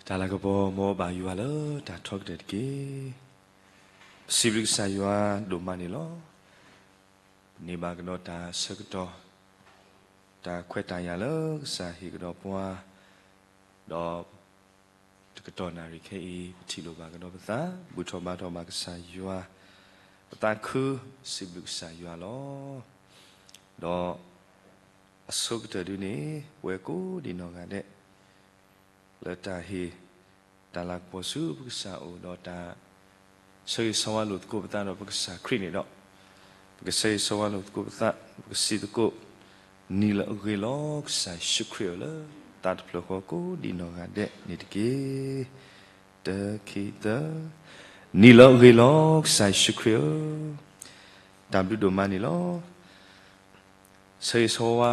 တၢ်လၤကပီၤမ်ပဘၣ်ယွၤလၢတၢ်ထီကတၢၢ်တက့ၢ်. ပစံးဘျုးကစၢ်ယွၤဒိၣ်မးန့ၣ်လီၤ. ပန့ၢ်ဘၣ်ကဒီးတၢ်ဆၢကတီၢ်, တၢ်ခွဲးတၢ်ယာ်လၢကစၢ်ဟ့ၣ်ကဒီးပှၤ, ဒီးတကတီၢ်နၣ်ရံၣ်ခဲအံၤ ပထံၣ်လိာ်ဘၣ်ကဒီးပသး, ဘူၣ်ထီၣ်ဘါထီၣ်ဘၣ်ကစၢ်ယွၤ, ပသးခုစံးဘျုးကစၢ်ယွၤလီၤ. ဒီးအဆိကတၢၢ်ဒုန့ၣ် ပဝဲကိးဒံးနီၢ်ဂၤဒဲး လၢတၢ်ဟ့ၣ်တၢ်လၤကပီၤဆူပကစၢ်အအိၣ်ဒီးတၢ်ဆၢဂ့ၤဆၢဝါလိာ်သကိးပသးဒီးပကစၢ်ခရံာ်န့ၣ်ဒီး, ပကဆၢဂ့ၤဆၢဝါလိာ်သကိးပသး, ပကစံးသကိး, နံၤလၢအဂ့ၤလီၤကစၢ်ယ့ၣ်ၡူးခရံာ်ဧၢ လၢသးတဖျၢၣ်ဃီကိးဒံးနီၢ်ဂၤဒဲးန့ၣ်တက့ၢ်. တၢ ခံ သၢ. နံၤလၢအဂ့ၤလီၤ ကစၢ်ယ့ၣ်ၡူးခရံာ်ဧၢ, တၢ်ဘျုးဒိၣ်မးန့ၣ်လီၤ. ဆၢဂ့ၤဆၢဝါ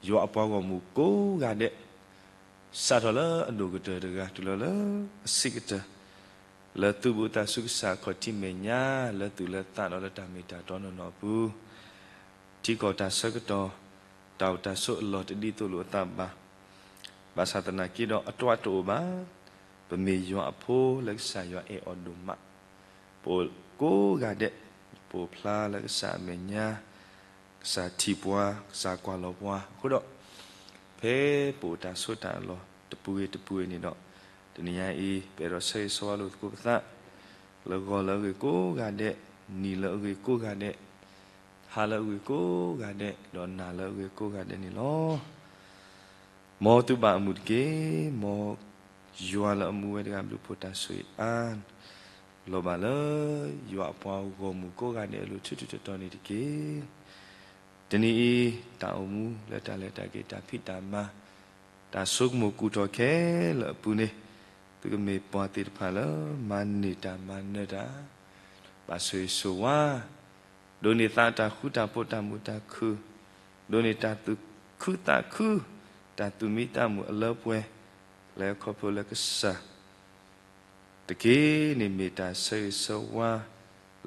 ယွၤအပှၤဂီၢ်မုၢ်ကိးဂၤဒဲး, စးထီၣ်လၢအဒိၣ်ကတၢၢ်တဂၤတုၤလီၤလၢအဆံးကတၢၢ်, လၢသုဘူးသးဆူကစၢ်အခီၣ်ထံးမဲာ်ညါ, လၢသူၣ်လၢသးဒီးလၢတၢ်မ့ၢ်တၢ်တီနီၢ်နီၢ်အပူၤ, ထံကီၢ်တၢ်ဆၢကတီၢ်, တၢ်အိၣ်တၢ်ဆိးအလီၢ်တဒ်သိးလိာ်အသးဘၣ်. ဘၣ်ဆၣ်သနာ်က့ဒီးအတၢ်တအိၣ်ဘၣ်, ပမ့ၢ်ယွၤအဖိလၢကစၢ်ယွၤအဲၣ်အီၤဒိၣ်မး, ပအိၣ်ကိးဂၤဒဲး, ပအိၣ်ဖျါလၢကစၢ်အမဲာ်ညါ, ကစၢ်ထံၣ်ပှၤ, ကစၢ်ကွၢ်လီၤပှၤအဃိဒီး, ဖဲပအိၣ်တၢ်ဆိးတၢ်အလီၢ်တပူၤဂ့ၤတပူၤဂ့ၤန့ၣ်ဒီး, တနံၤညါအံၤ ပအဲၣ်ဒိးဆၢဂ့ၤဆၢဝါလိာ်သကိးပသး, လၢဂီၤလၢအဂ့ၤကိးဂၤဒဲး, နံၤလၢအဂ့ၤကိးဂၤဒဲး, ဟါလၢအဂ့ၤကိးဂၤဒဲး, ဒီးနၤလၢအဂ့ၤကိးဂၤဒဲးန့ၣ်လီၤ. မ်သုဘၣ်အမုာ်တက့ၢ်. မ်ယွၤလၢအမူဝဲတဂၤဘျုးဖှိၣ်တၢ်ဆိၣ်ဂ့ၤအါ လီၤဘၣ်လၢယွၤအပှၤဂီၢ်မုၢ်ကိးဂၤဒဲးအလိၤ ထူထူတီတီန့ၣ်တက့ၢ်. တနံၤအံၤ တၢ်အိၣ်မူလၢတၢ်လဲၤတၢ်က့ၤ တၢ်ဖံးတၢ်မၤ, တၢ်ဆိကမိၣ်ကူၣ်ထီၣ်ခဲလၢာ်အပူၤန့ၣ်, သုကမ့ၢ်ပှၤသ့ၣ်တဖၣ်လၢမၤန့ၢ်တၢ်မၤနၢၤတၢ်, ဘၣ်ဆိၣ်ဂ့ၤဆိၣ်ဝါ, ဒိးန့ၢ်သးတၢ်ဃူတၢ်ဖိးတၢ်မုာ်တၢ်ခုၣ်, ဒိးန့ၢ်တၢ်သူၣ်ခုသးခု, တၢ်သူၣ်မံသးမုာ်အလၢပှဲၤ, လၢခီဖျိလၢကစၢ် တက့ၢ်န့ၣ် မ့ၢ်တၢ်ဆၢဂ့ၤဆၢဝါ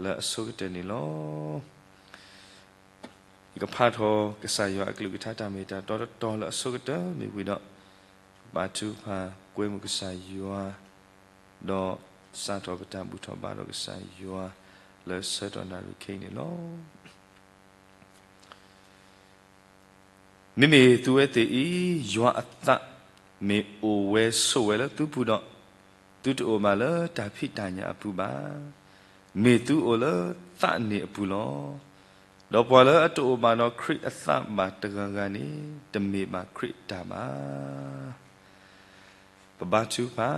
လၢအဆိကတၢၢ်န့ၣ်လီၤ. ယကဖးထီၣ်ကစၢ်ယွၤအကလုၢ်ကထါတၢ်မ့ၢ်တၢ်တီတတီၤလၢအဆိကတၢၢ်မ့ၢ်ဝံၤဒီး, ဘါထုကဖၣ်ကွဲမုာ်ကစၢ်ယွၤ, ဒီးစးထီၣ်ပတၢ်ဘူၣ်ထီၣ်ဘါထီၣ်ကစၢ်ယွၤ လၢဆၢကတီၢ်နၣ်ရံၣ်ခဲအံၤန့ၣ်လီၤ. မ့မ့ၢ်သုဝဲသ့ၣ်အံၤ, ယွၤအသးမ့ၢ်အိၣ်ဝဲဆိးဝဲလၢသုပူၤဒီး, သုတအိၣ်ဘၣ်လၢတၢ်ဖံးတၢ်ညၣ်အပူၤဘၣ်. မ့ၢ်သုအိၣ်လၢသးန့ၣ်အပူၤလီၤ. ဒီးပှၤလၢအတအိၣ်ဘၣ်ဒီးခရံာ်အသးဘၣ်တဂၤဂၤန့ၣ်, တမ့ၢ်ဘၣ်ခရံာ်အတၢ်ဘၣ်. ပဘါထုကဖၣ်.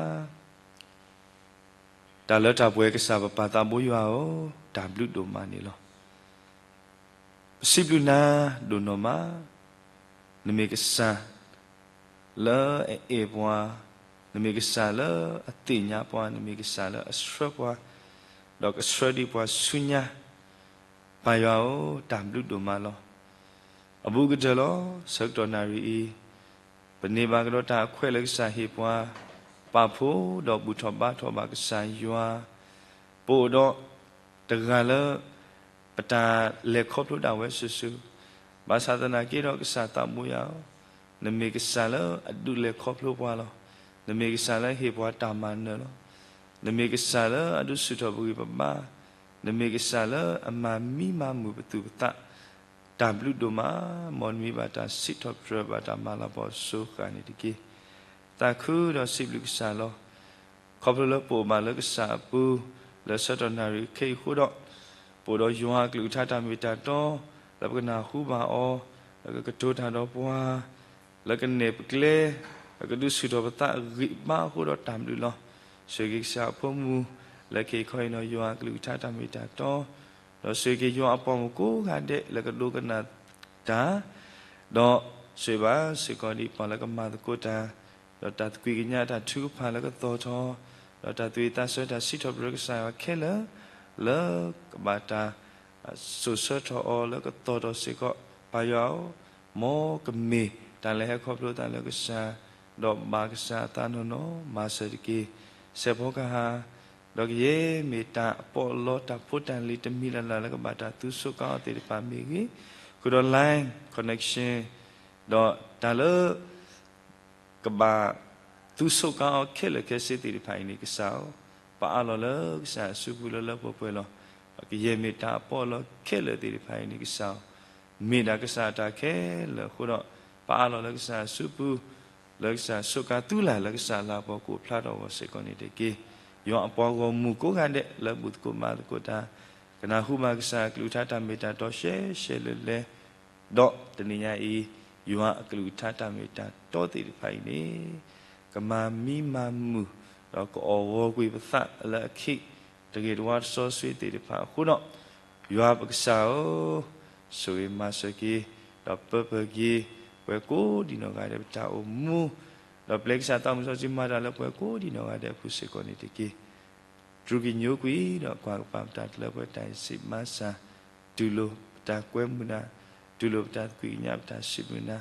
တၢ်လၢတၢ်ပှဲၤကစၢ်ပပၢ်သးဘိယွၤဧၢ, တၢ်ဘျုးဒိၣ်မးန့ၣ်လီၤ. ပစံးဘျုးနၤဒိၣ်နီၢ်မး, နမ့ၢ်ကစၢ်လၢအအဲၣ်ပှၤ, နမ့ၢ်ကစၢ်လၢအသ့ၣ်ညါပှၤ, နမ့ၢ်ကစၢ်လၢအဆှၢပှၤ, ဒီးကဆှၢဒံးပှၤဆူညါ, ပၢ်ယွၤဧၢ, တၢ်ဘျုးဒိၣ်မးလီၤ. အဘူးကတၢၢ်လီၤ. ဆၢကတီၢ်နၣ်ရံၣ်အံၤ, ပန့ၢ်ဘၣ်ကဒီးတၢ်အခွဲးလၢကစၢ်ဟ့ၣ်ပှၤ, ပာ်ဖှိၣ်ဒီးဘူၣ်ထီၣ်ဘါထီၣ်ဘၣ်ကစၢ်ယွၤ, ပအိၣ်ဒီးတဂၤလၢ ပတၢ်လဲၤခီဖျိဒၣ်ဝဲစုာ်စုာ်, ဘၣ်ဆၣ်သနာ်က့ဒီးကစၢ်သးဘိယွၤဧၢ, နမ့ၢ်ကစၢ်လၢအဒုးလဲၤခီဖျိပှၤလီၤ. နမ့ၢ်ကစၢ်လၢဟ့ၣ်ပှၤတၢ်မၤနၢၤလီၤ. နမ့ၢ်ကစၢ်လၢအဒုးဆူၣ်ထီၣ်ပဂံၢ်ပဘါ, နမ့ၢ်ကစၢ်လၢအမၤမံမၤမုာ်ပသူၣ်ပသး, တၢ်ဘျုးဒိၣ်မး, မ်နမံၤဘၣ်တၢ်စံးထီၣ်ပတြၢၤဘၣ်တၢ်မၤလၤကပီၤစိၤဃၣ်န့ၣ်တက့ၢ်. သးခုဒီးစံးဘျုးကစၢ်လီၤ. ခီဖျိလၢပအိၣ်ဘၣ်လၢကစၢ်အပူၤ, လၢဆၢကတီၢ်နၣ်ရံၣ်ခဲအံၤအဃိဒီး, ပအိၣ်ဒီးယွၤအကလုၢ်ကထါတၢ်မ့ၢ်တၢ်တီ, လၢပကနၢ်ဟူဘၣ်အီၤ, လၢကကတိၤတၢ်ဒီးပှၤ, လၢကနဲၣ်ပကျဲ, လၢကဒုးဆူၣ်ထီၣ်ပသးအဂံၢ်အဘါအဃိဒီးတၢ်ဘျုးလီၤ. ဆိၣ်ဂ့ၤက့ၤကစၢ်အဖိမုၣ်, လၢခဲအံၤခီအံၤနီၤ ယွၤအကလုၢ်ကထါတၢ်မ့ၢ်တၢ်တီ, ဒီးဆိၣ်ဂ့ၤက့ၤယွၤအပှၤမုၣ်ကိးဂၤဒဲးလၢကဒိကနၣ်တၢ်, ဒီးဆိၣ်ဂ့ၤဘၣ်စ့ၢ်ကီးဒ်ပှၤလၢကမၤသကိးတၢ်, ဒီးတၢ်သကွံာ်ကညးတၢ်ထုကဖၣ်လၢကသီၣ်ထီၣ်, ဒီးတၢ်သူၣ်ဝံၣ်သးဆၢတၢ်စံးထီၣ်ပတြၢၤကစၢ်ယွၤခဲလၢာ်, လၢကဘၣ်တၢ်စိာ်ဆှၢထီၣ်အီၤလၢကသီၣ်ထီၣ်စ့ၢ်ကီး, ပၢ်ယွၤဧၢ, မ်ကမ့ၢ်တၢ်လၢဟဲခီဖျိသးလၢကစၢ်, ဒီးဘၣ်ကစၢ်အသးနီၢ်နီၢ်မၤစၢၤတက့ၢ်. စဲးဖီကဟၣ်, ဒီးကယဲၢ်မ့ၢ်တၢ်အပီးအလီတၢ်ဖိတၢ်လံၤတမံၤလၢ်လၢ်လၢကဘၣ်တၢ်သူဆိးကါအီၤသ့ၣ်တဖၣ်မ့ၢ်ဂ့ၤ, ဃုာ်ဒီး line connection, ဒီးတၢ်လၢ ကဘၣ် သူၣ်ဆိးကါအီၤခဲလၢာ်ခဲဆ့သ့ၣ်တဖၣ်အံၤန့ၣ် ကစၢ်ဧၢ, ပအးလီၤလၢကစၢ်အစုပူၤလၢလၢပှဲၤပှဲၤလီၤ. ကယဲၢ်မ့ၢ်တၢ်အပီးအလီခဲလၢာ်သ့ၣ်တဖၣ်အံၤန့ၣ် ကစၢ်ဧၢ, မ့ၢ်ဒၣ်ကစၢ်အတၢ်ခဲလၢာ်အဃိဒီး ပအးလီၤလၢကစၢ်အစုပူၤ, လၢကစၢ်ဆိးကါသုလၢ်လၢကစၢ်လၤကပီၤကအိၣ်ဖျါထီၣ်အဂီၢ်စ့ၢ်ကီးန့ၣ်တက့ၢ်. ယွၤအပှၤဂီၢ်မုၢ်ကိးဂၤဒဲး လၢဘူၣ်သကိးမၤသကိးတၢ်, ကနၢ်ဟူဘၣ်ကစၢ်အကလုၢ်ကထါတၢ်မ့ၢ်တၢ်တီရှဲရှဲလဲၤလဲၤ, ဒီးတနံၤညါအံၤ ယွၤအကလုၢ်ကထါတၢ်မ့ၢ်တၢ်တီသ့ၣ်တဖၣ်အံၤန့ၣ် ကမၤမံမၤမုာ် ဒီးကအီၣ်ဂီၤကွံာ်ပသးလၢအခ့ တဂ့ၤတဝါတစီဆှံသ့ၣ်တဖၣ်အဃိဒီး, ယွၤပကစၢ်ဧၢ, ဆိၣ်ဂ့ၤမၤစၢၤက့ၤ ဒီးပၢပၢၤက့ၤ ပှၤကိးဒံနီၢ်ဂၤဒဲးပတၢ်အိၣ်မူ, ဒီးပျဲကစၢ်သးစီဆှံမၤတၢ်လၢပှၤကိးဒံနီၢ်ဂၤဒဲးအပူၤစ့ၢ်ကီးန့ၣ်တက့ၢ်. တြူကညိကွံာ်ဒီးကွၢ်ကပၤပတၢ်တလၢပှဲၤတၢ်အံၤစံးမၤစၢၤ, တူၢ်လိာ်ပတၢ်ကွဲမုာ်နၤ, တူၢ်လိာ်ပတၢ်သကွံာ်ကညးပတၢ်စံးဘျုးနၤ,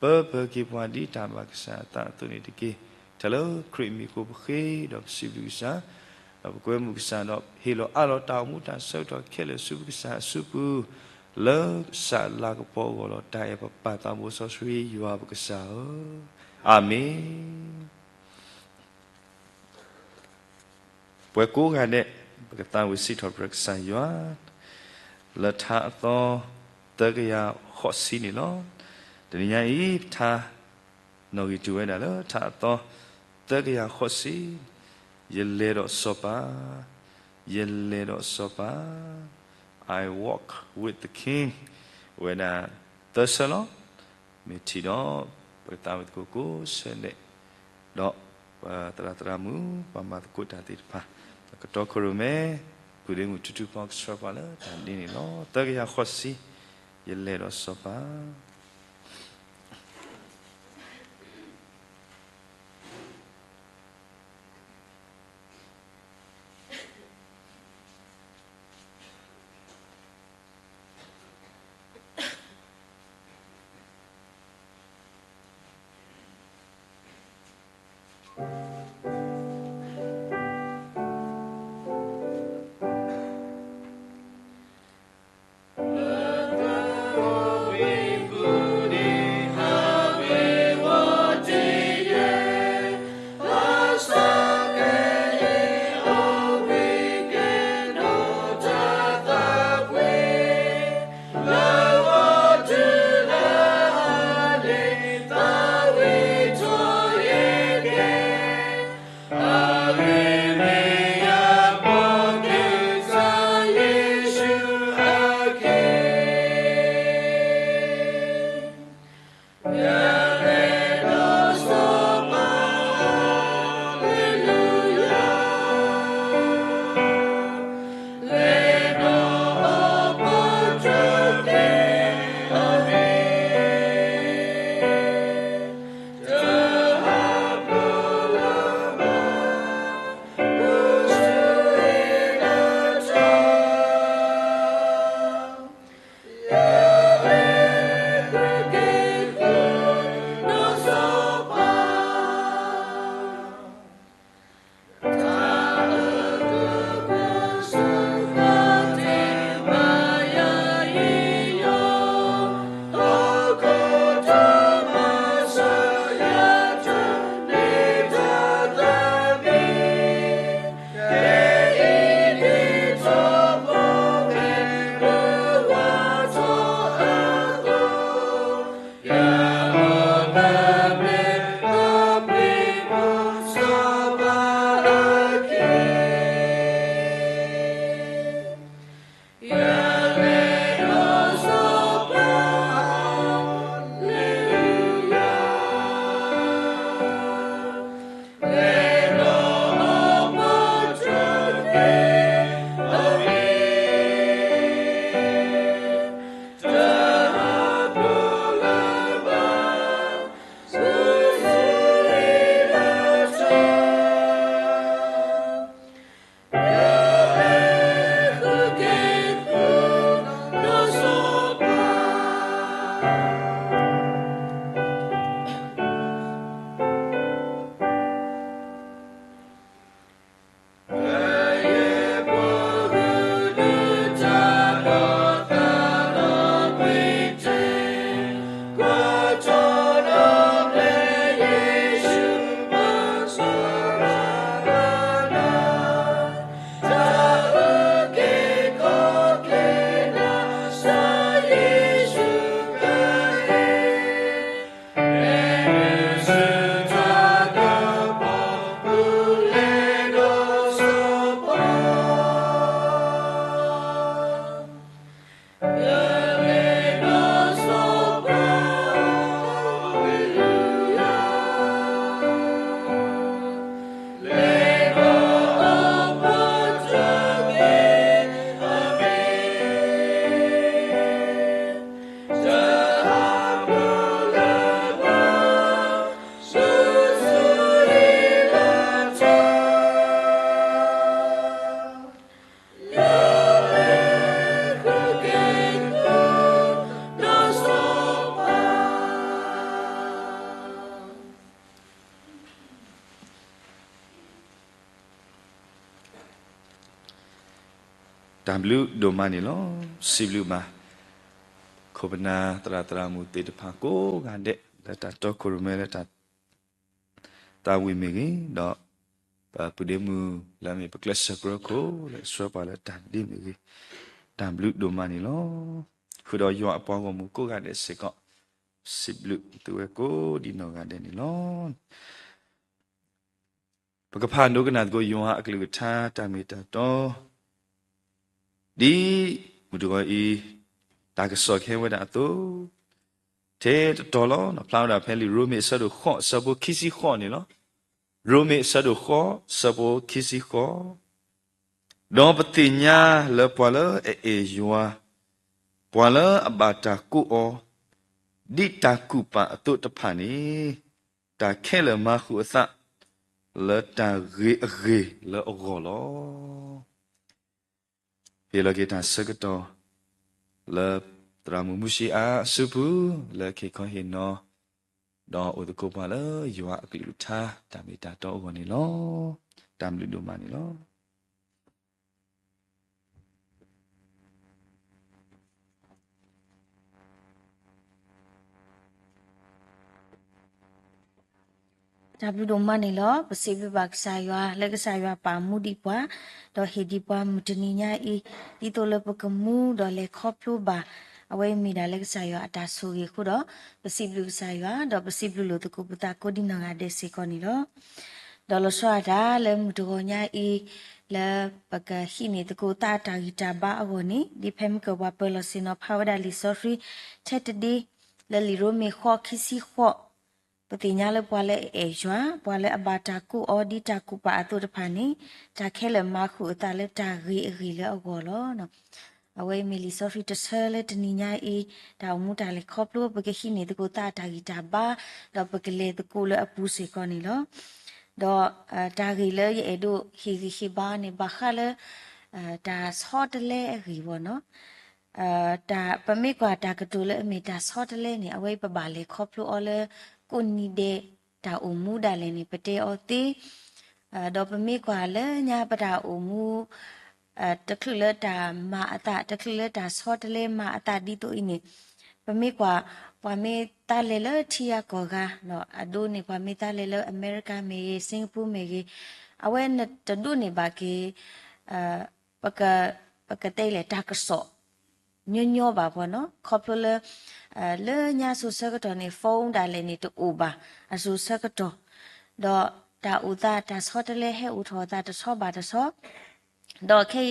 ပၢပၢၤက့ၤပှၤဒ်တၢ်ဘၣ်ကစၢ်အသးအသိးန့ၣ်တက့ၢ်. တၢ်လၢခရံာ်မံၤအဃိပဃ့ဒီးပစံးဘျုးကစၢ်, ဒီးပကွဲမုာ်ကစၢ်ဒီးဟ့ၣ်လီၤအးလီၤတၢ်အိၣ်မူတၢ်ဆၢကတီၢ်ခဲလၢာ်ဆူပကစၢ်အစုပူၤ, လၢကစၢ်လၤကပီၤအဂီၢ်လီၤ. တၢ်အဲၣ်ပပၢ်သးဘိစီဆှံယွၤပကစၢ်ဧၢ, အၤမ့ၣ်. ပှၤကိးဂၤဒဲး ပကသးဝံၣ်စံးထီၣ်ပတြၢၤကစၢ်ယွၤ လၢထါအသီ သၢကယၤဃိးဆံန့ၣ်လီၤ. တနံၤညါအံၤ ပထါ နီၣ်ဂံၢ်တုၤဝဲဒၣ်လၢထါအသီ သၢကယၤဃိးဆံ, ယလဲၤဒီးစီၤပၤ, ယလဲၤဒီးစီၤပၤ, I walk with the king, ဝဲဒၣ်သၢဆၢလီၤ. မ့ၢ်ထံၣ်ဒီး ပကသးဝံၣ်သကိးကိးဆၢဒဲး, ဒီးပသရၣ်သရၣ်မုၣ် ပှၤမၤသကိးတၢ်သ့ၣ်တဖၣ် ကတီခိၣ်ရိၣ်မဲ ပုၢ်ဒ့မုၣ်ထူထူဖီကဆှၢပှၤလၢတၢ်ဒ်န့ၣ်လီၤ. သၢကယၤဃိးဆံ, ယလဲၤဒီးစီၤပၤ. တၢ်ဘျုးဒိၣ်မးန့ၣ်လီၤ. စံးဘျုးဘၣ် ခိၣ်ပနၢ်သရၣ်သရၣ်မုၣ်သ့ၣ်တဖၣ်ကိးဂၤဒဲး လၢတၢ်တီခိၣ်ရိၣ်မဲလၢတၢ် သးဝံၣ်မ့ၢ်ဂ့ၤ, ဒီးပပုၢ်ဒ့မုၣ်လၢအမ့ၢ်ပကျဲးစၢးကရၢခိၣ် လၢအဆှၢပှၤလၢတၢ်ဒ့မ့ၢ်ဂ့ၤ, တၢ်ဘျုးဒိၣ်မးန့ၣ်လီၤ. ဃုာ်ဒီးယွၤအပှၤဂီၢ်မုၢ်ကိးဂၤဒဲးစ့ၢ်ကီး စံးဘျုးသုဝဲကိးဒံးနီၢ်ဂၤဒဲးန့ၣ်လီၤ. ပကဖးဒိကနၣ်သကိးယွၤအကလုၢ်ကထါတၢ်မ့ၢ်တၢ်တီ ဒ်မုၢ်တဂီၤအံၤ တၢ်ကစီၣ်ကဟဲဝဲဒၣ်အသိး, ထဲတတီၤလီၤ ဖျါဝဲဒၣ်ဖဲလံာ်ရိမ့ၤအဆၢဒိၣ်ဃိး အဆၢဖိခံဆံဃိးန့ၣ်လီၤ. ရိမ့ၤအဆၢဒိၣ်ဃိး အဆၢဖိခံဆံဃိး, ဒီးပသ့ၣ်ညါလၢပှၤလၢအအဲၣ်ယွၤ, ပှၤလၢအဘၣ်တၢ်ကိးအီၤ ဒ်တၢ်ကူၣ်ပာ်အသိးတဖၣ်န့ၣ်, တၢ်ခဲလၢာ်မၤဃုာ်အသး လၢတၢ်ဂ့ၤအဂ့ၤလၢအဂီၢ်လီၤ. ဟ့ၣ်လီၤက့ၤတၢ်ဆၢကတီၢ် လၢသရၣ်မုၣ်မုၢ်ဆံးအါအစုပူၤ လၢကဟ့ၣ်ခီဟ့ၣ်နီၤ ဒီးအိၣ်သကိးပှၤလၢယွၤအကလုၢ်ကထါ တၢ်မ့ၢ်တၢ်တီအဂီၢ်န့ၣ်လီၤ. တၢ်ဘျုးဒိၣ်မးန့ၣ်လီၤ. တၢ်ဘျုးဒိၣ်မးန့ၣ်လီၤ. ပစံးဘျုးဘၣ်ကစၢ်ယွၤ လၢကစၢ်ယွၤပာ်မူဒံးပှၤ, ဒီးဟ့ၣ်ဒံးပှၤမုၢ်တနံၤညါအံၤ, ဒ်သိးလၢပကမူဒီးလဲၤခီဖျိဘၣ် အဝဲအံၤမ့ၢ်ဒၣ်လၢကစၢ်ယွၤအတၢ်ဆိၣ်ဂ့ၤအဃိဒီး, ပစံးဘျုးကစၢ်ယွၤ ဒီးပစံးဘျုးလိာ်သကိးပသးကိးဒံးနီၢ်ဂၤဒဲးစ့ၢ်ကီးန့ၣ်လီၤ. ဒီးလီၤဆီဒၣ်တၢ်လၢမုၢ်တဂီၤညါအံၤ, လၢပကဟံးန့ၢ်သကိးသးအတၢ်ဂံၢ်တၢ်ဘါအဂီၢ်န့ၣ်, ဒ်ဖဲမုၢ်ကၢၢ်ပှၤပၢၤလီၢ်ဆ့ၣ်နီၤဖးဝဲဒၣ်လံာ်စီဆှံ ထဲတဒ့ လၢလံာ်ရိမ့ၤဃိးခံဆံဃိး, ပသ့ၣ်ညါလၢပှၤလၢအအဲၣ်ယွၤ, ပှၤလၢအဘၣ်တၢ်ကိးအီၤဒ်တၢ်ကူၣ်ပာ်အသိးတဖၣ်န့ၣ်, တၢ်ခဲလၢာ်မၤဃုာ်အသးလၢတၢ်ဂ့ၤအဂ့ၤလၢအဂီၢ်လီၤ. အဝဲအံၤမ့ၢ်လံာ်စီဆှံတဆၢလၢတနံၤညါအံၤ, တၢ်အိၣ်မူတၢ်လဲၤခီဖျိ ပကဟံးန့ၢ်သကိးသးအတၢ်ဂံၢ်တၢ်ဘါ, ဒီးပကလဲၤသကိးလၢအပူၤစ့ၢ်ကီးန့ၣ်လီၤ. ဒီးတၢ်ဂ့ၢ်လၢယအဲၣ်ဒိးဟ့ၣ်ဂံၢ်ဟ့ၣ်ဘါန့ၣ် ဘၣ်ဃးလၢ တၢ်ဆီတလဲအဂ့ၢ်ဘၣ်နီၤ. တၢ် ပမ့ၢ်ကွၢ်တၢ်ကတိၤလၢအမ့ၢ်တၢ်ဆီတလဲန့ၣ် အဝဲအံၤပဘၣ်လဲၤခီဖျိအီၤလၢ ကိးနံၤဒဲးတၢ်အိၣ်မူဒၣ်လဲာ်န့ၣ် ပတဲအီၤသ့, ဒီးပမ့ၢ်ကွၢ်လၢညါပတၢ်အိၣ်မူ တချုးလၢတၢ်မၤအသး တချုးလၢတၢ်ဆီတလဲမၤအသးဒ်သိးအံၤန့ၣ်, ပမ့ၢ်ကွၢ် ပှၤမ့ၢ်သးလဲၤလၢထံဂၤကီၢ်ဂၤ အဒိန့ၣ် ပှၤမ့ၢ်သးလဲၤလၢအမဲရကၤမ့ၢ်ဂ့ၤ Singapore မ့ၢ်ဂ့ၤ, အဝဲနတဒိးန့ၢ်ဘၣ်က့ၤ ပက ပကတဲလဲၣ် တၢ်ကစီၣ် ညီညီဘၣ်ပှၤနီၤ ခီဖျိလၢ လၢညါစိၤဆၢကတီၢ်န့ၣ် phone ဒၣ်လဲာ်န့ၣ်တအိၣ်ဘၣ် အစိၤဆၢကတီၢ်, ဒီးတၢ်အိၣ်သး တၢ်ဆီတလဲဟဲအိၣ်ထီၣ်အသးတဆီဘၣ်တဆီ, ဒီးခဲ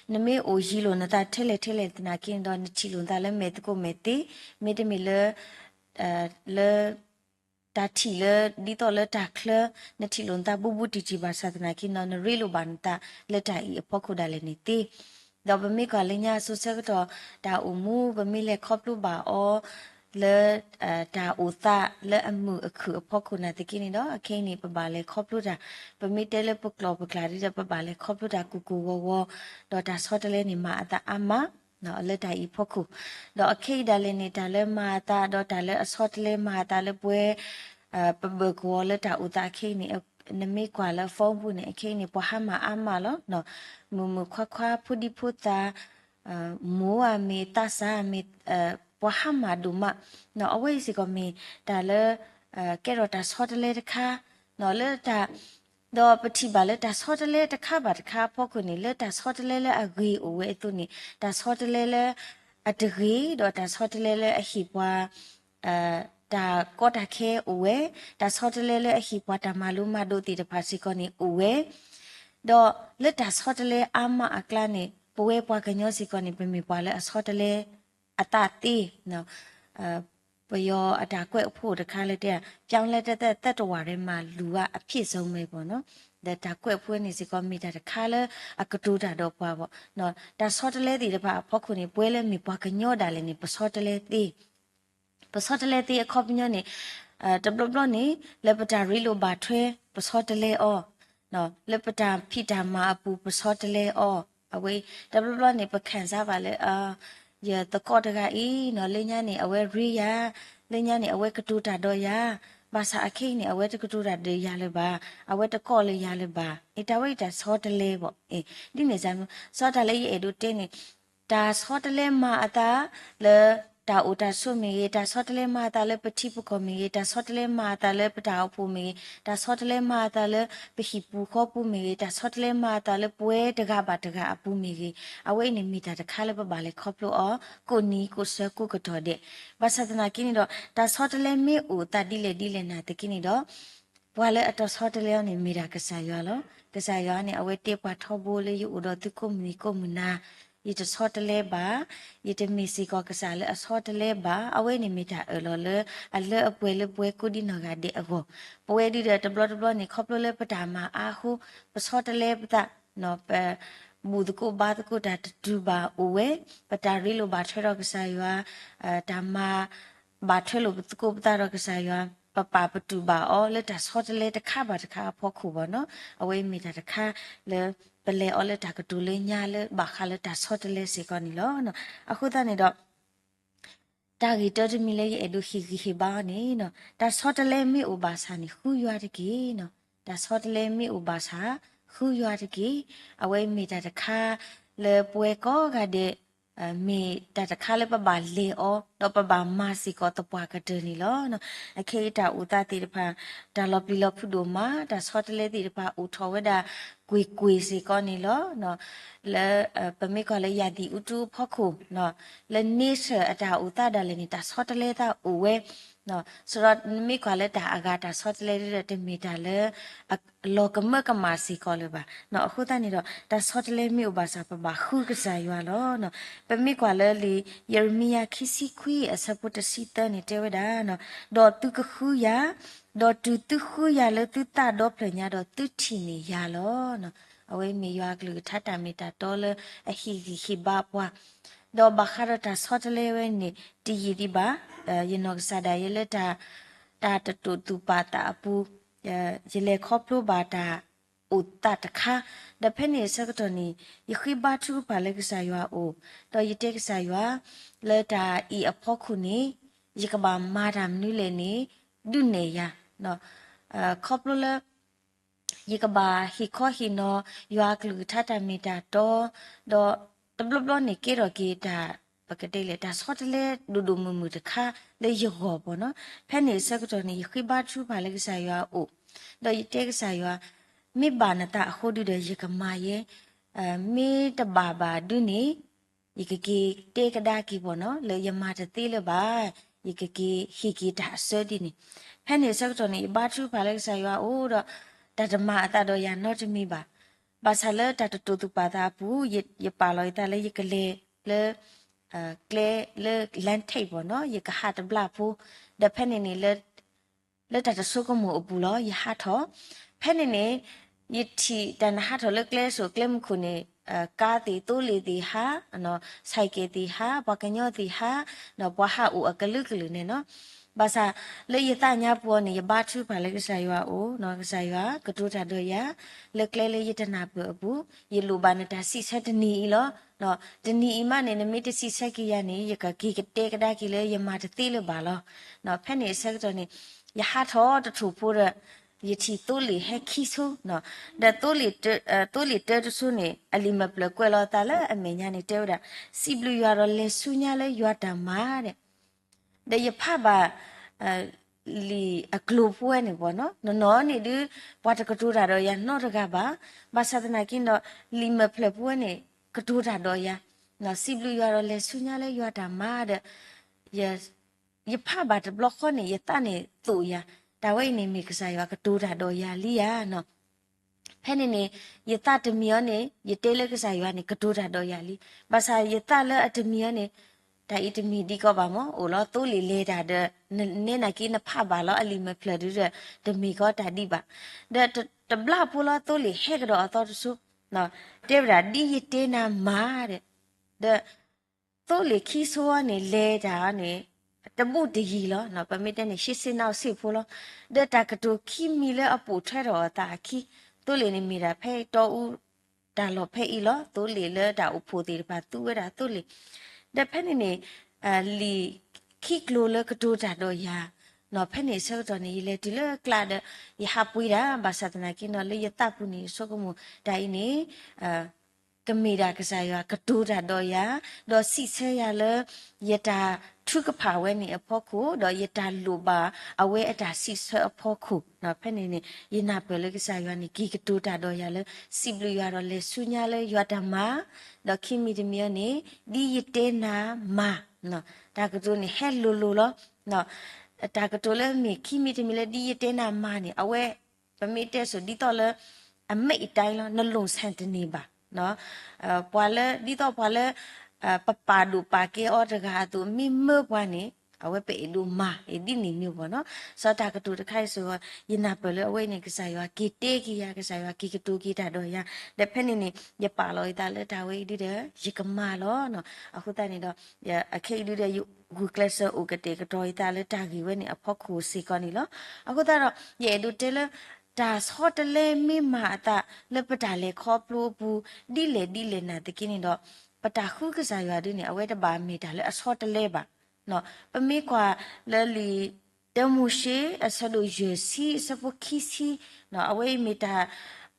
အံၤ နမ့ၢ်အိၣ်ယံၤလိာ်နသးထဲလဲၣ်ထဲလဲၣ်သနာ်က့န့ၣ်ဒီး နထံၣ်လိာ်နသးလၢမဲာ်သကိးမဲာ်သ့, မ့တမ့ၢ်လၢ လၢ တၢ်ထံၣ်လၢ ဒ်သိးလၢတၢ်ချၢ နထံၣ်လိာ်နသးဘူးဘူးတံၢ်တံၢ်ဘၣ်ဆၣ်သနာ်က့န့ၣ်ဒီး နရ့လိာ်ဘၣ်နသးလၢတၢ်အံၤအဖီခိၣ်ဒၣ်လဲာ်န့ၣ်သ့, ဒီးပမ့ၢ်ကွၢ်လၢညါစိၤဆၢကတီၢ် တၢ်အိၣ်မူ ပမ့ၢ်လဲၤခီဖျိဘၣ်အီၤ လၢ တၢ်အိၣ်သးလၢအမုာ်အခုၣ်အဖီခိၣ်နာ်သက့န့ၣ်ဒီး ခဲအံၤန့ၣ် ပဘၣ်လဲၤခီဖျိတၢ်, ပမ့ၢ်တဲလၢပကျိာ်ပကျါဒီး ပဘၣ်လဲၤခီဖျိတၢ်ကိၢ်ကိၢ်ဂီၤဂီၤ, ဒီးတၢ်ဆီတလဲန့ၣ်မၤအသးအါမး လၢတၢ်အံၤအဖီခိၣ်, ဒီးအခဲအံၤဒၣ်လဲာ်န့ၣ် တၢ်လၢမၤအသး ဒီးတၢ်လၢအဆီတလဲမၤအသးလၢပဝဲ ပဘၢၣ်ကဝီၤလၢတၢ်အိၣ်သးခဲအံၤန့ၣ် နမ့ၢ်ကွၢ်လၢ phone ပူၤန့ၣ် ခဲအံၤန့ၣ် ပှၤဟါမၢ်အါမးလီၤ. မုၣ်မုၣ်ခွါခွါ ဖိဒံဖိသၣ် မိၢ်ဧါမ့ၢ် သးစၢ်မ့ၢ် ပှၤဟါမၢ်ဒိၣ်မး, အဝဲအံၤစ့ၢ်ကီးမ့ၢ်တၢ်လၢ ကဲထီၣ်တၢ်ဆီတလဲတခါ လၢတၢ် ဒီးပထံၣ်ဘၣ်လၢတၢ်ဆီတလဲတခါဘၣ်တခါအဖီခိၣ်န့ၣ် လၢတၢ်ဆီတလဲလၢအဂ့ၤအိၣ်ဝဲအသိးန့ၣ် တၢ်ဆီတလဲလၢအတဂ့ၤ ဒီးတၢ်ဆီတလဲလၢအဟ့ၣ်ပှၤ တၢ်ကီတၢ်ခဲအိၣ်ဝဲ, တၢ်ဆီတလဲလၢအဟ့ၣ်ပှၤတၢ်မၤလိမၤဒိးသ့ၣ်တဖၣ်စ့ၢ်ကီးန့ၣ်အိၣ်ဝဲ, ဒီးလၢတၢ်ဆီတလဲအါမးအကျါန့ၣ် ပဝဲပှၤကညီစ့ၢ်ကီးန့ၣ် ပမ့ၢ်ပှၤလၢအဆီတလဲ အသးသ့, ပယီၤအတၢ်ကွဲးအဖိတခါလၢတဲ ပြောင်းလဲတတ်သော သတ္တဝါထဲမှာ လူက အပြည့်စုံပဲပေါ့နော်. ဒီးတၢ်ကွဲးအဖိန့ၣ်စ့ၢ်ကီး မ့ၢ်တၢ်တခါလၢအကတိၤတၢ်ဒီးပှၤဘၣ်. တၢ်ဆီတလဲသ့ၣ်တဖၣ်အဖီခိၣ်န့ၣ် ပဝဲလၢမ့ၢ်ပှၤကညီဒၣ်လဲာ်န့ၣ် ပဆီတလဲသ့ ပဆီတလဲသ့အခီပညီန့ၣ် တဘျီဘျီန့ၣ် လၢပတၢ်ရ့လိာ်ဘၣ်ထွဲ ပဆီတလဲအီၤ, လၢပတၢ်ဖံးတၢ်မၤအပူၤ ပဆီတလဲအီၤ, အဝဲ တဘျီဘျီန့ၣ် ပခံစားဘၣ်လၢ ယသကိးတဂၤအံၤနီၤ လၢညါန့ၣ် အဝဲရ့ယၤ, လၢညါန့ၣ် အဝဲကတိၤတၢ်ဒီးယၤ, ဘၣ်ဆၣ်အခဲအံၤန့ၣ် အဝဲတကတိၤတၢ်ဒီးယၤလၢၤဘၣ်, အဝဲတကိးလၢယၤလၢၤဘၣ်. အံၤ တၢ်ဝဲအံၤတၢ်ဆီတလဲဘၣ်. ဒ်န့ၣ်စ့ၢ် ဆီတလဲလၢယအဲၣ်ဒိးတဲန့ၣ် တၢ်ဆီတလဲမၤအသးလၢ တၢ်အိၣ်တၢ်ဆိးမ့ၢ်ဂ့ၤ, တၢ်ဆီတလဲမၤအသးလၢပထံပကီၢ်မ့ၢ်ဂ့ၤ, တၢ်ဆီတလဲမၤအသးလၢပတၢ်အိၣ်ဖှိၣ်မ့ၢ်ဂ့ၤ, တၢ်ဆီတလဲမၤအသးလၢပဟံၣ်ပူၤဃီပူၤမ့ၢ်ဂ့ၤ, တၢ်ဆီတလဲမၤအသးလၢပဝဲတဂၤဘၣ်တဂၤအပူၤမ့ၢ်ဂ့ၤ, အဝဲအံၤန့ၣ်မ့ၢ်တၢ်တခါလၢပဘၣ်လဲၤခီဖျိအီၤ ကိးနံၤကိးဆၢကိးကတီၢ်ဒဲး. ဘၣ်ဆၣ်သနာ်က့န့ၣ်ဒီး တၢ်ဆီတလဲမ့ၢ်အိၣ်သးဒ်လဲၣ်ဒ်လဲၣ်နာ်သက့န့ၣ်ဒီး ပှၤလၢအတၢ်ဆီတလဲအီၤန့ၣ် မ့ၢ်ဒၣ်ကစၢ်ယွၤလီၤ. ကစၢ်ယွၤန့ၣ် အဝဲတဲပှၤထီဘိလၢယအိၣ်ဒီးသုကိးမုၢ်နံၤကိးမုၢ်နၤ, ယတဆီတလဲဘၣ်, ယတမ့ၢ်စ့ၢ်ကီးကစၢ်လၢအဆီတလဲဘၣ်. အဝဲန့ၣ်မ့ၢ်တၢ်အၢၣ်လီၤလၢအလၢအပှဲၤလၢပဝဲကိးဒံနီၢ်ဂၤဒဲးအဂီၢ်. ပဝဲဒုဒီးတဘျီတဘျီန့ၣ် ခီဖျိလၢပတၢ်မၤအါအဃိ ပဆီတလဲပသး ပဘူၣ်သကိးဘါသကိးတၢ်တတုၤဘၣ်အိၣ်ဝဲ, ပတၢ်ရ့လိာ်ဘၣ်ထွဲဒီးကစၢ်ယွၤ, တၢ်မၤဘၣ်ထွဲလိာ်ပသကိးပသးဒီးကစၢ်ယွၤ, ပပာ်ပတုာ်ဘၣ်အီၤလၢတၢ်ဆီတလဲတခါဘၣ်တခါအဖီခိၣ်ဘၣ်နီၤ. အဝဲမ့ၢ်တၢ်တခါလၢ ပလဲၤအီၤလၢတၢ်ကတိၤလၢညါလၢဘၣ်ဃးလၢတၢ်ဆီတလဲစ့ၢ်ကီးန့ၣ်လီၤ. အဃိသတးန့ၣ်ဒီး တၢ်ဂ့ၢ်တၢတမံၤလၢယအဲၣ်ဒိးဟ့ၣ်ဂံၢ်ဟ့ၣ်ဘါအီၤန့ၣ် တၢ်ဆီတလဲမ့ၢ်အိၣ်ဘၣ်ဆၣ်န့ၣ် ဃုယွၤတက့ၢ်. တၢ်ဆီတလဲမ့ၢ်အိၣ်ဘၣ်ဆၣ် ဃုယွၤတက့ၢ်. အဝဲမ့ၢ်တၢ်တခါလၢပဝဲကိးဂၤဒဲး မ့ၢ်တၢ်တခါလၢပဘၣ်လဲၤအီၤ ဒီးပဘၣ်မၤစ့ၢ်ကီးသပှၢ်ကတၢၢ်န့ၣ်လီၤ. အခဲအံၤတၢ်အိၣ်သးသ့ၣ်တဖၣ် တၢ်လီၤပျံၤလီၤဖုးဒိၣ်မး, တၢ်ဆီတလဲသ့ၣ်တဖၣ်အိၣ်ထီၣ်ဝဲဒၣ် ကွ့ၢ်ကွ့ၢ်စ့ၢ်ကီးန့ၣ်လီၤ. လၢပမ့ၢ်ကွၢ်လၢယၤသံၣ်အူတူအဖီခိၣ် လၢန့ဆၢၣ်အတၢ်အိၣ်သးဒၣ်လဲာ်န့ၣ် တၢ်ဆီတလဲသးအိၣ်ဝဲ, စရီမ့ၢ်ကွၢ်လၢတၢ်အဂၤတၢ်ဆီတလဲဒီး တမ့ၢ်တၢ်လၢ လီၤကမၢကမၣ်စ့ၢ်ကီးလၢၤဘၣ်. အဃိသတးန့ၣ်ဒီး တၢ်ဆီတလဲမ့ၢ်အိၣ်ဘၣ်ဆၣ် ပဘၣ်ဃုကစၢ်ယွၤလီၤ. ပမ့ၢ်ကွၢ်လၢလံာ်ယံးရမံယၤခံဆံခွံအဆၢဖိတဆံသၢန့ၣ်တဲဝဲဒၣ်, ဒီးသုကဃုယၤ, ဒီးတုၤသုဃုယၤလၢသုသးဒီဖျၢၣ်ညါဒီးသုထံၣ်န့ၢ်ယၤလီၤ. အဝဲမ့ၢ်ယွၤအကလုၢ်ကထါတၢ်မ့ၢ်တၢ်တီလၢအဟ့ၣ်ဂံၢ်ဟ့ၣ်ဘါပှၤ, ဒီးဘၣ်ဃးဒီးတၢ်ဆီတလဲဝဲန့ၣ် တယံာ်ဒံးဘၣ်, ယနီၢ်ကစၢ်ဒၣ်ယဲလၢတၢ် တၢ်တတိာ်သူၣ်ပာ်သးအပူၤ ယလဲၤခီဖျိဘၣ်တၢ်အိၣ်သးတခါ, ဒီးဖဲန့ၣ်အဆၢကတီၢ်န့ၣ် ယဃ့ဘါထုကဖၣ်လၢကစၢ်ယွၤအအိၣ်, ဒီးယတဲကစၢ်ယွၤ လၢတၢ်အံၤအဖီခိၣ်န့ၣ် ယကဘၣ်မၤတၢ်မနုၤလဲၣ်န့ၣ် ဒုးနဲၣ်ယၤ, ခီဖျိလၢ ယကဘၣ်ဟ့ၣ်ခီဟ့ၣ်နီၤ ယွၤအကလုၢ်ကထါတၢ်မ့ၢ်တၢ်တီ, ဒီးတဘျီဘျီန့ၣ်ကဲထီၣ်က့ၤတၢ် ပကတဲလဲၣ် တၢ်ဆီတလဲဒိၣ်ဒိၣ်မုၢ်မုၢ်တခါလၢယဂီၢ်ဘၣ်နီၤ. ဖဲန့ၣ်အဆၢကတီၢ်န့ၣ် ယဃ့ဘါထုကဖၣ်လၢကစၢ်ယွၤအအိၣ်, ဒီးယတဲကစၢ်ယွၤ, မ့ၢ်ဘၣ်နသးအဃိဒုဒီးယကမၤယဲ, မ့ၢ်တဘၣ်ဘၣ်ဒုန့ၣ် ယကက့ၤတဲကဒါက့ၤဘၣ်နီၤ လၢယမၤတသ့လၢၤဘၣ်, ယကက့ၤဟ့ၣ်က့ၤတၢ်အစၢဒ်န့ၣ်. ဖဲန့ၣ်အဆၢကတီၢ်န့ၣ် ယဘါထုကဖၣ်လၢကစၢ်ယွၤအအိၣ်ဒီး တၢ်တမၤအသးဒီးယၤနီတမံၤဘၣ်. ဘၣ်ဆၣ်လၢတၢ်တတိာ်သူၣ်ပာ်သးအပူၤ ယပာ်လီၤယသးလၢယကလဲၤလၢ ကျဲလၢ လမ်းထိပ် ဘၣ်နီၤ ယကဟးတဘျီဖိ, ဒီးဖဲန့ၣ်န့ၣ် လၢတၢ်တဆိကမိၣ်အပူၤလီၤ ယဟးထီၣ်. ဖဲန့ၣ်န့ၣ် ယထံၣ်တၢ်နဟးထီၣ်လၢကျဲစိးကျဲမုၢ်ခိၣ်န့ၣ် ကါသ့ၣ်သိလ့ၣ်သ့ၣ်ဟး, ဆဲးကဲးသ့ၣ်ဟး, ပှၤကညီသ့ၣ်ဟး, ဒီးပှၤဟးအိၣ်အကလုာ်ကလုာ်န့ၣ်နီၤ. ဘၣ်ဆၣ်လၢယသးညါပူၤအီၤန့ၣ် ယဘါထုကဖၣ်လၢကစၢ်ယွၤအအိၣ်, ကစၢ်ယွၤကတိၤတၢ်ဒီးယၤ လၢကျဲလၢယတနၢ်ပၢၢ်အပူၤ, ယလိၣ်ဘၣ်နတၢ်စံးဆၢတနံၤအံၤလီၤ. တနံၤအံၤမးန့ၣ် နမ့ၢ်တစံးဆၢက့ၤယၤန့ၣ် ယကက့ၤကတဲကဒါက့ၤလၢယမၤတသ့လၢၤဘၣ်လီၤ. ဖဲန့ၣ်အဆၢကတီၢ်န့ၣ် ယဟးထီၣ်တထူၣ်ဖိဒီး ယထံၣ်သိလ့ၣ်ဟဲခံဆိ, ဒီး သိလ့ၣ်တၢတဆိန့ၣ် အလံာ်မဲာ်ဖျၢၣ်ကွဲးလီၤအသးလၢအမဲာ်ညါန့ၣ် တဲဝဲဒၣ်, စံးဘျုးယွၤဒီးလဲၤဆူညါလၢယွၤတၢ်မၤဒဲး ဒီးယဖးဘၣ် လံာ်အကျိၤဖိဝဲန့ၣ်ဘၣ်နီၤ, နီၢ်နီၢ်န့ၣ်ဒုး ပှၤတကတိၤတၢ်ဒီးယၤနီတဂၤဘၣ်. ဘၣ်ဆၣ်သနာ်က့ဒီး လံာ်မဲာ်ဖျၢၣ်ဖိဝဲန့ၣ် ကတိၤတၢ်ဒီးယၤ, စံးဘျုးယွၤဒီးလဲၤဆူညါလၢယွၤတၢ်မၤဒီး ယဖးဘၣ်တဘျီဃီန့ၣ် ယသးန့ၣ်သိၣ်ယၤ, တၢ်ဝဲအံၤန့ၣ်မ့ၢ်ကစၢ်ယွၤကတိၤတၢ်ဒီးယၤလံဧါနီၤ. ဖဲန့ၣ်န့ၣ် ယသးတမံၤအီၤန့ၣ် ယတဲလၢကစၢ်ယွၤန့ၣ် ကတိၤတၢ်ဒီးယၤလံ. ဘၣ်ဆၣ်ယသးလၢအတမံၤအီၤန့ၣ် တၢ်အံၤတမ့ၢ်ဒ်ကီးဘၣ်မၢ်, အိၣ်လီၤသိလ့ၣ်လဲၤတၢ်ဒီး နဲနာ်က့နဖးဘၣ်လီၤ အလံာ်မဲာ်ဖျၢၣ်ဒုဒီး တမ့ၢ်ကီးတၢ်ဒ်ဘၣ်. ဒီးတဘျီဖိလီၤ သိလ့ၣ်ဟဲကဒီးအသီတစိၤ, တဲဝဲဒၣ်ဒ်ယတဲနၤမၤဒီး ဒီး သိလ့ၣ်ခံဆိအီၤန့ၣ် လဲၤတၢ်အီၤန့ၣ် တဘူၣ်တယံၤလီၤ. ပမ့ၢ်တဲန့ၣ် ရှ့စ့နဝ်စ့ၣ်ဖိလီၤ. ဒီးတၢ်ကတိၤခံမံၤလၢအပိာ်ထွဲထီၣ်အသးအခံ, သိလ့ၣ်န့ၣ်မ့ၢ်ဒၣ်ဖဲတီအူ တၢ်လီၢ်ဖဲအံၤလီၤ. သိလ့ၣ်လၢတၢ်အိၣ်ဖှိၣ်သ့ၣ်တဖၣ်သူဝဲဒၣ်သိလ့ၣ်, ဒီးဖဲန့ၣ်န့ၣ် လံာ်ခံကျိၤလၢကတိၤတၢ်ဒီးယၤ, ဖဲန့ၣ်အဆၢကတီၢ်န့ၣ် ယလဲၤတုၤလၢကျးဒီး ယဟးပှ့ၤတၢ် ဘၣ်ဆၣ်သနာ်က့နီၤ လၢယသးပူၤန့ၣ် ယဆိကမိၣ်တၢ်အံၤန့ၣ် ကမ့ၢ်ဒၣ်ကစၢ်ယွၤကတိၤတၢ်ဒီးယၤ, ဒီးစံးဆၢယၤလၢ ယတၢ်ထုကဖၣ်ဝဲန့ၣ်အဖီခိၣ်, ဒီးယတၢ်လိၣ်ဘၣ်အဝဲအတၢ်စံးဆၢအဖီခိၣ်, ဖဲန့ၣ်န့ၣ် ယနၢ်ပၢၢ်လၢကစၢ်ယွၤန့ၣ် က့ၤကတိၤတၢ်ဒီးယၤလၢ စံးဘျုးယွၤဒီးလဲၤဆူညါလၢယွၤတၢ်မၤ, ဒီးခံမံၤတမံၤအံၤန့ၣ် ဒ်ယတဲနၤမၤ, တၢ်ကတိၤန့ၣ်ဟဲလိၤလိၤလီၤ. တၢ်ကတိၤလၢမ့ၢ်ခံမံၤတမံၤလၢဒ်ယတဲနၤမၤန့ၣ် အဝဲ ပမ့ၢ်တဲစိၤဒ်သိးလၢ အမဲာ်အတၢ်လီၤ နလိၣ်ဆၣ်တန့ၢ်ဘၣ်. ပှၤလၢ ဒ်သိးပှၤလၢ ပပာ်ဒိၣ်ပာ်ကဲအီၤတဂၤအသိး မ့ၢ်မၢပှၤန့ၣ် အဝဲပအဲၣ်ဒိးမၤ ဒ်န့ၣ်မ့ၢ်ပှၤနီၤ. စီၤတၢ်ကတိၤတခါအံၤစ့ၢ်ကီး ယနၢ်ပၢၢ်လၢအဝဲအံၤန့ၣ် ကစၢ်ယွၤက့ၤတဲက့ၤယၤ ကစၢ်ယွၤက့ၤကတိၤက့ၤတၢ်ဒီးယၤ ဒီးဖဲန့ၣ်န့ၣ် ယပာ်လီၤယသးလၢတၢ်ဝဲအံၤဒုဒီး ယကမၤလီၤ. အဃိသတးန့ၣ်ဒီး အခဲအံၤဒုဒီး ယဂုာ်ကျဲးစၢးအိၣ်ကတဲာ်ကတီၤယသးလၢတၢ်ဂ့ၢ်ဝဲန့ၣ်အဖီခိၣ်စ့ၢ်ကီးန့ၣ်လီၤ. အဃိသတးဒီး ယအဲၣ်ဒိးတဲလၢ တၢ်ဆီတလဲမ့ၢ်မၤအသးလၢပတၢ်လဲၤခီဖျိအပူၤ ဒ်လဲၣ်ဒ်လဲၣ်နာ်သက့န့ၣ်ဒီး ပတၢ်ဃုကစၢ်ယွၤဒုန့ၣ် အဝဲတဘၣ်မ့ၢ်တၢ်လၢအဆီတလဲဘၣ်. ပမ့ၢ်ကွၢ်လၢလံာ်တၢမိၤၡ့ အဆၢဒိၣ်ယဲၢ်ဆံ အဆၢဖိခံဆံ အဝဲအံၤမ့ၢ်တၢ်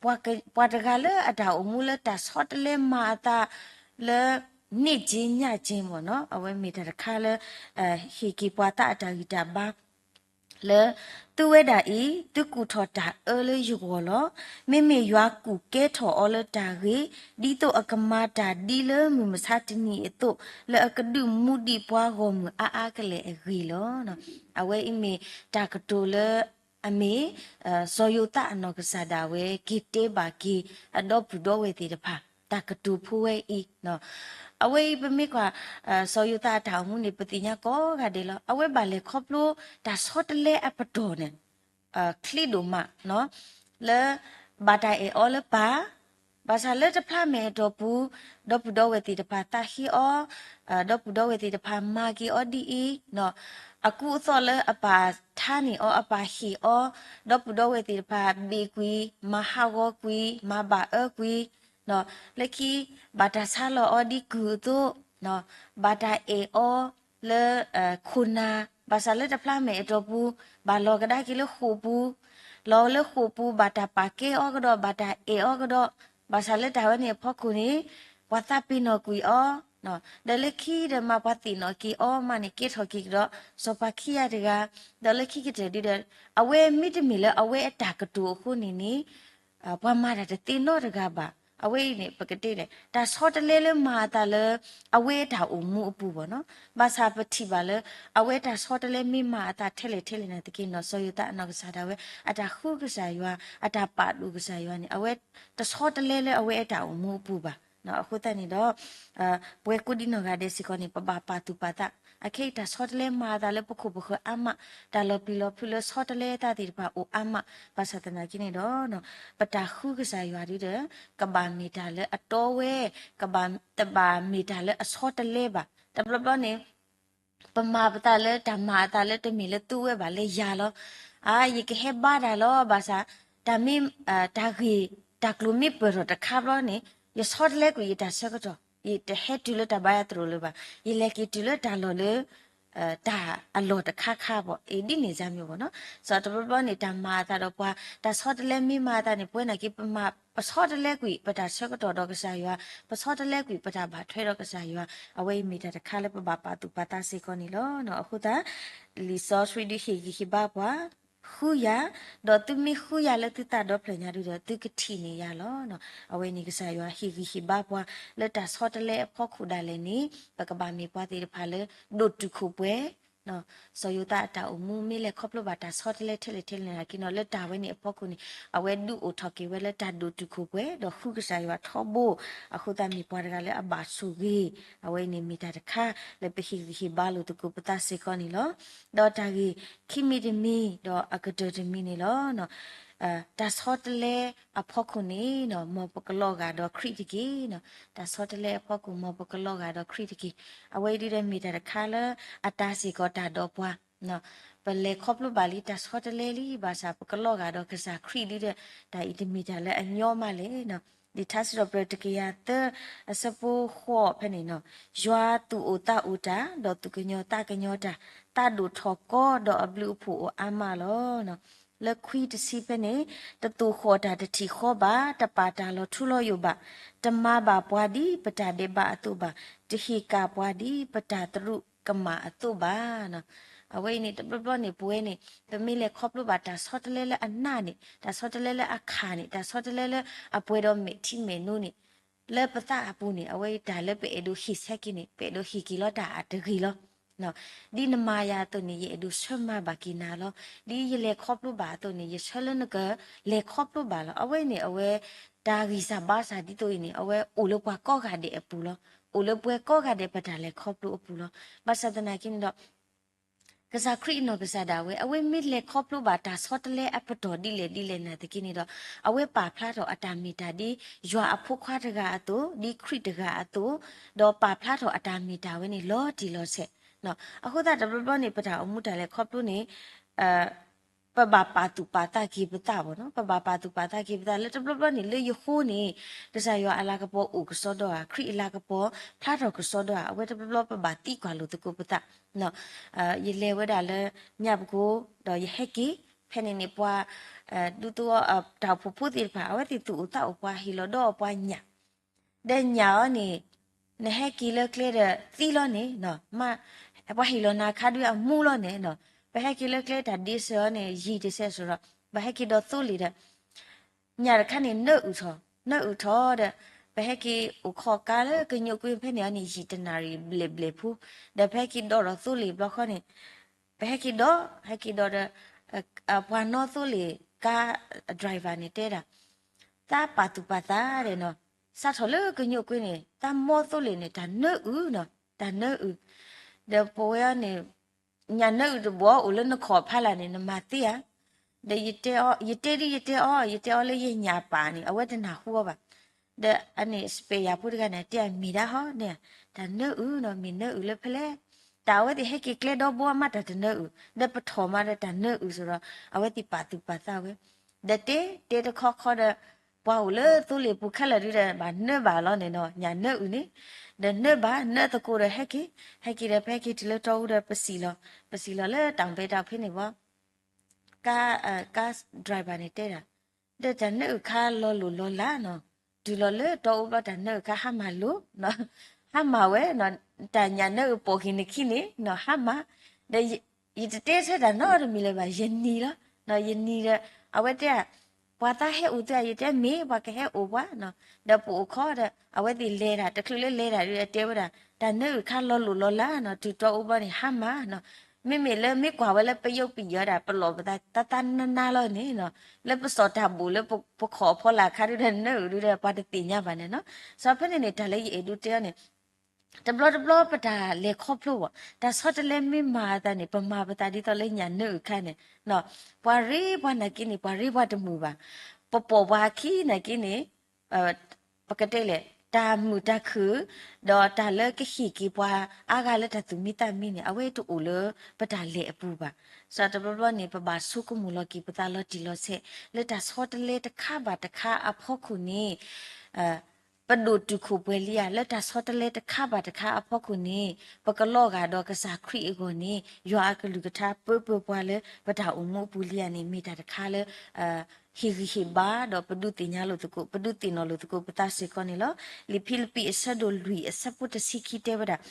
ပှၤတဂၤလၢအတၢ်အိၣ်မူလၢတၢ်ဆီတလဲမၤအသးလၢ န့ၢ်က့ညၣ်က့မ့ၢ်နီၤ အဝဲမ့ၢ်တၢ်တခါလၢ ဟ့ၣ်က့ၤပှၤသးအတၢ်ဂံၢ်တၢ်ဘါ လၢ သုဝဲဒၣ်အံၤ သုကူၣ်ထီၣ်တၢ်အၢလၢယဂီၢ်လီၤ. မ့မ့ၢ်ယွၤကူၣ်ကဲထီၣ်အီၤလၢတၢ်ဂ့ၤ ဒ်သိးအကမၤတၢ်ဒ်လၢမုၢ်မဆါတနံၤအသိး လၢအကဒုးမူဒံးပှၤဂီၢ်မုၢ်အါအါကလဲာ်အဂ့ၢ်လီၤ. အဝဲအံၤမ့ၢ်တၢ်ကတိၤလၢ အမ့ၢ် စီၤယိၤသးအနီၢ်ကစၢ်ဒၣ်ဝဲ က့ၤတဲဘၣ်က့ၤ အဒီပုၢ်ဒီဝဲၢ်သ့ၣ်တဖၣ် တၢ်ကတိၤဖိဝဲအံၤ အဝဲအံၤပမ့ၢ်ကွၢ် စီၤယိၤသးအတၢ်အိၣ်မူန့ၣ် ပသ့ၣ်ညါကိးဂၤဒဲးလီၤ. အဝဲဘၣ်လဲၤခီဖျိတၢ်ဆီတလဲအပတီၢ်န့ၣ် ချ့ဒိၣ်မး လၢ ဘၣ်တၢ်အဲၣ်အီၤလၢပၢ်, ဘၣ်ဆၣ်လၢတဖျါမဲာ်အတီၢ်ပူၤ ဒီပုၢ်ဒီဝဲၢ်သ့ၣ်တဖၣ်သးဟ့အီၤ, ဒီပုၢ်ဒီဝဲၢ်သ့ၣ်တဖၣ်မၤက့ၤအီၤဒ်အံၤ, အကူအသိးလၢအပၢ်ထါန့ၢ်အီၤ အပၢ်ဟ့ၣ်အီၤ, ဒီပုၢ်ဒီဝဲၢ်သ့ၣ်တဖၣ်ဘ့ၣ်ကွံာ်, မၤဟးဂီၤကွံာ်, မၤဘၣ်အၢကွံာ် လၢခံ ဘၣ်တၢ်ဆါလီၤအီၤဒ်ကုၢ်အသိး, ဘၣ်တၢ်အဲၣ်အီၤလၢ ခိၣ်နၢ်, ဘၣ်ဆၣ်လၢတဖျါမဲာ်အတီၢ်ပူၤ ဘၣ်လီၤကဒါက့ၤလၢဃိာ်ပူၤ, လီၤလၢဃိာ်ပူၤ ဘၣ်တၢ်ပာ်ကဲအီၤကဒီး ဘၣ်တၢ်အဲၣ်အီၤကဒီး, ဘၣ်ဆၣ်လၢတၢ်ဝဲန့ၣ်အဖီခိၣ်န့ၣ် ပှၤသးပ့ၤနီၣ်ကွံာ်အီၤ, ဒီးလၢခံဒီးမၤပှၤသ့ၣ်နီၣ်က့ၤအီၤမးန့ၣ် ကဲထီၣ်က့ၤကဒီး စီၤပၤခံဂၤတဂၤ, ဒီးလၢခံကတၢၢ်ဒုဒီး အဝဲမ့တမ့ၢ်လၢအဝဲအတၢ်ကတိၤအဃိန့ၣ်န့ၣ် ပှၤမၤတၢ်တသ့နီတဂၤဘၣ်. အဝဲအံၤန့ၣ် ပကတဲလဲၣ် တၢ်ဆီတလဲလၢမၤအသးလၢ အဝဲအတၢ်အိၣ်မူအပူၤဘၣ်နီၤ. ဘၣ်ဆၣ်ပထံၣ်ဘၣ်လၢ အဝဲတၢ်ဆီတလဲမ့ၢ်မၤအသးထဲလဲၣ်ထဲလဲၣ်နာ်သက့နီၤ စီၤယိၤသးအနီၢ်ကစၢ်ဒၣ်ဝဲ အတၢ်ဃုကစၢ်ယွၤ အတၢ်ပာ်ဒိၣ်ကစၢ်ယွၤန့ၣ် အဝဲတဆီတလဲလၢအဝဲအတၢ်အိၣ်မူအပူၤဘၣ်. အဃိသတးန့ၣ်ဒီး ပဝဲကိးဒံနီၢ်ဂၤဒဲးစ့ၢ်ကီးန့ၣ် ပဘၣ်ပာ်သူၣ်ပာ်သး အခဲအံၤတၢ်ဆီတလဲမၤအသးလၢပခိၣ်ပဃၢၤအါမး, တၢ်လီၤပျံၤလီၤဖုးလၢဆီတလဲသးသ့ၣ်တဖၣ်အိၣ်အါမး, ဘၣ်ဆၣ်သနာ်က့န့ၣ်ဒီး ပတၢ်ဃုကစၢ်ယွၤဒုဒီး ကဘၣ်မ့ၢ်တၢ်လၢအတီဝဲ, ကဘၣ်တဘၣ်မ့ၢ်တၢ်လၢအဆီတလဲဘၣ်. တဘျီဘျီန့ၣ် ပမၤပသးလၢတၢ်မၤအသးလၢတမ့ၢ်လၢသုဝဲဘၣ်လၢယၤလီၤ. အါ ယကဟဲဘါတၢ်လီၤ ဘၣ်ဆၣ် တၢ်မ့ၢ် တၢ်ဂ့ၢ် တၢ်ကျိၤမ့ၢ်ပၢၢ်ထီၣ်တခါဘျီန့ၣ် ယဆီတလဲကွံာ်ယတၢ်ဆၢကတီၢ် ယတဟဲတုၤလၢတၢ်ဘါယွၤသရိာ်လၢၤဘၣ်. ယလဲၤက့ၤတုၤလၢတၢ်လီၢ်လၢ တၢ်အလီၢ်တခါခါဘၣ် အ့ၣ်ဒ်န့ၣ်စ့ၢ်မ့ၢ်ဘၣ်နီၤ. စီၤတဘျီဘျီန့ၣ် တၢ်မၤအသးဒီးပှၤ တၢ်ဆီတလဲမ့ၢ်မၤအသးန့ၣ် ပဝဲနာ်က့ ပမၤ ပဆီတလဲကွံာ်ပတၢ်ဆၢကတီၢ်ဒီးကစၢ်ယွၤ, ပဆီတလဲကွံာ်ပတၢ်ဘၣ်ထွဲဒီးကစၢ်ယွၤ, အဝဲအံၤမ့ၢ်တၢ်တခါလၢပဘၣ်ပာ်သူၣ်ပာ်သးစ့ၢ်ကီးန့ၣ်လီၤ. အဃိသတး လံာ်စီဆှံဒုးဟ့ၣ်ဂံၢ်ဟ့ၣ်ဘါပှၤ ဃုယၤ, ဒီးသုမ့ၢ်ဃုယၤလၢသုသးဒီဖျၢၣ်ညါဒုဒီး သုကထံၣ်န့ၢ်ယၤလီၤ. အဝဲန့ၣ်ကစၢ်ယွၤဟ့ၣ်ဂံၢ်ဟ့ၣ်ဘါပှၤ လၢတၢ်ဆီတလဲအဖီခိၣ်ဒၣ်လဲာ်န့ၣ် ပကဘၣ်မ့ၢ်ပှၤသ့ၣ်တဖၣ်လၢ ဒိၣ်တုာ်ခိၣ်ပှဲၤ စီၤယိၤသးအတၢ်အိၣ်မူ မ့ၢ်လဲၤခီဖျိဘၣ်တၢ်ဆီတလဲထဲလဲၣ်ထဲလဲၣ်နာ်သက့န့ၣ်ဒီး လၢတၢ်ဝဲန့ၣ်အဖီခိၣ်န့ၣ် အဝဲဒုးအိၣ်ထီၣ်က့ၤဝဲလၢတၢ်ဒိၣ်တုာ်ခိၣ်ပှဲၤ ဒီးဃုကစၢ်ယွၤထီဘိ အဃိသတးမ့ၢ်ပှၤတဂၤလၢအဘၣ်ဆိၣ်ဂ့ၤ, အဝဲအံၤန့ၣ်မ့ၢ်တၢ်တခါလၢပဟ့ၣ်ဂံၢ်ဟ့ၣ်ဘါလိာ်သကိးပသးစ့ၢ်ကီးန့ၣ်လီၤ. ဒီးတၢ်ဂ့ၢ်ခံမံၤတမံၤ ဒီးအကတၢၢ်တမံၤန့ၣ်လီၤ. တၢ်ဆီတလဲအဖီခိၣ်န့ၣ် မ်ပကလီၤဂာ်ဒီးခရံာ်တက့ၢ်. တၢ်ဆီတလဲအဖီခိၣ် မ်ပကလီၤဂာ်ဒီးခရံာ်တက့ၢ်. အဝဲအံၤဒုးဒီးမ့ၢ်တၢ်တခါလၢအတၢ်စ့ၢ်ကီးတၢ်ဒီးပှၤ ပလဲၤခီဖျိဘၣ်လံ တၢ်ဆီတလဲလံ ဘၣ်ဆၣ်ပကလီၤဂာ်ဒီးကစၢ်ခရံာ်ဒုးဒီး တၢ်အံၤတမ့ၢ်တၢ်လၢအညီမးလဲၣ်. လံာ်ထါစံးထီၣ်ပတြၢၤတကယၤသၢ အဆၢဖိဃိးဖဲန့ၣ်, ယွၤသူၣ်အိၣ်သးအိၣ်တၢ်, ဒီးသူၣ်ကညီၤသးကညီၤတၢ်, သးဒိၣ်ထီၣ်ကီ ဒီးအဘျုးအဖှိၣ်အိၣ်အါမးလီၤ. လၢခွံတဆံဖဲန့ၣ်, တသိၣ်ဃီၣ်တၢ်တထံၣ်ဃီဘၣ်, တပာ်တၢ်လီၤထူလီၤယိာ်ဘၣ်, တမၤဘၣ်ပှၤဒ်ပတၢ်ဒဲးဘးအသိးဘၣ်, တဟ့ၣ်ကၣ်ပှၤဒ်ပတၢ်သရူးကမၣ်အသိးဘၣ်. အဝဲအံၤန့ၣ် တဘျီဘျီန့ၣ် ပဝဲန့ၣ် ပမ့ၢ်လဲၤခီဖျိဘၣ်တၢ်ဆီတလဲလၢအနးန့ၣ်, တၢ်ဆီတလဲလၢအခးန့ၣ်, တၢ်ဆီတလဲလၢအပှဲၤဒီးမဲာ်ထံမဲာ်နိန့ၣ်, လၢပသးအပူၤန့ၣ် အဝဲအံၤတၢ်လၢပအဲၣ်ဒိးဟ့ၣ်ဆၢက့ၤန့ၣ် ပအဲၣ်ဒိးဟ့ၣ်က့ၤလီၤတၢ်အတဂ့ၤလီၤ. ဒ်နမၤယၤအသိးန့ၣ် ယအဲၣ်ဒိးဆၢမၤဘၣ်က့ၤနၤလီၤ. ဒ်ယလဲၤခီဖျိဘၣ်အသိးန့ၣ် ယဆၢလၢနကလဲၤခီဖျိဘၣ်လီၤ. အဝဲန့ၣ်အဝဲ တၢ်ဂံၢ်စၢ်ဘါစၢ်ဒ်သိးအံၤန့ၣ် အဝဲအိၣ်လၢပှၤကိးဂၤဒဲးအပူၤလီၤ. အိၣ်လၢပှၤကိးဂၤဒဲးပတၢ်လဲၤခီဖျိအပူၤလီၤ. ဘၣ်ဆၣ်သနာ်က့န့ၣ်ဒီး ကစၢ်ခရံာ်အနီၢ်ကစၢ်ဒၣ်ဝဲ အဝဲမ့ၢ်လဲၤခီဖျိဘၣ်တၢ်ဆီတလဲအပတီၢ်ဒ်လဲၣ်ဒ်လဲၣ်နာ်သက့န့ၣ်ဒီး အဝဲပာ်ဖျါထီၣ်အတၢ်မ့ၢ်တၢ်ဒ်ယွၤအဖိခွါတဂၤအသိး, ဒ်ခရံာ်တဂၤအသိး, ဒီးပာ်ဖျါထီၣ်အတၢ်မ့ၢ်တၢ်ဝဲန့ၣ်လီၤတံၢ်လီၤဆဲး. အဃိသတးတဘျီဘျီန့ၣ် ပတၢ်အိၣ်မူတၢ်လဲၤခီဖျိန့ၣ် ပဘၣ်ပာ်သူၣ်ပာ်သးက့ၤပသးဘၣ်နီၤ, ပဘၣ်ပာ်သူၣ်ပာ်သးက့ၤပသး လၢတဘျီဘျီန့ၣ် လၢယဃိန့ၣ် ကစၢ်ယွၤအလၤကပီၤအိၣ်ကစီဒီဧါ, ခရံာ်အလၤကပီၤဖျါထီၣ်ကစီဒီဧါ, အဝဲတဘျီဘျီပဘၣ်သံကွၢ်လိာ်သကိးပသး. ယလဲၤဝဲဒၣ်လၢညၣ်ပကိ ဒီးယဟဲက့ၤ, ဖဲန့ၣ်န့ၣ် ပှၤ ဒူသဝီ တၢ်အိၣ်ဖှိၣ်ဖိသ့ၣ်တဖၣ် အဝဲသ့ၣ်သူၣ်အိၣ်သးအိၣ်ပှၤဟ့ၣ်လီၤဒီးပှၤညၣ် ဒီးညၣ်အီၤန့ၣ် နဟဲက့ၤလၢကျဲဒီးသံလီၤန့ၣ်, ပှၤဟ့ၣ်လီၤနၤခါဒုးအမူလီၤန့ၣ်နီၤ, ပဟဲက့ၤလၢကျဲတၢ်ဒ့စၢၤအီၤန့ၣ် ယံာ်တစဲးစိၤဒီး ပဟဲက့ၤဒီးသိလ့ၣ်ဒီး ညၣ်တခါန့ၣ် နၢအုၣ်ထီၣ်, နၢအုၣ်ထီၣ်ဒီး ပဟဲက့ၤအိၣ်ခိးကါလၢကညိးကွ့ဖဲန့ၣ်အီၤန့ၣ် ယံာ်တနၣ်ရံၣ်ဘျဲၣ်ဘျဲၣ်ဖိ, ဒီးပဟဲက့ၤဒီးဒီးသိလ့ၣ်ဘျီဃီန့ၣ် ပဟဲက့ၤဒီး, ဟဲက့ၤဒီးဒီး ပှၤနီၣ်သိလ့ၣ်ကါ driver န့ၣ်တဲဒၣ် သးပာ်သူၣ်ပာ်သးဒီးနီၤ, စးထီၣ်လၢကညိးကွ့န့ၣ် သးမိၣ်သိလ့ၣ်န့ၣ် တၢ်နၢအုၣ်နီၤ, တၢ်နၢအုၣ်, ဒီးပဝဲအီၤန့ၣ် ညၣ်နၢအုၣ်တဘိအိၣ်လၢနခီၣ်ဖးလာ်န့ၣ် နမၤသ့ဧါ, ဒီး ယတဲဒ်ယတဲအီၤ ယတဲအီၤလၢယညၣ်ပာ်န့ၣ် အဝဲတနၢ်ဟူအီၤဘၣ်. ဒီးအန့ၣ် spare ယၤဖိတဂၤန့ၣ် တဲအမ့ၢ်ဒၣ်ဟီန့ၣ်, တၢ်နၢအုၣ်နီၤ မ့ၢ်နၢအုၣ်လၢဖဲလဲၣ်, တၢ်အဝဲသ့ၣ်ဟဲက့ၤကျဲဒီဘိမးတၢ်တနၢအုၣ်, ဒီးပထီၣ်မးဒီးတၢ်နၢအုၣ်စ့ၢ်ဒီး အဝဲသ့ၣ်ပာ်သူၣ်ပာ်သးဝဲ, ဒီးတဲတဲတခီခီဒီး ပှၤအိၣ်လၢသိလ့ၣ်ပူၤခဲလၢာ်ဒုဒီး ဘၣ်နၢဘၣ်လီၤန့ၣ်နီၤ, ညၣ်နၢအုၣ်န့ၣ်, ဒီးနၢဘၣ် နၢသကိးဒီးဟဲက့ၤ, ဟဲက့ၤဒီး ပဟဲက့ၤတုၤလၢတီအူဒီးပစံၣ်လီၤ, ပစံၣ်လီၤလၢတၢ်ဘဲတၢ်ဖဲန့ၣ်ဘၣ် ကါ, ကါ driver န့ၣ်တဲဒၣ်, ဒီးတၢ်နၢအုၣ်ခါလီၤလိၢ်လီၤလးနီၤ, တုၤလီၤလၢတီအူဘျီတၢ်နၢအုၣ်ခါဟါမၢ်လိၤ, ဟါမၢ်ဝဲ, တၢ်ညၣ်နၢအုၣ်ပိာ်က့ၤနခံန့ၣ်နီၤ ဟါမၢ်, ဒီး ယတတဲဆၢတၢ်နီတမံၤလၢၤဘၣ် ယနံၤလီၤ, ယနံၤဒီး အဝဲတဲ ပှၤသးဟဲအိၣ်သုဧါ ယတဲမ့ၢ် ပှၤကဟဲအိၣ်ပှၤ, ဒီးပအိၣ်ခိးဒီး အဝဲသ့ၣ်လဲၤတၢ် တချုးလၢလဲၤတၢ်ဒုး အတဲဝဲဒၣ် တၢ်နၢအုၣ်ခါလီၤလိၢ်လီၤလးနီၤ တုၤတီအူဘျီန့ၣ် ဟါမၢ်နီၤ, မ့မ့ၢ်လၢမ့ၢ်ကွၢ်ဝဲလၢပယီၤပယီၤဒၣ် ပလီၢ်ပသးသးနးနးလီၤန့ၣ်နီၤ, လၢပစီၤတၢ်ဘိၣ်လၢပခီၣ်အဖီလာ်အခါဒုးဒီး နၢအုၣ်ဒုးဒီး ပှၤတသ့ၣ်ညါဘၣ်န့ၣ်နီၤ, စီၤဖဲန့ၣ်န့ၣ် တၢ်လၢယအဲၣ်ဒိးတဲအီၤန့ၣ် တဘျီတဘျီပတၢ်လဲၤခီဖျိဘၣ် တၢ်ဆီတလဲမ့ၢ်မၤအသးန့ၣ် ပမၤပသးဒ်သိးလၢညၣ်နၢအုၣ်ခါန့ၣ်, ပှၤရ့ပှၤနာ်က့န့ၣ် ပှၤရ့ပှၤတမုာ်ဘၣ်, ပပိာ်ပှၤအခံနာ်က့န့ၣ် ပကတဲလဲၣ် တၢ်မုာ်တၢ်ခုၣ် ဒီးတၢ်လၢကဟ့ၣ်က့ၤပှၤအါဂၤလၢတၢ်သူၣ်မံသးမံန့ၣ် အဝဲတအိၣ်လၢပတၢ်လဲၤအပူၤဘၣ်. စီၤတဘျီဘျီန့ၣ် ပဘၣ်ဆိကမိၣ်လီၤက့ၤပသးလီၤတံၢ်လီၤဆဲး လၢတၢ်ဆီတလဲတခါဘၣ်တခါအဖီခိၣ်န့ၣ် ပဒိၣ်တုာ်ခိၣ်ပှဲၤလံဧါ, လၢတၢ်ဆီတလဲတခါဘၣ်တခါအဖီခိၣ်န့ၣ် ပကလီၤဂာ်ဒီးကစၢ်ခရံာ်အဂီၢ်န့ၣ် ယွၤအကလုၢ်ကထါပၢပၢပှၤလၢပတၢ်အိၣ်မူအပူၤလံဧါန့ၣ် မ့ၢ်တၢ်တခါလၢ ဟ့ၣ်ဂံၢ်ဟ့ၣ်ဘါ ဒီးပဒုးသ့ၣ်ညါလိာ်သကိး ပဒုးသ့ၣ်နီၣ်လိာ်သကိးပသးစ့ၢ်ကီးန့ၣ်လီၤ. လံာ်ဖံလံးပံးအဆၢဒိၣ်လွံၢ်အဆၢဖိတဆံခံတဲဝဲဒၣ်,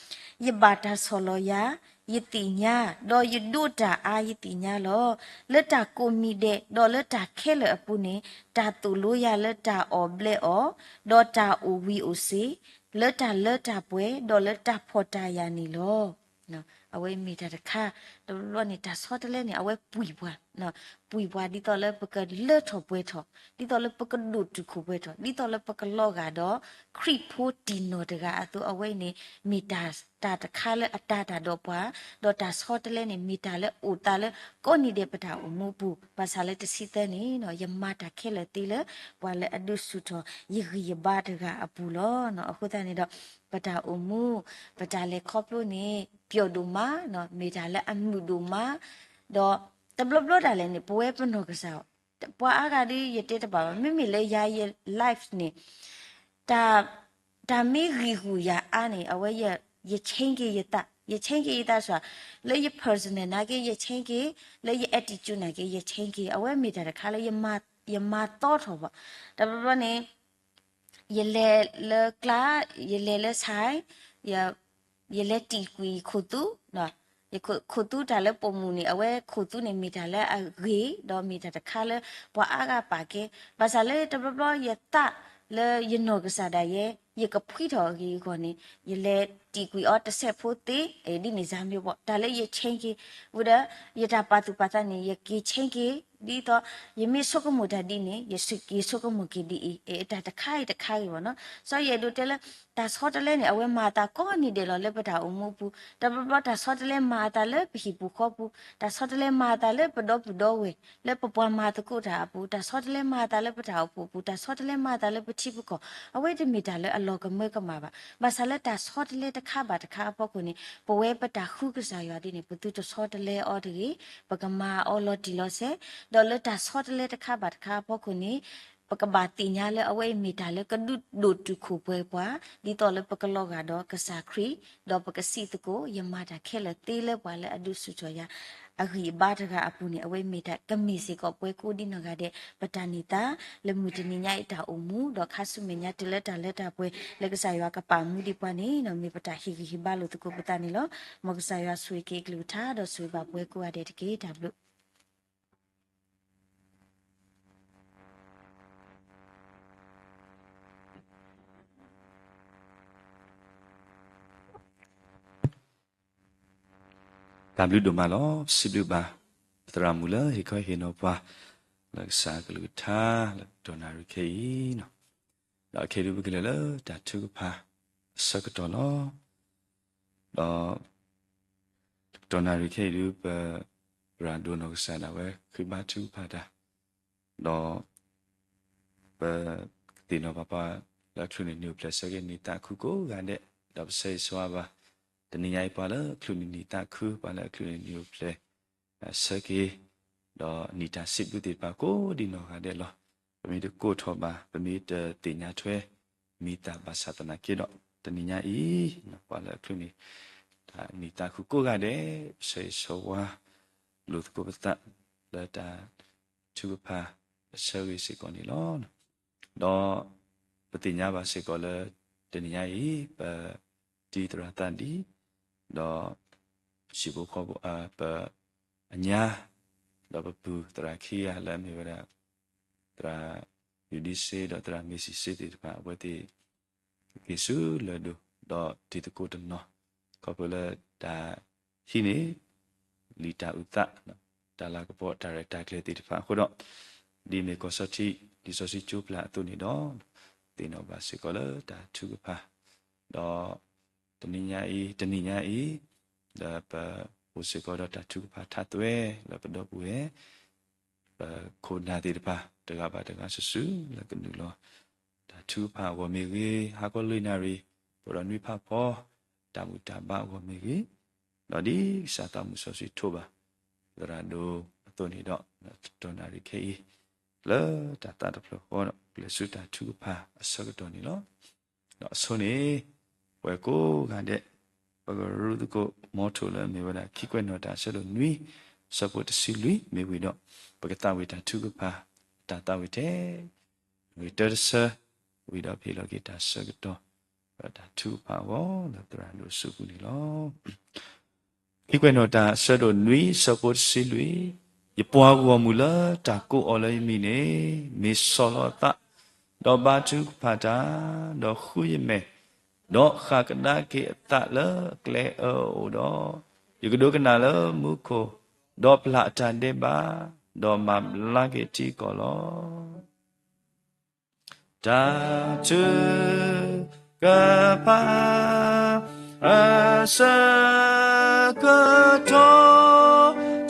ယဘၣ်တၢ်ဆီၣ်လီၤယၤ ယသ့ၣ်ညါ, ဒီးယဒိးတၢ်အါယသ့ၣ်ညါလီၤ. လၢတၢ်ကိးမံၤဒဲး ဒီးလၢတၢ်ခဲလၢာ်အပူၤန့ၣ် တၢ်သိၣ်လိယၤလၢတၢ်အီၣ်ဘျဲးအီၣ်, ဒီးတၢ်အိၣ်ဝံၤအိၣ်စ့ၤ, လၢတၢ်လၢတၢ်ပှဲၤ ဒီးလၢတၢ်ဖှီၣ်တၢ်ယာ်န့ၣ်လီၤ. အဝဲမ့ၢ်တၢ်တခါ, တဘျီဘျီန့ၣ် တၢ်ဆီတလဲန့ၣ် အဝဲပှံၢ်ပှၤ, ပှံၢ်ပှၤဒ်သိးလၢပကလၢထီၣ်ပှဲၤထီၣ်, ဒ်သိးလၢပကဒိၣ်တုာ်ခိၣ်ပှဲၤထီၣ်, ဒ်သိးလၢပကလီၤဂာ်ဒီး ခရံာ်ဖိတံၢ်နီၢ်တဂၤအသိး အဝဲအံၤန့ၣ် မ့ၢ်တၢ်တခါလၢအတၤတၢ်ဒီးပှၤ, ဒီးတၢ်ဆီတလဲန့ၣ် မ့ၢ်တၢ်လၢအိၣ်သးလၢကိးနံၤဒဲးပတၢ်အိၣ်မူအပူၤ, ဘၣ်ဆၣ်လၢတဆံသၢန့ၣ် ယမၤတၢ်ခဲလၢာ်သ့လၢ ပှၤလၢအဒုးဆူၣ်ထီၣ်ယဂံၢ်ယဘါတဂၤအပူၤလီၤ. အဃိသတးန့ၣ်ဒီး ပတၢ်အိၣ်မူ ပတၢ်လဲၤခီဖျိန့ၣ် ပျီဒိၣ်မး, မ့ၢ်တၢ်လၢအမုာ်ဒိၣ်မး, ဒီးတဘျီဘျီဒၣ်လဲာ်န့ၣ် ပဝဲပနီၢ်ကစၢ် ပှၤအါဂၤဒီးယတဲတဘၣ်ဘၣ်, မ့မ့ၢ်လၢယၤယ life န့ၣ် တၢ်မ့ၢ်ဂံၢ်ဂူာ်ယၤအါန့ၣ် အဝဲ ယ change က့ၤယသး, ယ change က့ၤယသးစ့ၢ် လၢယ personal နာ်က့ ယ change က့ၤ, လၢယ attitude နာ်က့ ယ change က့ၤ, အဝဲမ့ၢ်တၢ်တခါလၢ ယမၤသီထီၣ်ဘၣ်. တဘျီဘျီန့ၣ် ယလဲၤလၢကျါ, ယလဲၤလၢဆဲး, ယလဲၤတံာ်ကွံာ်ယခိၣ်သူ, ယခိၣ်သူတၢ်လၢပိာ်မုၣ်န့ၣ် အဝဲခိၣ်သူန့ၣ်မ့ၢ်တၢ်လၢအဂ့ၤ, ဒီးမ့ၢ်တၢ်တခါလၢ ပှၤအါဂၤပာ်ကဲ, ဘၣ်ဆၣ်လၢတဘျီဘျီယသးလၢယနီၢ်ကစၢ်ဒၣ်ယဲ ယကဖှံထီၣ်အဂ့ၢ်အဂီၢ်န့ၣ် ယလဲၤတံာ်ကွံာ်အီၤတစဲးဖိသ့, ဒ်န့ၣ်စၢ်မ့ၢ်ဘၣ်, တၢ်လၢယ change က့ၤ, ဝံၤဒီး ယတၢ်ပာ်သူၣ်ပာ်သးန့ၣ် ယက့ၤ change က့ၤ, ဒ်သိး ယမ့ၢ်ဆိကမိၣ်တၢ်ဒ်န့ၣ် ယက့ၤဆိကမိၣ်က့ၤဒ်အံၤ, တၢ်တခါအံၤတခါဂ့ၤဘၣ်နီၤ. စီၤယဲၢ်ဒိးတဲလၢ တၢ်ဆီတလဲန့ၣ် အဝဲမၤအသးကိးနံၤဒဲးလီၤလၢပတၢ်အိၣ်မူအပူၤ, တဘျီဘျီတၢ်ဆီတလဲမၤအသးလၢပဟံၣ်ပူၤဃီပူၤ, တၢ်ဆီတလဲမၤအသးလၢပဒီပုၢ်ဒီဝဲၢ်, လၢပပှၤမၤသကိးတၢ်အပူၤ, တၢ်ဆီတလဲမၤအသးလၢပတၢ်အိၣ်ဖှိၣ်အပူၤ, တၢ်ဆီတလဲမၤအသးလၢပထံပကီၢ်, အဝဲတမ့ၢ်တၢ်လၢအလီၤကမၢကမၣ်ဘၣ်. ဘၣ်ဆၣ်လၢတၢ်ဆီတလဲတခါဘၣ်တခါအဖီခိၣ်န့ၣ် ပဝဲပတၢ်ဃုကစၢ်ယွၤဒ်န့ၣ် ပသုတဆီတလဲအီၤတဂ့ၤ, ပကမၤအီၤလီၤတံၢ်လီၤဆဲး, ဒီးလၢတၢ်ဆီတလဲတခါဘၣ်တခါအဖီခိၣ်န့ၣ် ပကဘၣ်သ့ၣ်ညါလၢအဝဲအံၤမ့ၢ်တၢ်လၢကဒုးဒိၣ်တုာ်ခိၣ်ပှဲၤပှၤ, ဒ်သိးလၢပကလီၤဂာ်ဒီးကစၢ်ခရံာ်, ဒီးပကစံးသကိး ယမၤတၢ်ခဲလၢာ်သ့လၢပှၤလၢအဒုးဆူၣ်ထီၣ်ယၤ အဂံၢ်အဘါတဂၤအပူၤန့ၣ် အဝဲမ့ၢ်တၢ်ကမ့ၢ်စ့ၢ်ကီးပှၤကိးဒံနီၢ်ဂၤဒဲး ပတၢ်န့ၢ်သါ လၢမုၢ်တနံၤညါအံၤတၢ်အိၣ်မူ ဒီးခါဆူမဲာ်ညါတုၤလၢတၢ်လၢတၢ်ပှဲၤ လၢကစၢ်ယွၤကပာ်မူဒံးပှၤန့ၣ် မ့ၢ်ပတၢ်ဟ့ၣ်ဂံၢ်ဟ့ၣ်ဘါလိာ်သကိးပသးန့ၣ်လီၤ. မ်ကစၢ်ယွၤဆိၣ်ဂ့ၤက့ၤအကလုၢ်ကထါ ဒီးဆိၣ်ဂ့ၤဘၣ်ပှၤကိးဂၤဒဲးတက့ၢ်. တၢ်ဘျုး တၢ်ဘျုးဒိၣ်မးလီၤ. စံးဘျုးဘၣ် ပသရၣ်မုၣ်လၢဟ့ၣ်ခီဟ့ၣ်နီၤပှၤ လၢကစၢ်ကလုၢ်ကထါ လၢကတီၢ်နၣ်ရံၣ်ခဲအံၤ, ဒီးခဲအံၤဒုးပကလဲၤလၢတၢ်ထုကဖၣ်အဆၢကတီၢ်လီၤ. ဒီး ကတီၢ်နၣ်ရံၣ်ခဲအံၤဒုး ပ ရၤဒိၣ်နီၢ်ကစၢ်ဒၣ်ဝဲဃ့ဘါထုကဖၣ်တၢ်, ဒီး ပ သ့ၣ်နီၣ်ဘၣ်ပှၤလၢအချုးန့ၢ်နံၣ်အိၣ်ဖျဲၣ်ဆၢက့ၤနံၣ်သးခုကိးဂၤဒဲး, ဒီးပဆၢဂ့ၤဆၢဝါဘၣ် တနံၤညါအံၤပှၤလၢအချုးန့ၢ်နံၣ်သးခု ပှၤလၢအချုးန့ၢ်နံၣ်အိၣ်ဖျဲၣ် ဆၢက့ၤ, ဒီးနံၣ်တၢ်စံးဘျုးသ့ၣ်တဖၣ်ကိးဒံနီၢ်ဂၤဒဲးလီၤ. ပမ့ၢ်တကိးထီၣ်ဘၣ် ပမ့ၢ်တသ့ၣ်ညါထွဲ မံၤသၣ်ဘၣ်ဆၣ်သနာ်က့ဒီး တနံၤညါအံၤ ပှၤလၢအချုးန့ၢ် တၢ်နံၣ်သးခုကိးဂၤဒဲး ပဆၢဂ့ၤဆၢဝါ လိာ်သကိးပသး လၢတၢ်ထုကဖၣ်အဆၢဂ့ၤစ့ၢ်ကီးန့ၣ်လီၤ. ဒီး ပသ့ၣ်ညါဘၣ်စ့ၢ်ကီးလၢ တနံၤညါအံၤ ပတံၤသရၣ်သးဒံး ဒီး ဟံၣ်ဖိဃီဖိ ပ အညါ ဒီးပပုၢ်သရၣ်ခံဂၤလၢအမ့ၢ်ဝဲဒၣ် သရၣ်ယူၤဒံစ့ ဒီးသရၣ်မ့ၢ်စံးစ့သ့ၣ်တဖၣ် အဝဲသ့ၣ် ကက့ၤဆူလၢၢ်ဒိၣ် ဒီးတံၤသကိးတနီၤ ခီဖျိလၢတၢ်ဟံးန့ၢ် လံာ်တၢ်အုၣ်သး တၢ်လၤကပီၤတၢ်ရဲၣ်တၢ်ကျဲၤသ့ၣ်တဖၣ်အဃိဒီး ဒ်မ့ၢ်ကီၢ်စီထံ လံာ်စီဆှံကၠိပျၢ်အသိးန့ၣ်ဒီး သ့ၣ်နီၣ်ဘၣ်စ့ၢ်ကီးလၢတၢ်ထုကဖၣ် ဒီး တနံၤညါအံၤ တနံၤညါအံၤ ဒီးပအိၣ်စ့ၢ်ကီးဒီးတၢ်ထုကဖၣ်ထးသွဲ လၢပဒီပုၢ်ဝဲၢ် ပခိၣ်နၢ်သ့ၣ်တဖၣ် တဂၤဘၣ်တဂၤစုာ်စုာ် လၢကနုာ်လီၤ တၢ်ထုကဖၣ်အဂီၢ်မ့ၢ်ဂ့ၤ, ဟါခီလွံၢ်နၣ်ရံၣ် ပဒီးနွံဖးဖီ တၢ်ဘူၣ်တၢ်ဘါအဂီၢ်မ့ၢ်ဂ့ၤ, ဒီးဒ်ကစၢ်သးမုၣ်စီဆှံထိးဘၣ် သရၣ်ဒိၣ်အသိးန့ၣ်ဒီး တနၣ်ရံၣ်ခဲအံၤ လၢတၢ်သးတဖျၢၣ်ဃီဒီး ပကလဲၤဆူတၢ်ထုကဖၣ်အဆၢကတီၢ်န့ၣ်လီၤ. ဒီးအဆိန့ၣ် ပဝဲကိးဂၤဒဲး ပကရူၢ်သကိး မီထိၣ်လၢအမ့ၢ်ဝဲဒၣ် ခံကွဲးနီၣ်တၢ်အဆၢဒိၣ်နွံ ဆၢဖိတဆံလွံၢ် မ့ၢ်ဝံၤဒီး ပကသးဝံၣ်တၢ်ထုကဖၣ် တၢ်သးဝံၣ်ထဲ ဂ့ၤတၢတဆၢ ဝံၤဒီးဖဲလီၤက့ၤတၢ်ဆၢကတီၢ် ဒီးတၢ်ထုကဖၣ်အဂီၢ်လၢသရၣ်ဒိၣ်အစုပူၤန့ၣ်လီၤ. ခံကွဲးနီၣ်တၢ်အဆၢဒိၣ်နွံ ဆၢဖိတဆံလွံၢ်, ယပှၤဂီၢ်မုၢ်လၢတၢ်ကိးအီၤလၢယမံၤန့ၣ် မ့ၢ်ဆီၣ်လီၤအသး, ဒီးဘါထုကဖၣ်တၢ်, ဒီးဃုယမဲာ်, ဒီးဃၣ်ကဒါက့ၤအသးလၢအကျဲအၢအအိၣ်ဒီး, ယကဒိကနၣ်လၢမူခိၣ်, ဒီးပျၢ်အတၢ်ဒဲးဘး, ဒီးမၤဘျါက့ၤထံကီၢ်လီၤ. တၢ်ထုကဖၣ် အဆၢကတီၢ် ထု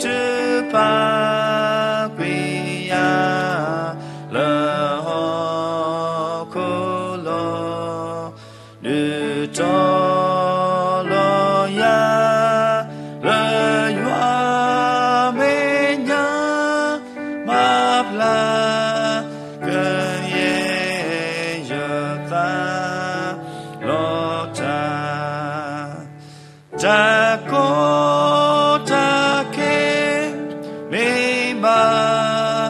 ကဖၣ်ကွံာ်ယၤ လၢဟီၣ်ခိၣ်လီၤ. ဒုးတီၤလီၤယၤ လၢယွၤမဲာ်ညါ, မၤဘျါကယဲၢ်ယသးလီၤတၢ်. တၢ်ကီတၢ်ခဲ မ့ၢ်ဘၣ်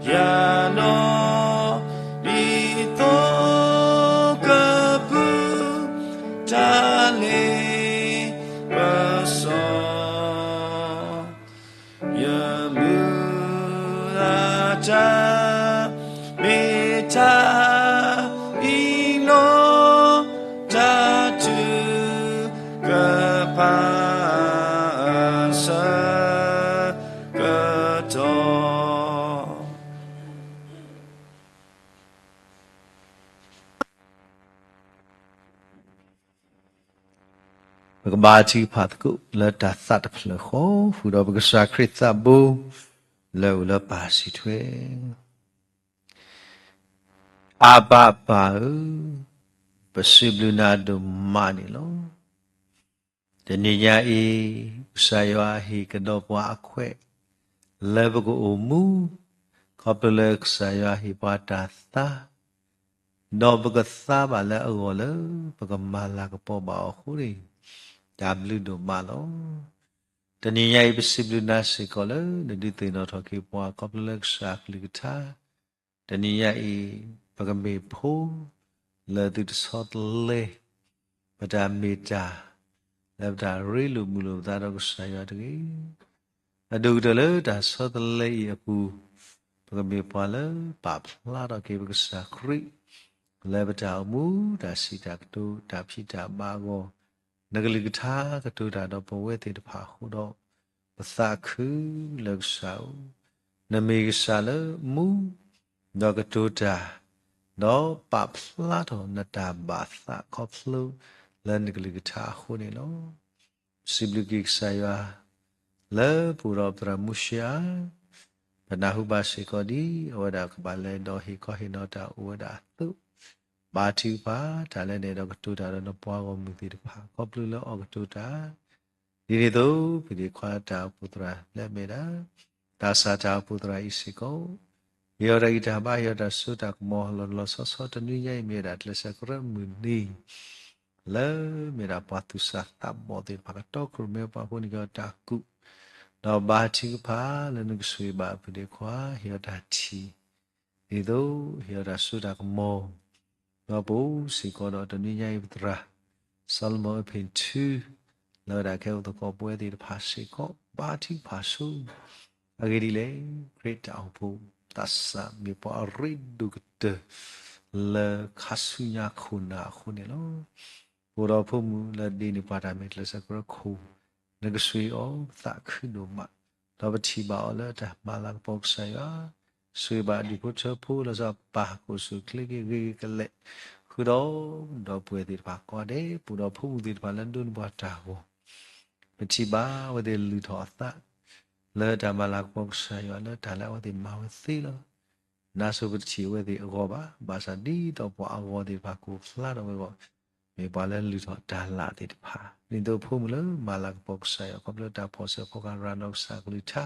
ယၤနီၢ်, ဒ်သိကပူၤ တၢ်လ့ပစီ ယမုၢ်အတၢ် မ့ၢ်တၢ်အံၤလီၤ. တၢ်ထုကဖၣ် အဆၢကတီၢ် ပကဘါထုကဖၣ်သကိးလၢတၢ်သးတဖျၢၣ်ဃီ, ဃုာ်ဒီးပကစၢ်ခရံာ်သးဘိ လၢအအိၣ်လၢပၢ်စံးထွဲ, အဘၤပၢ်ဧၢ, ပစံးဘျုးနၤဒိၣ်မးန့ၣ်လီၤ. တနံၤညါအံၤ ကစၢ်ယွၤဟ့ၣ်ကဒီးပှၤအခွဲး လၢပကအိၣ်မူ, ခီဖျိလၢကစၢ်ယွၤဟ့ၣ်ပှၤတၢ်သါ, ဒီးပကသါဘၣ်လၢအဂီၢ်လၢ ပကမၤလၤကပီၤဘၣ်အီၤအဃိန့ၣ်, တၢ်ဘျုးဒိၣ်မးလီၤ. တနံၤညါအံၤ ပစံးဘျုးနၤစ့ၢ်ကီးလၢ နဒုးသ့ၣ်နီၣ်ထီၣ်က့ၤပှၤ ခီဖျိလၢကစၢ်အကလုၢ်ကထါ, တနံၤညါအံၤ ပကမ့ၢ်ဖိ လၢသုတဆီတလဲ ပတၢ်မ့ၢ်တၢ် လၢပတၢ်ရ့လိာ်မုာ်လိာ်ပသးဒီးကစၢ်ယွၤတဂ့ၤ. အဒိၣ်ကတၢၢ်လၢတၢ်ဆီတလဲအံၤအပူၤ, ပကမ့ၢ်ပှၤလၢပာ်ဖျါထီၣ်က့ၤပကစၢ်ခရံာ် လၢပတၢ်အိၣ်မူ တၢ်စံးတၢ်ကတိၤ တၢ်ဖံးတၢ်မၤအဂီၢ်, နကလုၢ်ကထါကတိၤတၢ်ဒီးပဝဲသ့ၣ်တဖၣ်အဃိဒီး, ပသးခုလၢကစၢ်ဧၢ, နမ့ၢ်ကစၢ်လၢမူ ဒီးကတိၤတၢ်, ဒီးပာ်ဖျါထီၣ်နတၢ်ဘၣ်သးခီဖျိလၢနကလုၢ်ကထါအဃိန့ၣ်လီၤ. စံးဘျုးက့ၤကစၢ်ယွၤ လၢပအိၣ်ဒီးပသရၣ်မုၢ်ၡ့အါ, ပနၢ်ဟူဘၣ်စ့ၢ်ကီးဒ်အဝဲဒၣ်ကဘၣ်လဲၤဒီးဟ့ၣ်ခီဟ့ၣ်နီၤတၢ်အိၣ်ဝဲဒၣ်အသိး, ဘါထုကဖၣ် တၢ်လၢနဲၣ်ဒီးကတိၤတၢ်ဒီးနပှၤဂီၢ်မုၢ်သ့ၣ်တဖၣ် ခီဖျိလၢအီၤကတိၤတၢ် ဒ်န့ၣ်အသိး ဖံးဒ့ခွါတၢ်အိၣ်ဖှိၣ်သရၣ်လၢအမ့ၢ်ဒၣ် သးစၢ်တၢ်အိၣ်ဖှိၣ်သရၣ်အံၤစ့ၢ်ကီး, ဟ့ၣ်အီၤတၢ်ဂံၢ်တၢ်ဘါ ဟ့ၣ်အီၤတၢ်စိတၢ်ကမီၤ လီၤလီၤဆီဆီ တနွံညါအံၤမ့ၢ်ဝဲဒၣ် ကျဲးစၢးကရၢမုၢ်နံၤ လၢမ့ၢ်ဒၣ်ပှၤသူၣ်စၢ်သးဘီၣ်သ့ၣ်တဖၣ် ကတီခိၣ်ရိၣ်မဲပှၤအဃိန့ၣ် က့ၤအီၤတၢ်ကူၣ် ဒီးဘါထုကဖၣ်လၢနကဆိၣ်ဂ့ၤဘၣ်ဖံးဒ့ခွါ ဟ့ၣ်အီၤတၢ်ထံၣ် ဒ်သိး ဟ့ၣ်အီၤတၢ်စိတၢ်ကမီၤ, ဒီးပအိၣ်စ့ၢ်ကီးဒီးတနွံညါအံၤပသရၣ် စီၤလမုၢ်အ့ဖ့ၣ်ထူ လၢဝဲဒၣ်ကဟဲအိၣ်သကိးပဝဲသ့ၣ်တဖၣ်စ့ၢ်ကီး ဘါထုကဖၣ်ဆိ အဂ့ၢ်ဒ်လဲၣ်, ခရံာ်တၢ်အိၣ်ဖှိၣ် သးစၢ်မ့ၢ်ပှၤအရ့ဒိၣ်ကတၢၢ် လၢခါဆူညါခိၣ်နၢ်အဃိန့ၣ်လီၤ. ပအိၣ်ဒီးဖိမုၣ်လၢဒ့န့ၢ်ပှၤတၢ်မဲာ်ကျဲးစၢးကရၢခိၣ်, နကဆိၣ်ဂ့ၤအီၤ ပသးခုဒိၣ်မး, ဒီးပထံၣ်ဘၣ်အီၤလၢတၢ်မၤလၤကပီၤကစၢ်ယွၤ, ဆိၣ်ဂ့ၤဘၣ်အဒူၣ်ဖိထၢဖိ လီၤဆီပၢ်ဟီၣ်ခိၣ်ဆူၣ်ချ့က့ၤဂ့ၤကလဲာ်, ဃုာ်ဒီး ဒီပုၢ်ဝဲၢ်သ့ၣ်တဖၣ်ကိးဂၤဒဲး ပအိၣ်ဒီးဖိမုၣ်သ့ၣ်တဖၣ်လၢဒိးန့ၢ်ပှၤတၢ်ဂီၤ, ပထံၣ်ဘၣ်အဝဲသ့ၣ်လုၢ်ထီၣ်အသး လၢတၢ်မၤလၤကပီၤကစၢ်ယွၤလၢတၢ်လၢအဝဲသ့ၣ်မၤဝဲသ့လီၤ. နါစိၤပတထံၣ်အဝဲသ့ၣ်အဂီၢ်ဘၣ်, ဘၣ်ဆၣ်ဒ်သိးပှၤအဂီၤသ့ၣ်တဖၣ်ကအိၣ်ဖျါထီၣ်ဝဲအဂီၢ်, မ့ၢ်ပှၤလၢလုၢ်ထီၣ်တၢ်လၢ်သ့ၣ်တဖၣ်, ဒ်သိးဖိမုၣ်လၢမၤလၤကပီၤကစၢ်ယွၤ ခီဖျိတၢ်ဖီၣ်ဆၢဖီကၤရၤဒီးကစၢ်ကလုၢ်ကထါ,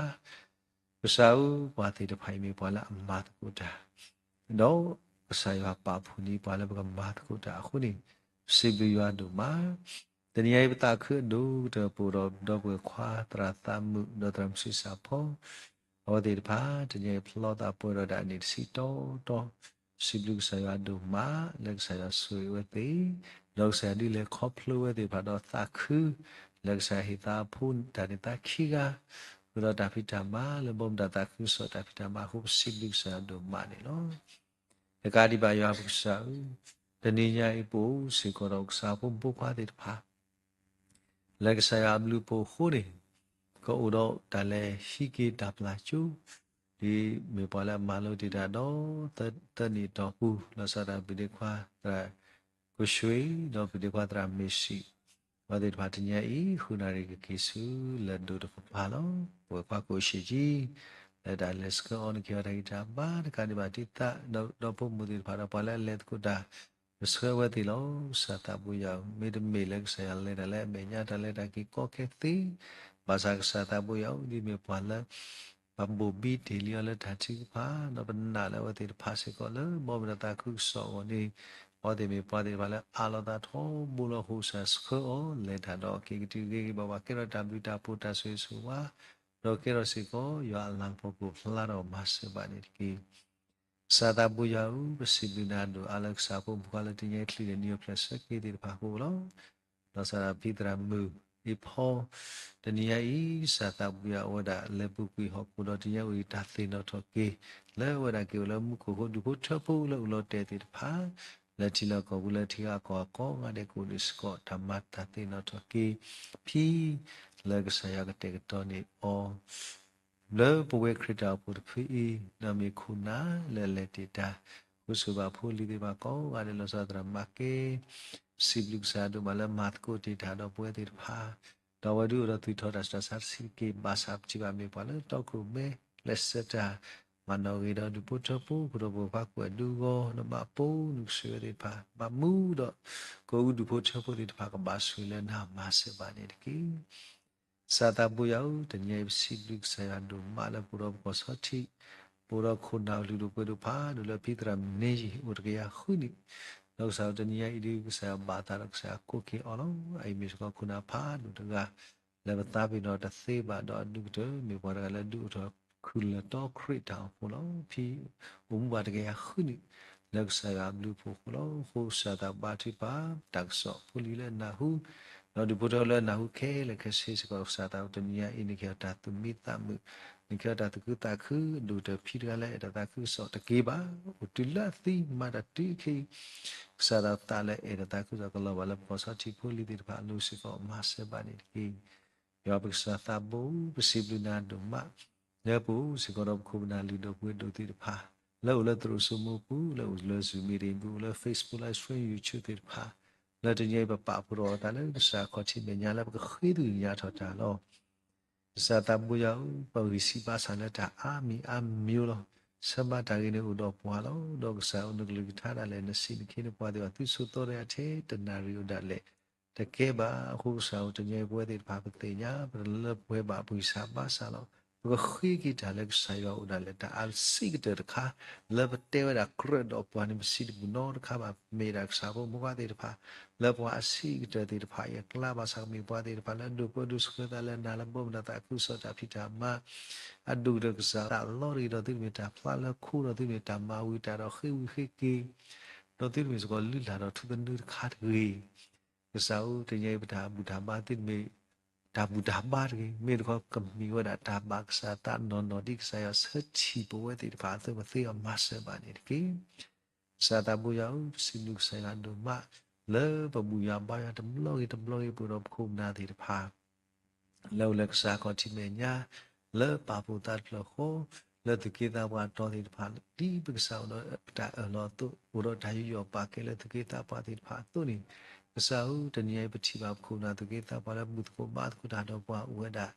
ကစၢ်ဧၢ, ပှၤသ့ၣ်တဖၣ်အံၤမ့ၢ်ပှၤလၢအမၤသကိးတၢ် ဒီးကစၢ်ယွၤပာ်ဖှိၣ်န့ၢ်ပှၤလၢပကမၤသကိးတၢ်အဃိန့ၣ်, ပစံးဘျုးယွၤဒိၣ်မး. တနံၤအံၤပသးခုအဒိၣ်ကတၢၢ် ပအိၣ်ဒီးဒီပုၢ်ဝဲၢ်ခွါ သရၣ်သးမုာ် ဒီးသရၣ်မုၣ်ဆံးစၢ်ဖီ အဝဲသ့ၣ်တဖၣ် တနံၤအံၤဖျီသးပှဲၤဒီးတၢ်အနံၣ်တဆံတီတီ စံးဘျုးကစၢ်ယွၤဒိၣ်မး လၢကစၢ်ယွၤဆိၣ်ဂ့ၤအဝဲသ့ၣ်, ဒီးကစၢ်ယွၤဒုးလဲၤခီဖျိဝဲသ့ၣ်တဖၣ်ဒီးသးခု, လၢကစၢ်ယွၤဟ့ၣ်သးအဖိတၢ်န့ၢ်သါခံဂၤ, ဃုာ်ဒီးတၢ်ဖံးတၢ်မၤလၢဘီမုၢ်တၢ်သးခုကစီၣ်တၢ်ဖံးတၢ်မၤအဃိ ပစံးဘျုးကစၢ်ယွၤဒိၣ်မးန့ၣ်လီၤ. တကးဒံးဘၣ်ယွၤပကစၢ်ဧၢ, တနံၤညါအံၤပအိၣ်စ့ၢ်ကီးဒီးကစၢ်ဖိမုၣ်ဖိခွါသ့ၣ်တဖၣ် လၢကစၢ်ယွၤအဘျုးအဖှိၣ်အဃိန့ၣ် ကအိၣ်ဒီးတၢ်လဲၤဟံးက့ၤတၢ်ပျၢ်ကၠိ ဒ်မ့ၢ်ပှၤလၢအမၤလိတ့ၢ်တၢ်ဒီး သၢနံၣ်အတီၢ်ပူၤ လီၤဆီဒၣ်တၢ် ပဒ့ခွါသရၣ်ကိၣ်ဆှ့ ဒီးပဒ့ခွါသရၣ်မ့ၢ်စံး အဝဲသ့ၣ်တဖၣ်တနံၤညါအံၤ ဃုနၣ်ရံၣ်ကက့ၤဆူလၢၢ်ဒိၣ်တကပၤလီၤ. ပဝဲခွါကိၣ်ဆံးကံ လၢတၢ်လဲၤဆှၢအီၤ နကဟ့ၣ်အီၤတၢ်ဂံၢ်တၢ်ဘါ တကးဒံးဘၣ်ဒ်သး ဒီးဖိမုၣ်သ့ၣ်တဖၣ်ဒီးပှၤလၢအလဲၤသကိးတၢ် ပဆှၢဝဲသ့ၣ်လီၤ. ကစၢ်သးဘိယွၤဧၢ, မ့တမ့ၢ်လၢကစၢ်ယွၤလဲၤတၢ်လၢအမဲာ်ညါ တၢ်လဲၤတၢ်က့ၤကီခဲသ့, ဘၣ်ဆၣ်ကစၢ်သးဘိယွၤဧၢ, ဒ်မ့ၢ်ပှၤလၢ ပဘိၣ်ဘံတ့ၢ်လံအီၤလၢတၢ်ထုကဖၣ်, ဒီးပနာ်လၢအဝဲသ့ၣ်တဖၣ်စ့ၢ်ကီးလၢ ဘီမုၢ်ဒီးသးခုကစီၣ်အဂီၢ်န့ၣ်, အဝဲသ့ၣ်မ့ၢ်ပှၤသ့ၣ်တဖၣ်လၢအးလီၤသးထီဘိလီၤ. အဃိကစၢ်ဆှၢအီၤ လဲၤတၢ်ဒီးက့ၤကတုၤဂ့ၤဂ့ၤဘၣ်ဘၣ် ကဲထီၣ်တၢ်ဘျုးတၢ်ဖှိၣ်တၢ်ဆိၣ်ဂ့ၤဆိၣ်ဝါ, ဒီးကဲထီၣ်စ့ၢ်ကီး ယွၤအလၤကပီၤကအိၣ်ဖျါထီၣ်မၤစၢၤဘၣ်န့ၣ်တက့ၢ်. ကစၢ်သးဘိယွၤဧၢ, ပစံးဘျုးနၤဒိၣ်အါလၢကစၢ် ဖိမုၣ်ဖိခွါလၢတနံၤညါအံၤ ချံးန့ၢ်နံၤအဖျၢၣ်ဆၢက့ၤသ့ၣ်တဖၣ်အဃိလီၤ. ဒီးစးဒၣ်ဖံသရၣ်မုၣ်အ့ဖီ တနံၤညါအံၤ ကစၢ်သးဘိယွၤ အဝဲဒၣ်လဲၤပူၤကွံာ်ဟီၣ်ခိၣ်ဒီး တနံၤညါအံၤတၢ်သ့ၣ်နီၣ်ထီၣ်က့ၤ လၢအဝဲဒၣ်က့ၤအိၣ်လၢမူခိၣ်ဃိ ဒူၣ်ဖိထၢဖိလၢအိၣ်လီၤတဲာ်သ့ၣ်တဖၣ် လၢထံလီၢ်ကီၢ်ပူၤလၢထံဂၤကီၢ်ဂၤကိးဂၤဒဲး ကအိၣ်ဒံးစ့ၢ်ကီး တၢ်မၤတၢ်သ့ၣ်နီၣ်ထီၣ်က့ၤ ဖံ လၢကစၢ်ယွၤကတဲာ်ကတီၤန့ၢ်အီၤ လၢပဝဲခရံာ်တၢ်အိၣ်ဖှိၣ်တဖုအံၤ ဒီးမ့ၢ်ခိၣ်နၢ်လၢအလဲၤတ့ၢ်တၢ် ဃုဆိၣ်ဘၣ်ဖိလံၤသ့ၣ်တဖၣ်ကိးဂၤဒဲး လီၤဆီသရၣ်မၤကဲ ပစံးဘျုးကစၢ်ဒိၣ်မးလၢမၤသကိးတ့ၢ်တၢ်ဒီးပဝဲသ့ၣ်တဖၣ်, ဒီးအဝဲဒုးအိၣ်ဒီးသူၣ်ထီၣ်တၢ်ဆူးတၢ်ဆါတဆံးတက့ၢ်. ဘၣ်ဆၣ်ပထံၣ်ဘၣ်မ့ၢ်ပှၤလၢတီခိၣ်ရိၣ်မဲ လဲၤဆှၢတၢ် မၤနီၣ်ဂံၢ်ဒီးဒူၣ်ဖိထၢဖိ ဃုာ်ဒီးပဝဲခွါကိးဒူဂီၢ် ဒီးဘၣ်ပိာ်နုာ်ကစၢ်ယွၤသ့ၣ်တဖၣ် ဘၣ်မူဒီး ကအိၣ်ဒူၣ်ဖိထၢဖိသ့ၣ်တဖၣ်ကဘၣ်ဆိၣ်ဂ့ၤလၢနၤမၤစၢၤဘၣ်န့ၣ်တက့ၢ်. ကစၢ်သးဘိယွၤဧၢ, တနံၤအံၤပစံးဘျုးကစၢ်ယွၤဒိၣ်မးလၢပအိၣ်ဒီးပကီၢ်စီထံး, ပအိၣ်ဒီးခိၣ်နၢ်လုၢ်ဒိၣ်ပှ့ၤဒိၣ်ဖးဒိၣ်လၢဖံသရၣ်မနုၤယံၤ အိၣ်တကယၤဃုနံၣ်, ဒီးကစၢ်ဧၢ တနံၤအံၤဒုး ကစၢ်ယွၤဘၣ်သးဒီးကစၢ်ယွၤကိးက့ၤအီၤလီၤ. အအံၤမ့ၢ်စ့ၢ်ကီးခိၣ်နၢ်ဖးဒိၣ်တဂၤ လၢပသးပ့ၤနီၣ်တသ့ဘၣ်ဒီးအဒုးကတၢၢ် မ့ၢ်ပှၤတဂၤလၢဒုးအိၣ်ထီၣ်ခုၣ်လၢာ်တီခရံာ်တၢ်အိၣ်ဖှိၣ်လီၤ. ဖံအိၣ်မူဘၣ်တကယၤဃုနံၣ် လၢကစၢ်ယွၤအဘျုးအဖှိၣ်အဃိလီၤ. အဃိကစၢ်သးဘါထုကဖၣ် တၢ်ကစီၣ်ဖိလံၤလၢအနၢ်ဟူ ဒီးဒူၣ်ဖိထၢဖိလၢအနၢ်ဟူခဲလၢာ်ခဲဆ့စ့ၢ်ကီး ကစၢ်သးဘိတနံၤအံၤ နကဟ့ၣ်အီၤတၢ်သူၣ်မံသးမုာ်, နကဟ့ၣ်အီၤတၢ်သူၣ်ခုသးခု, ဒိၣ်ကတၢၢ်ဖံတဂၤလၢအဲၣ်တၢ်သးခုကစီၣ်တက့ၢ်ဘၣ်, အိၣ်တုၤလၢအသံမၤတၢ်တုၤခဲအံၤ ကစၢ်သးဘိသးလၢအဲၣ်တၢ်သးခုကစီၣ်ကလီၤဘၣ်လၢပကီၢ်စီထံးဖိလံၤသ့ၣ်တဖၣ်အလိၤစ့ၢ်ကီး မၤစၢၤဘၣ်န့ၣ်တက့ၢ်. ယွၤပကစၢ်သးဘိ ပစံးဘျုးနၤဒိၣ်မး လၢပအိၣ်စ့ၢ်ကီးဒီးပခိၣ်ပနၢ်လုၢ်ဒိၣ်ပှ့ၤဒိၣ်သ့ၣ်တဖၣ် လၢအိၣ်လၢသရိာ်စိမိပူၤ လၢအိၣ်လၢ Zoom meeting ပူၤ လၢ Facebook Live Stream YouTube သ့ၣ်တဖၣ် လၢတနံၤအံၤပပာ်ဖှိၣ်ထီၣ်အသးလၢကစၢ်ခီၣ်ထံးမဲာ်ညါ လၢပကဃ့ကညးထီၣ်တၢ်လီၤ. ကစၢ်သးဘိယွၤဧၢ, ပဂံၢ်စၢ်ဘါစၢ်လၢတၢ်အါမံၤအါမံၤလီၤ. ဆၢမၤတၢ်ဂ့ၤန့ၣ်အိၣ်ဒီးပှၤလီၤ. ဒီးကစၢ်ဧၢ နကလုၢ်ကထါဒၣ်လဲာ် နစံးနခ့နပှၤသ့ၣ်တဖၣ် သုဆိးသီတဂၤထဲ တနၣ်ရံၣ်အိၣ်ဒၣ်လဲာ် တကဲဘၣ်. အဃိကစၢ်ဧၢ တနံၤအံၤပဝဲသ့ၣ်တဖၣ်ပသ့ၣ်ညါ ပတလၢပှဲၤဘၣ် ပဂံၢ်စၢ်ဘါစၢ်လီၤ. ပကဃ့က့ၤတၢ်လၢကစၢ်ယွၤအိၣ်ဒၣ်လဲာ် တၢ်အဆံးကတၢၢ်တခါ လၢပတဲဝဲဒၣ်ကြၢးဒီးပှၤန့ၣ် ပစံးတဘူၣ်နီတခါဘၣ် မ့ၢ်ဒၣ်ကစၢ်ဖိမုၣ်ခွါသ့ၣ်တဖၣ် လၢပှၤအဆံးကတၢၢ်သ့ၣ်တဖၣ်အံၤအကျါ ဘၣ်ဆၣ်ကမ့ၢ်ပှၤသ့ၣ်တဖၣ်လၢအဒိၣ်ပှ့ၤဒိၣ်ဆှၢသးလၢနၤလၢဘီမုၢ်ဒီးသးခုကစီၣ်တၢ်ဖံးတၢ်မၤ အဒိၣ်ကတၢၢ်ကစၢ်သးလီတဂ့ၤ ဒီးသုတမ့ၢ်တၢ်ဖျါလၢခိ ဒီးသုတမ့ၢ်တၢ်မၤဝံၤတၢ်ဒီးဃ့ဝံၤဃ့က့ၤ ဒီးသုတမ့ၢ်စ့ၢ်ကီးလုၢ်လၢ်ဒီးထူသနူတခါတဂ့ၤ. ကစၢ်ဧၢ တနံၤအံၤပတၢ်ဘူၣ်တၢ်ဘါသုတမ့ၢ် တၢ်ဘူၣ်တၢ်ဘါတဂ့ၤ. မ့ၢ်တခီကမ့ၢ်ဝဲဒၣ်တၢ်ဘၣ်ကစၢ်သးနီၢ်နီၢ် ဒ်ကစၢ်ယွၤဆၢထံၣ်ပဝဲသ့ၣ်တဖၣ်အသိး ပသ့အီၤမၤစၢၤဘၣ်န့ၣ်တက့ၢ်. ကစၢ်သးဘိယွၤဧၢ, ပစံးဘျုးကစၢ်ယွၤဒိၣ်မး လၢပဘူၣ်ယွၤဘါယွၤတဘျီဂ့ၤတဘျီဂ့ၤ ပအိၣ်ဒီးပခိၣ်ပနၢ်သ့ၣ်တဖၣ် လၢအိၣ်လၢကစၢ်ခီၣ်ထံးမဲာ်ညါ လၢပာ်ဖှိၣ်သးတဖျၢၣ်ဃီ လၢသူၣ်က့သးပှၢ်အတီၢ်သ့ၣ်တဖၣ် ဒ်ပကစၢ်အိၣ်ဒီးတၢ်အၢၣ်လီၤအသိး အိၣ်ဒီးတၢ်ယူးယီၣ်ပာ်ကဲလၢသူၣ်က့သးပှၢ်သ့ၣ်တဖၣ်အသိးန့ၣ် ကစၢ်ဧၢ တနံၤအံၤပထံၣ်ဘၣ်ပခိၣ်ပနၢ်သူၣ်က့သးပှၢ်လၢဘူၣ်သကိးဘါသကိးတၢ်ဒီးပှၤအိၣ်ဝဲဒၣ်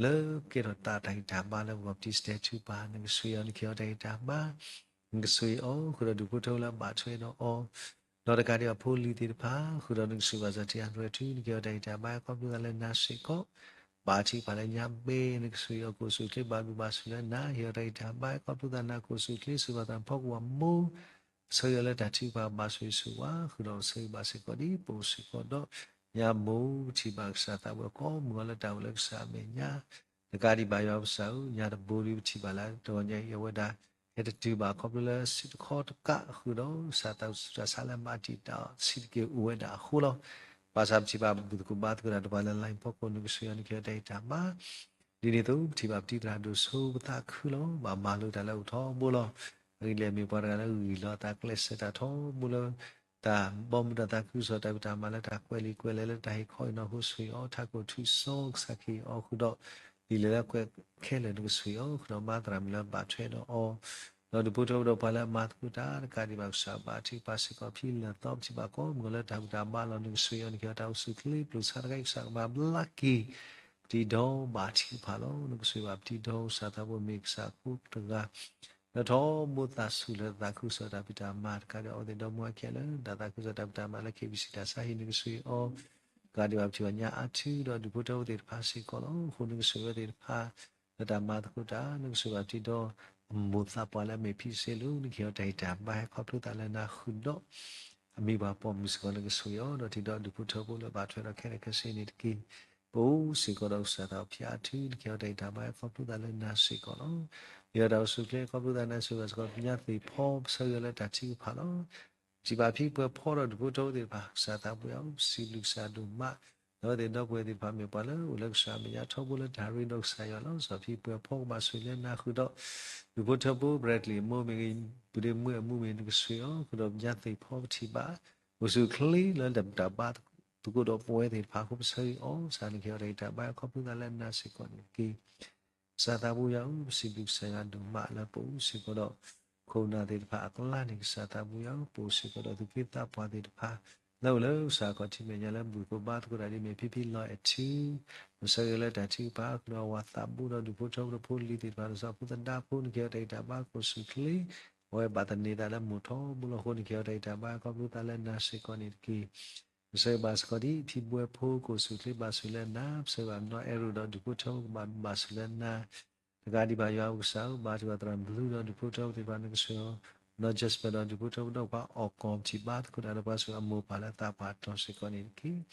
လၢကဲထီၣ်သးတၢ်ဂံၢ်တၢ်ဘါလၢပဂီၢ် ပထံၣ်စတဲထူပၢ် နကဆိၣ်ဂ့ၤအီၤ နကဟ့ၣ်အီၤတၢ်ဂံၢ်တၢ်ဘါ နကဆိၣ်ဂ့ၤအီၤ ဃုာ်ဒီးဒူၣ်ဖိထၢဖိလၢအဘၣ်ထွဲဒီးအီၤ ဒီးတကးဒံးဘၣ်ဖိလံၤသ့ၣ်တဖၣ် ဃုာ်ဒီးနကဆိၣ်ဂ့ၤဘၣ်စၢ်ထံၣ်အဒိၣ်ထူ နကဟ့ၣ်အီၤတၢ်ဂံၢ်တၢ်ဘါ ခီဖျိသးလၢနၤစ့ၢ်ကီး ဘၣ်ထံၣ်ပှၤလၢညါဘ့ နကဆိၣ်ဂ့ၤအီၤ ကိၣ်ဆိၣ်ချ့ ဘၣ်ဘျုးဘၣ်ဆိၣ်လၢနၤ ဟ့ၣ်အီၤတၢ်ဂံၢ်တၢ်ဘါ ခီဖျိသးနၤ ကိၣ်ဆိၣ်ချ့ ဆိၣ်ဂ့ၤဘၣ်သးဖီကဝီၤမိၢ် ဆၢဂ့ၤအီၤလၢတၢ်ထုကဖၣ် ဘၣ်ဆိၣ်ဂ့ၤဆိၣ်ဝါ ဃုာ်ဒီးဆၢဂ့ၤဘၣ်စ့ၢ်ကီးဒ်ပအိၣ်စ့ၢ်ကီးဒီး ညါမိၢ် ပထံၣ်ဘၣ်ကစၢ်သးဝဲကိးမုၢ်ဂီၤလၢတၢ်အိၣ်လၢကစၢ်အမဲာ်ညါ တကးဒံးဘၣ်ယွၤကစၢ်ဧၢ ညါတဘိဒီးပထံၣ်ဘၣ်လၢ တဂီၤညါအံၤအဝဲဒၣ် ဟဲတတုၤဘၣ်ခီဖျိလၢစံးတခီတကးဃုာ်ဒီး ကစၢ်သးစီဆှံလၢမၤတံာ်တာ်အီၤဆံးတက့ၢ်အိၣ်ဝဲဒၣ်အဃိလီၤ. ဘၣ်ဆၣ်ပထံၣ်ဘၣ်ဘူၣ်သကိးဘါသကိးတၢ်ဒီးပှၤလၢ line ဖီခိၣ် နကဆိၣ်ဂ့ၤအီၤ နကဟ့ၣ်အီၤတၢ်ဂံၢ်တၢ်ဘါ ဒ်န့ၣ်အသိး ပထံၣ်ဘၣ်ပတံၤသရၣ်ဒိၣ်ဆိ ပသးခုလီၤ. ဘၣ်မၤလိတၢ်လၢအအိၣ်ထီဘိလီၤ. အဂ့ၢ်ဒ်လဲၣ် မ့ၢ်ပှၤတဂၤလၢဂံၢ်လီၤအသးကျဲးစၢးတၢ်ထီဘိလၢ တၢ်ဘီမုၢ်ဒီးသးခုကစီၣ်တၢ်ဖံးတၢ်မၤလၢတၢ်ကွဲးလံာ်ကွဲးလဲၣ်လၢတၢ်ဟ့ၣ်ခီအံၤနီၢ်အဃိ ဆိၣ်ဂ့ၤအီၤ ထးခိၣ်ထူစီကစၢ်ခ့အီၤဃုာ်ဒီး လံာ်လဲၤလၢကွဲးခဲလၢာ်နကဆိၣ်ဂ့ၤအီၤဃုာ်ဒီးမၤသရၣ်မုၣ်လၢဘၣ်ထွဲဒီးအီၤ ဒီးဒူၣ်ဖိထၢဖိဒီးပှၤလၢအမၤသကိးတၢ်တကးဒံးဘၣ် ကစၢ်ဘၣ်ထုကဖၣ်စ့ၢ်ကီး ဖံလၢာ်သီပထံၣ်ဘၣ်ကိးမုၢ်ဂီၤလၢတၢ်ဘူၣ်တၢ်ဘါလီၤ နကဆိၣ်ဂ့ၤအီၤ နကဟ့ၣ်အီၤတၢ်အိၣ်ဆူၣ်အိၣ်ချ့ ပျိၢ်ဆါတကးအံၤကစၢ်ကဘၣ်ဘျါက့ၤ ပတံၤဒီဘၣ်ထုကဖၣ်လီၤ. နကဆိၣ်ဂ့ၤဘၣ်ပတံၤဒီကစၢ်သးဘိမ့ၢ်ကစၢ်ဖိတဂၤ လၢထီဘိသးဆူၣ်လၢသးခုကစီၣ်တၢ်ဖံးတၢ်မၤတကးဒံး အဝဲသ့ၣ်ဒီမါခဲလၢာ် တၢ်သးခုကစီၣ်တၢ်ဖံးတၢ်မၤလၢ KBC တၢ်ဆါဟံၣ် နကဆိၣ်ဂ့ၤအီၤ တကးဒံးဘၣ်ပထံၣ်ဘၣ်ညါအါထူဒီးဒူၣ်ဖိထၢဖိသ့ၣ်တဖၣ်စ့ၢ်ကီးလီၤ. အဃိနကဆိၣ်ဂ့ၤဝဲသ့ၣ်တဖၣ် လၢတၢ်မၤသကိးတၢ် နကဆိၣ်ဂ့ၤဘၣ်ပတံၤဒီ အမိၢ်သးပှၢ်လၢအမ့ၢ်ဖံတစ့လူး နကဟ့ၣ်အီၤတၢ်ဟ့ၣ်တၢ်ဘါဟဲခီဖျိသးလၢနၤဃုာ်ဒီး အမံၤပှၤပိာ်မုၣ်စ့ၢ်ကီး နကဆိၣ်ဂ့ၤအီၤ ဒီးတံၤဒီဒူၣ်ဖိထၢဖိလၢဘၣ်ထွဲဒီးခဲလၢာ်ခဲဆ့န့ၣ်တက့ၢ်. ပအိၣ်စ့ၢ်ကီးဒီးကစၢ်သးအဖံအါထူ နကဟ့ၣ်အီၤတၢ်ဟ့ၣ်တၢ်ဘါဟဲခီဖျိသးလၢနၤစ့ၢ်ကီးလီၤ. ဟ့ၣ်အီၤတၢ်အိၣ်ဆူၣ်အိၣ်ချ့ခီဖျိသးနၤစ့ၢ်ကီး ပညါသ့ၣ်ဖီ ပဆၢဂ့ၤအီၤလၢတၢ်ထုကဖၣ်လီၤ. ပထံၣ်ဘၣ်ဖံပှဲၤဖီဒီးဒူၣ်ဖိထၢဖိသ့ၣ်တဖၣ် ကစၢ်သးပှဲၤအီၤ ပစံးဘျုးကစၢ်ဒိၣ်မး ဒီးအဝဲသ့ၣ်ဒီပုၢ်ဝဲၢ်သ့ၣ်တဖၣ်မ့ၢ်ပှၤလၢအိၣ်လၢကစၢ်မဲာ်ညါထီဘိလၢတၢ်ရ့ဒီးကစၢ်ယွၤလီၤ. ကစၢ်ဖံပှဲၤဖီကဘၣ်ဆိၣ်ဂ့ၤလၢနၤဃုာ်ဒီး ဒူၣ်ဖိထၢဖိ Bradley အမိၢ်မ့ၢ်ဂ့ၤ ပုၢ်ဒ့မုၣ်အမုၢ်မ့ၢ် နကဆိၣ်ဂ့ၤအီၤဃုာ်ဒီး ပညါသ့ၣ်ဖီပထံၣ်ဘၣ် အိၣ်ဆူၣ်အိၣ်ချ့လၢတၢ်ဘူၣ်တၢ်ဘါသကိးဒီးပဝဲသ့ၣ်တဖၣ်အဃိ ပဆၢဂ့ၤအီၤ ကစၢ် နကဟ့ၣ်အီၤတၢ်ဟ့ၣ်တၢ်ဘါဟဲခီဖျိသးလၢနၤစ့ၢ်ကီးန့ၣ်တက့ၢ်. ကစၢ်သးပှဲၤယွၤဧၢ, ပစံးဘျုးကစၢ်ယွၤဒိၣ်မးလၢပအိၣ်စ့ၢ်ကီးဒီး ခိၣ်နၢ်သ့ၣ်တဖၣ်အကျါန့ၣ် ကစၢ်သးပှဲၤယွၤဧၢ, ပအိၣ်စ့ၢ်ကီးဒီးသူၣ်က့သးပှၢ်သ့ၣ်တဖၣ် လၢအိၣ်လၢကစၢ်ခီၣ်ထံးမဲာ်ညါလၢဘူၣ်သကိးဘါသကိးတၢ်ဒ်မ့ၢ်ဖံဖံလီၤအဲၣ်ထူ ပဆၢဂ့ၤလၢတၢ်ထုကဖၣ် ဃုာ်ဒီးအဝၤသးဘိဒီးဒူၣ်ဖိထၢဖိဒီးဖိလံၤသ့ၣ်တဖၣ် ဒီးစီၤဖိသဒါဖိ နကဟ့ၣ်အီၤတၢ်ဟ့ၣ်တၢ်ဘါကအိၣ်ဆူၣ်အိၣ်ချ့ အဝဲဘၣ်သန့ၤသးလၢမိၢ်ထီဘိလီၤအဃိ နကဟ့ၣ်အီၤတၢ်ဟ့ၣ်တၢ်ဘါခီဖျိသးလၢနၤစ့ၢ်ကီးန့ၣ်တက့ၢ်. ပဆၢဂ့ၤဘၣ်စ့ၢ်ကီးဒ် ဖံဘှဲဖိကအိၣ်ဆူၣ်အိၣ်ချ့ဘၣ်ဆူၣ်လၢနၤ, ပဆၢဂ့ၤဘၣ်နီၢ်အဲၣ်ရိၣ်ဒီးဒူၣ်ဖိထၢဖိကဘၣ်ဘျုးဘၣ်ဆူၣ်လၢနၤ တဂၤဒံးဘၣ်ယွၤကစၢ်ဧၢ, ဘါထုကဖၣ်သရၣ်မုၣ်ဒီးဒူၣ်ဖိထၢဖိသ့ၣ်တဖၣ် နကဆိၣ်ဂ့ၤအီၤ, နီၢ် Jasper ဒီးဒူၣ်ဖိထၢဖိဒီးပှၤ အီၣ်ကီၢ်ထံးဘါသကိးတၢ်ဒီးပှၤဆိၣ်ဂ့ၤအမိၢ်ပၢ်လၢသးပှၢ်တီၤစ့ၢ်ကီးန့ၣ်တက့ၢ်.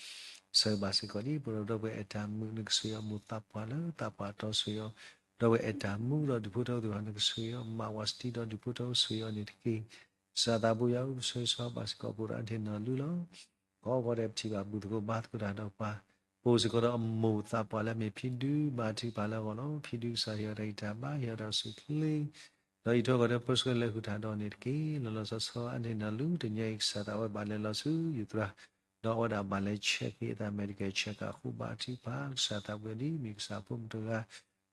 ပဆၢဂ့ၤဘၣ်စ့ၢ်ကီးဒ် ပဒီပုၢ်ဝဲၢ်အဲၣ်တၢ်မုာ် နကဆိၣ်ဂ့ၤအမိၢ်သးပှၢ်လၢသးပှၢ်တီၤဆိၣ်ဂ့ၤအီၤ, ဒီပုၢ်ဝဲၢ်အဲၣ်တၢ်မုာ်ဒီးဒူၣ်ဖိထၢဖိသ့ၣ်တဖၣ် နကဆိၣ်ဂ့ၤအီၤ, မးဝၤစတံဒီးဒူၣ်ဖိထၢဖိဆိၣ်ဂ့ၤအီၤန့ၣ်တက့ၢ်. ကစၢ်သးပှဲၤယွၤဧၢ, ပဆၢဂ့ၤဆၢဝါဘၣ်စ့ၢ်ကီး ပအိၣ်ဒီးအါတ့ၢ်နီၢ်လူလီၤ. ကိးဂီၤဒဲးပထံၣ်ဘၣ်ဘူၣ်သကိးဘါသကိးတၢ်ဒီးပှၤ, ပအိၣ်စ့ၢ်ကီးဒီးအမိၢ်သးပှၢ်လၢအမ့ၢ်ဖံဒု ဘါထုကဖၣ်လၢအဂီၢ်လီၤ. ဖံဒုကစၢ်ဟ့ၣ်အီၤတၢ်ဂံၢ်တၢ်ဘါ ဟ့ၣ်အီၤတၢ်အိၣ်ဆူၣ်အိၣ်ချ့ ဒီးအံးထွဲကွၢ်ထွဲပၢဆှၢလဲၤဃုာ်တၢ်ဒီးန့ၣ်တက့ၢ်. လီၤလီၤဆီဆီအါတ့ၢ်နီၢ်လူ တနံၤအံၤကစၢ်သးဝဲဘၣ်လဲၤလီၤဆူယုၢ်သရၣ်, ဒီးအဝဲဒၣ်ဘၣ်လဲၤဆဲးက့ၤအသး medical check အဃိ ဘါထုကဖၣ် ကစၢ်သးပှဲၤဒ်မ့ၢ်ကစၢ်ဖိမုၣ်တဂၤ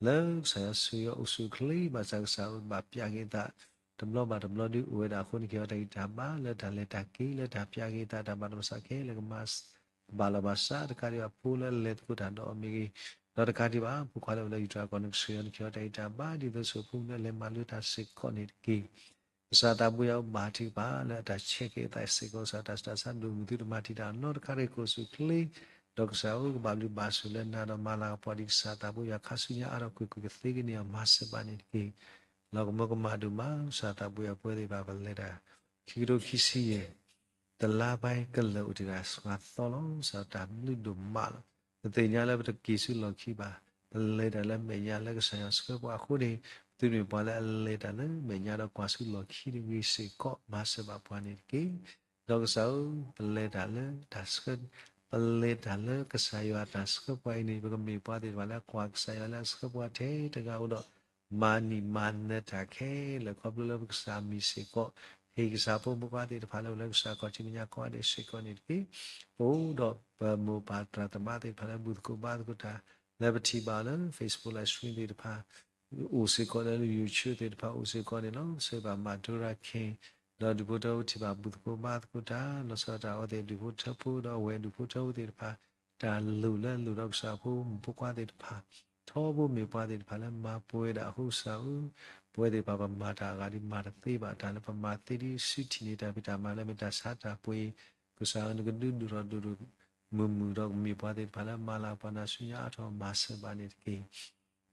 လၢကစၢ်ယွၤဆိၣ်ဂ့ၤအီၤအိၣ်ဆူၣ်အိၣ်ချ့ ဘၣ်ဆၣ်ကစၢ်အဝဲဘၣ်ပျးက့ၤအသး တဘျီဘၣ်တဘျီဒုးအိၣ်ဝဲဒၣ်အဃိ နကဟ့ၣ်အီၤတၢ်ဂံၢ်တၢ်ဘါလၢတၢ်လဲၤတၢ်က့ၤ လၢတၢ်ပျးက့ၤအသး တၢ်ဘၣ်တၢ်ဘၣ်ဆၣ်ခဲလၢာ်ကမၤ ဘၣ်လီၤဘၣ်စး တကးဒံးဘၣ်ဖိလၢအလဲၤသကိးတၢ်ဒီးအီၤမ့ၢ်ဂ့ၤ, ဒီးတကးဒံးဘၣ် ဖိခွါလၢအိၣ်လၢယုၢ်တြၤကီၢ် နကဆိၣ်ဂ့ၤအီၤ နကဟ့ၣ်အီၤတၢ်ဂံၢ်တၢ်ဘါ ဒ်သိးဆိၣ်ဖိမုၣ်လၢအလဲၤမၤလိတၢ်စ့ၢ်ကီးန့ၣ်တက့ၢ်. ကစၢ်သးပှဲၤယွၤဧၢ, ဘါထုကဖၣ်လၢအတၢ်ဆဲးက့ၤအသးစ့ၢ်ကီး ကစၢ်တၢ်ဆူးတၢ်ဆါဒိၣ်မုၢ်သုတမၤတံာ်တာ်နီတခါရ့ၣ် ကအိၣ်ဆူၣ်အိၣ်ချ့ ဒီးကစၢ်ဧၢ ကဘၣ်ဘျုးဘၣ်ဆိၣ်လၢနၤဒီးမၤလၤကပီၤဒ်ကစၢ်သးပှဲၤယွၤခါဆူညါအါထီၣ်ကွ့ၢ်ကွ့ၢ်ကသ့ကန့ၢ်အီၤ မၤစၢၤဘၣ်န့ၣ်တက့ၢ်. လီၤကမၢကမၣ်ဒိၣ်မး ကစၢ်သးပှဲၤယွၤပဝဲသ့ၣ်တဖၣ် ပလဲၤတၢ် ခံကထိခံဆံယဲၢ် တလါဘၣ်ကလၢာ်အိၣ်တ့ၢ်ဒၣ်ဆှၤသီလီၤ. ကစၢ်တၢ်ဘျုးဒိၣ်မးလီၤ. ပသ့ၣ်ညါလၢပတက့ၤဆူလီၢ်ခံဘၣ်. ပလဲၤတၢ်လၢမဲာ်ညါလၢကစၢ်ယွၤဆှၢပှၤအဃိန့ၣ် ပသုတမ့ၢ်ပှၤလၢအလဲၤတၢ်လၢမဲာ်ညါဒီးကွၢ်ဆူလီၢ်ခံတဂ့ၤစ့ၢ်ကီး မၤစၢၤဘၣ်ပှၤန့ၣ်တက့ၢ်. ဒီးကစၢ်ဧၢ, ပလဲၤတၢ်လၢတၢ်ဆှၢ, ပလဲၤတၢ်လၢကစၢ်ယွၤတၢ်ဆှၢပှၤအံၤန့ၣ် ပကမ့ၢ်ပှၤသ့ၣ်တဖၣ်လၢအကွၢ်ကစၢ်ယွၤလၢအဆှၢပှၤထဲတဂၤဧိၤဒီး မၤနံၣ်မၤနၢၤတၢ်ခဲလၢာ် ခီဖျိလၢပကစၢ်မံၤစ့ၢ်ကီး, ဟ့ၣ်ကစၢ်ဖိမုၣ်ဖိခွါသ့ၣ်တဖၣ်လၢအိၣ်လၢကစၢ်ခီၣ်ထံးမဲာ်ညါကိးဂၤဒဲးစ့ၢ်ကီးန့ၣ်တက့ၢ်. ပအိၣ်ဒီးပမိၢ်ပၢ်သရၣ်သမါသ့ၣ်တဖၣ်လၢဘူၣ်သကိးဘါသကိးတၢ် လၢပထံၣ်ဘၣ်လၢ Facebook live stream သ့ၣ်တဖၣ် အိၣ်စ့ၢ်ကီးလၢ YouTube သ့ၣ်တဖၣ်အိၣ်စ့ၢ်ကီးန့ၣ်လီၤ. ဆိၣ်ဂ့ၤဘၣ်မၤဒိရၤခ့ၣ် ဒီးဒူၣ်ဖိထၢဖိထံၣ်ဘၣ်ဘူၣ်သကိးဘါသကိးတၢ် လီၤဆီဒၣ်တၢ်အဝဲသ့ၣ်ဒူၣ်ဖိထၢဖိဒီးအဝဲဒူၣ်ဖိထၢဖိသ့ၣ်တဖၣ် တၢ်လိၣ်လၢအလိၣ်ဒီးကစၢ်ဖိမုၣ်ဖိခွါသ့ၣ်တဖၣ် ထီဘိမ့ၢ်ပှၤသ့ၣ်တဖၣ်လၢမၤပှဲၤဒၣ်အဃိ ကစၢ်ဧၢ, ပဝဲသ့ၣ်တဖၣ်ပမၤတၢ်အဂၤဒ်မၤတသ့ဘၣ် တၢ်လၢပမၤသ့ဒ်စုထံၣ်န့ၢ်တၢ်ဖံးတၢ်မၤလၢမ့ၢ်တၢ်ဆါတၢ်ပှ့ၤအံၤ, ကစၢ်ဧၢ နကဒုးဒိၣ်ထီၣ်ဒိၣ်ဒိၣ်မုၢ်မုၢ်ဒီး ကမ့ၢ်ပှၤသ့ၣ်တဖၣ်လၢမၤလၤပှၤနၤဆူညါအါထီၣ်မၤစၢၤဘၣ်န့ၣ်တက့ၢ်.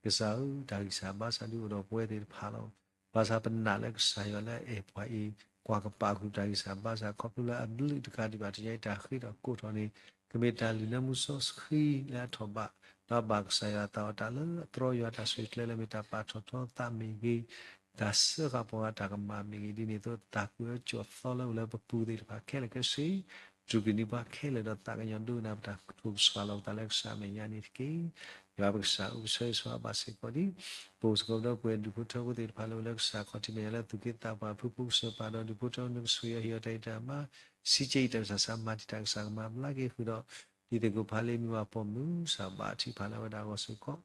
ကစၢ်ဧၢ, တၢ်ဂံၢ်စၢ်ဘါစၢ်ဒုးအိၣ်ဒီးပဝဲသ့ၣ်တဖၣ်လီၤ. ဘၣ်ဆၣ်ပနာ်လၢကစၢ်ယွၤလၢအအဲၣ်ပှၤအံၤ ကွၢ်ကပာ်ဃုာ်တၢ်ဂံၢ်စၢ်ဘါစၢ် ခီဖျိလၢအဘျုးတကးဒံးဘၣ် တနံၤအံၤတၢ်ဃ့ထီၣ်ကိးထီၣ်န့ၣ် ကမ့ၢ်တၢ်လုၢ်လၢမူစီဆှံလၢအထီၣ်ဘး, ဒီးဘၣ်ကစၢ်ယွၤအသးအီၤ တၢ်လၢအတြီယွၤတၢ်ဆိၣ်ဂ့ၤကျဲလၢမ့ၢ်တၢ်ပာ်ထီၣ်ထီသးမ့ၢ်ဂ့ၤ, တၢ်စၢဃာ်ပှၤဂၤတၢ်ကမၣ်မ့ၢ်ဂ့ၤ, ဒ်န့ၣ်အသိး တၢ်ကွံာ်အီၤကၠီၣ်သီလၢအိၣ်လၢပပူၤသ့ၣ်တဖၣ်ခဲလၢာ်ခဲဆ့ တြူာ်ကန့ၢ်ပှၤခဲလၢာ်ဒီးသးကညီၤဒိကနၣ်ပတၢ်ကတိၤကစှၤလီၤပသးလၢကစၢ်အမဲာ်ညါန့ၣ်တက့ၢ်. ယွၤပကစၢ်ဧၢ, ပဆၢဂ့ၤဆၢဝါဘၣ်စ့ၢ်ကီးဒ် ပအိၣ်စ့ၢ်ကီးဒီးပဝဲဒူၣ်ဖိထၢဖိသ့ၣ်တဖၣ်လၢအိၣ်လၢကစၢ်ခီၣ်ထံးမဲာ်ညါလၢသူၣ်က့သးပှၢ်ဖုဖိကစၢၢ်ပာ်ဒီးဒူၣ်ဖိထၢဖိ နကဆိၣ်ဂ့ၤအီၤ ဟ့ၣ်အီၤတၢ်ဂံၢ်တၢ်ဘါ, စံးကဲအံၤတၢ်ကစၢ် စးမၤတံာ်တာ်ကစၢ်ကမၤဘျါက့ၤဃုာ်ဒီး ဒ်သိးကိးဖးလ့မ့ၢ်ဝဲပိာ်မုၣ် ကစၢ်ဘၣ်ထံၣ်ဖးလၢဝဲဒၣ်အဂီၢ်စ့ၢ်ကီး,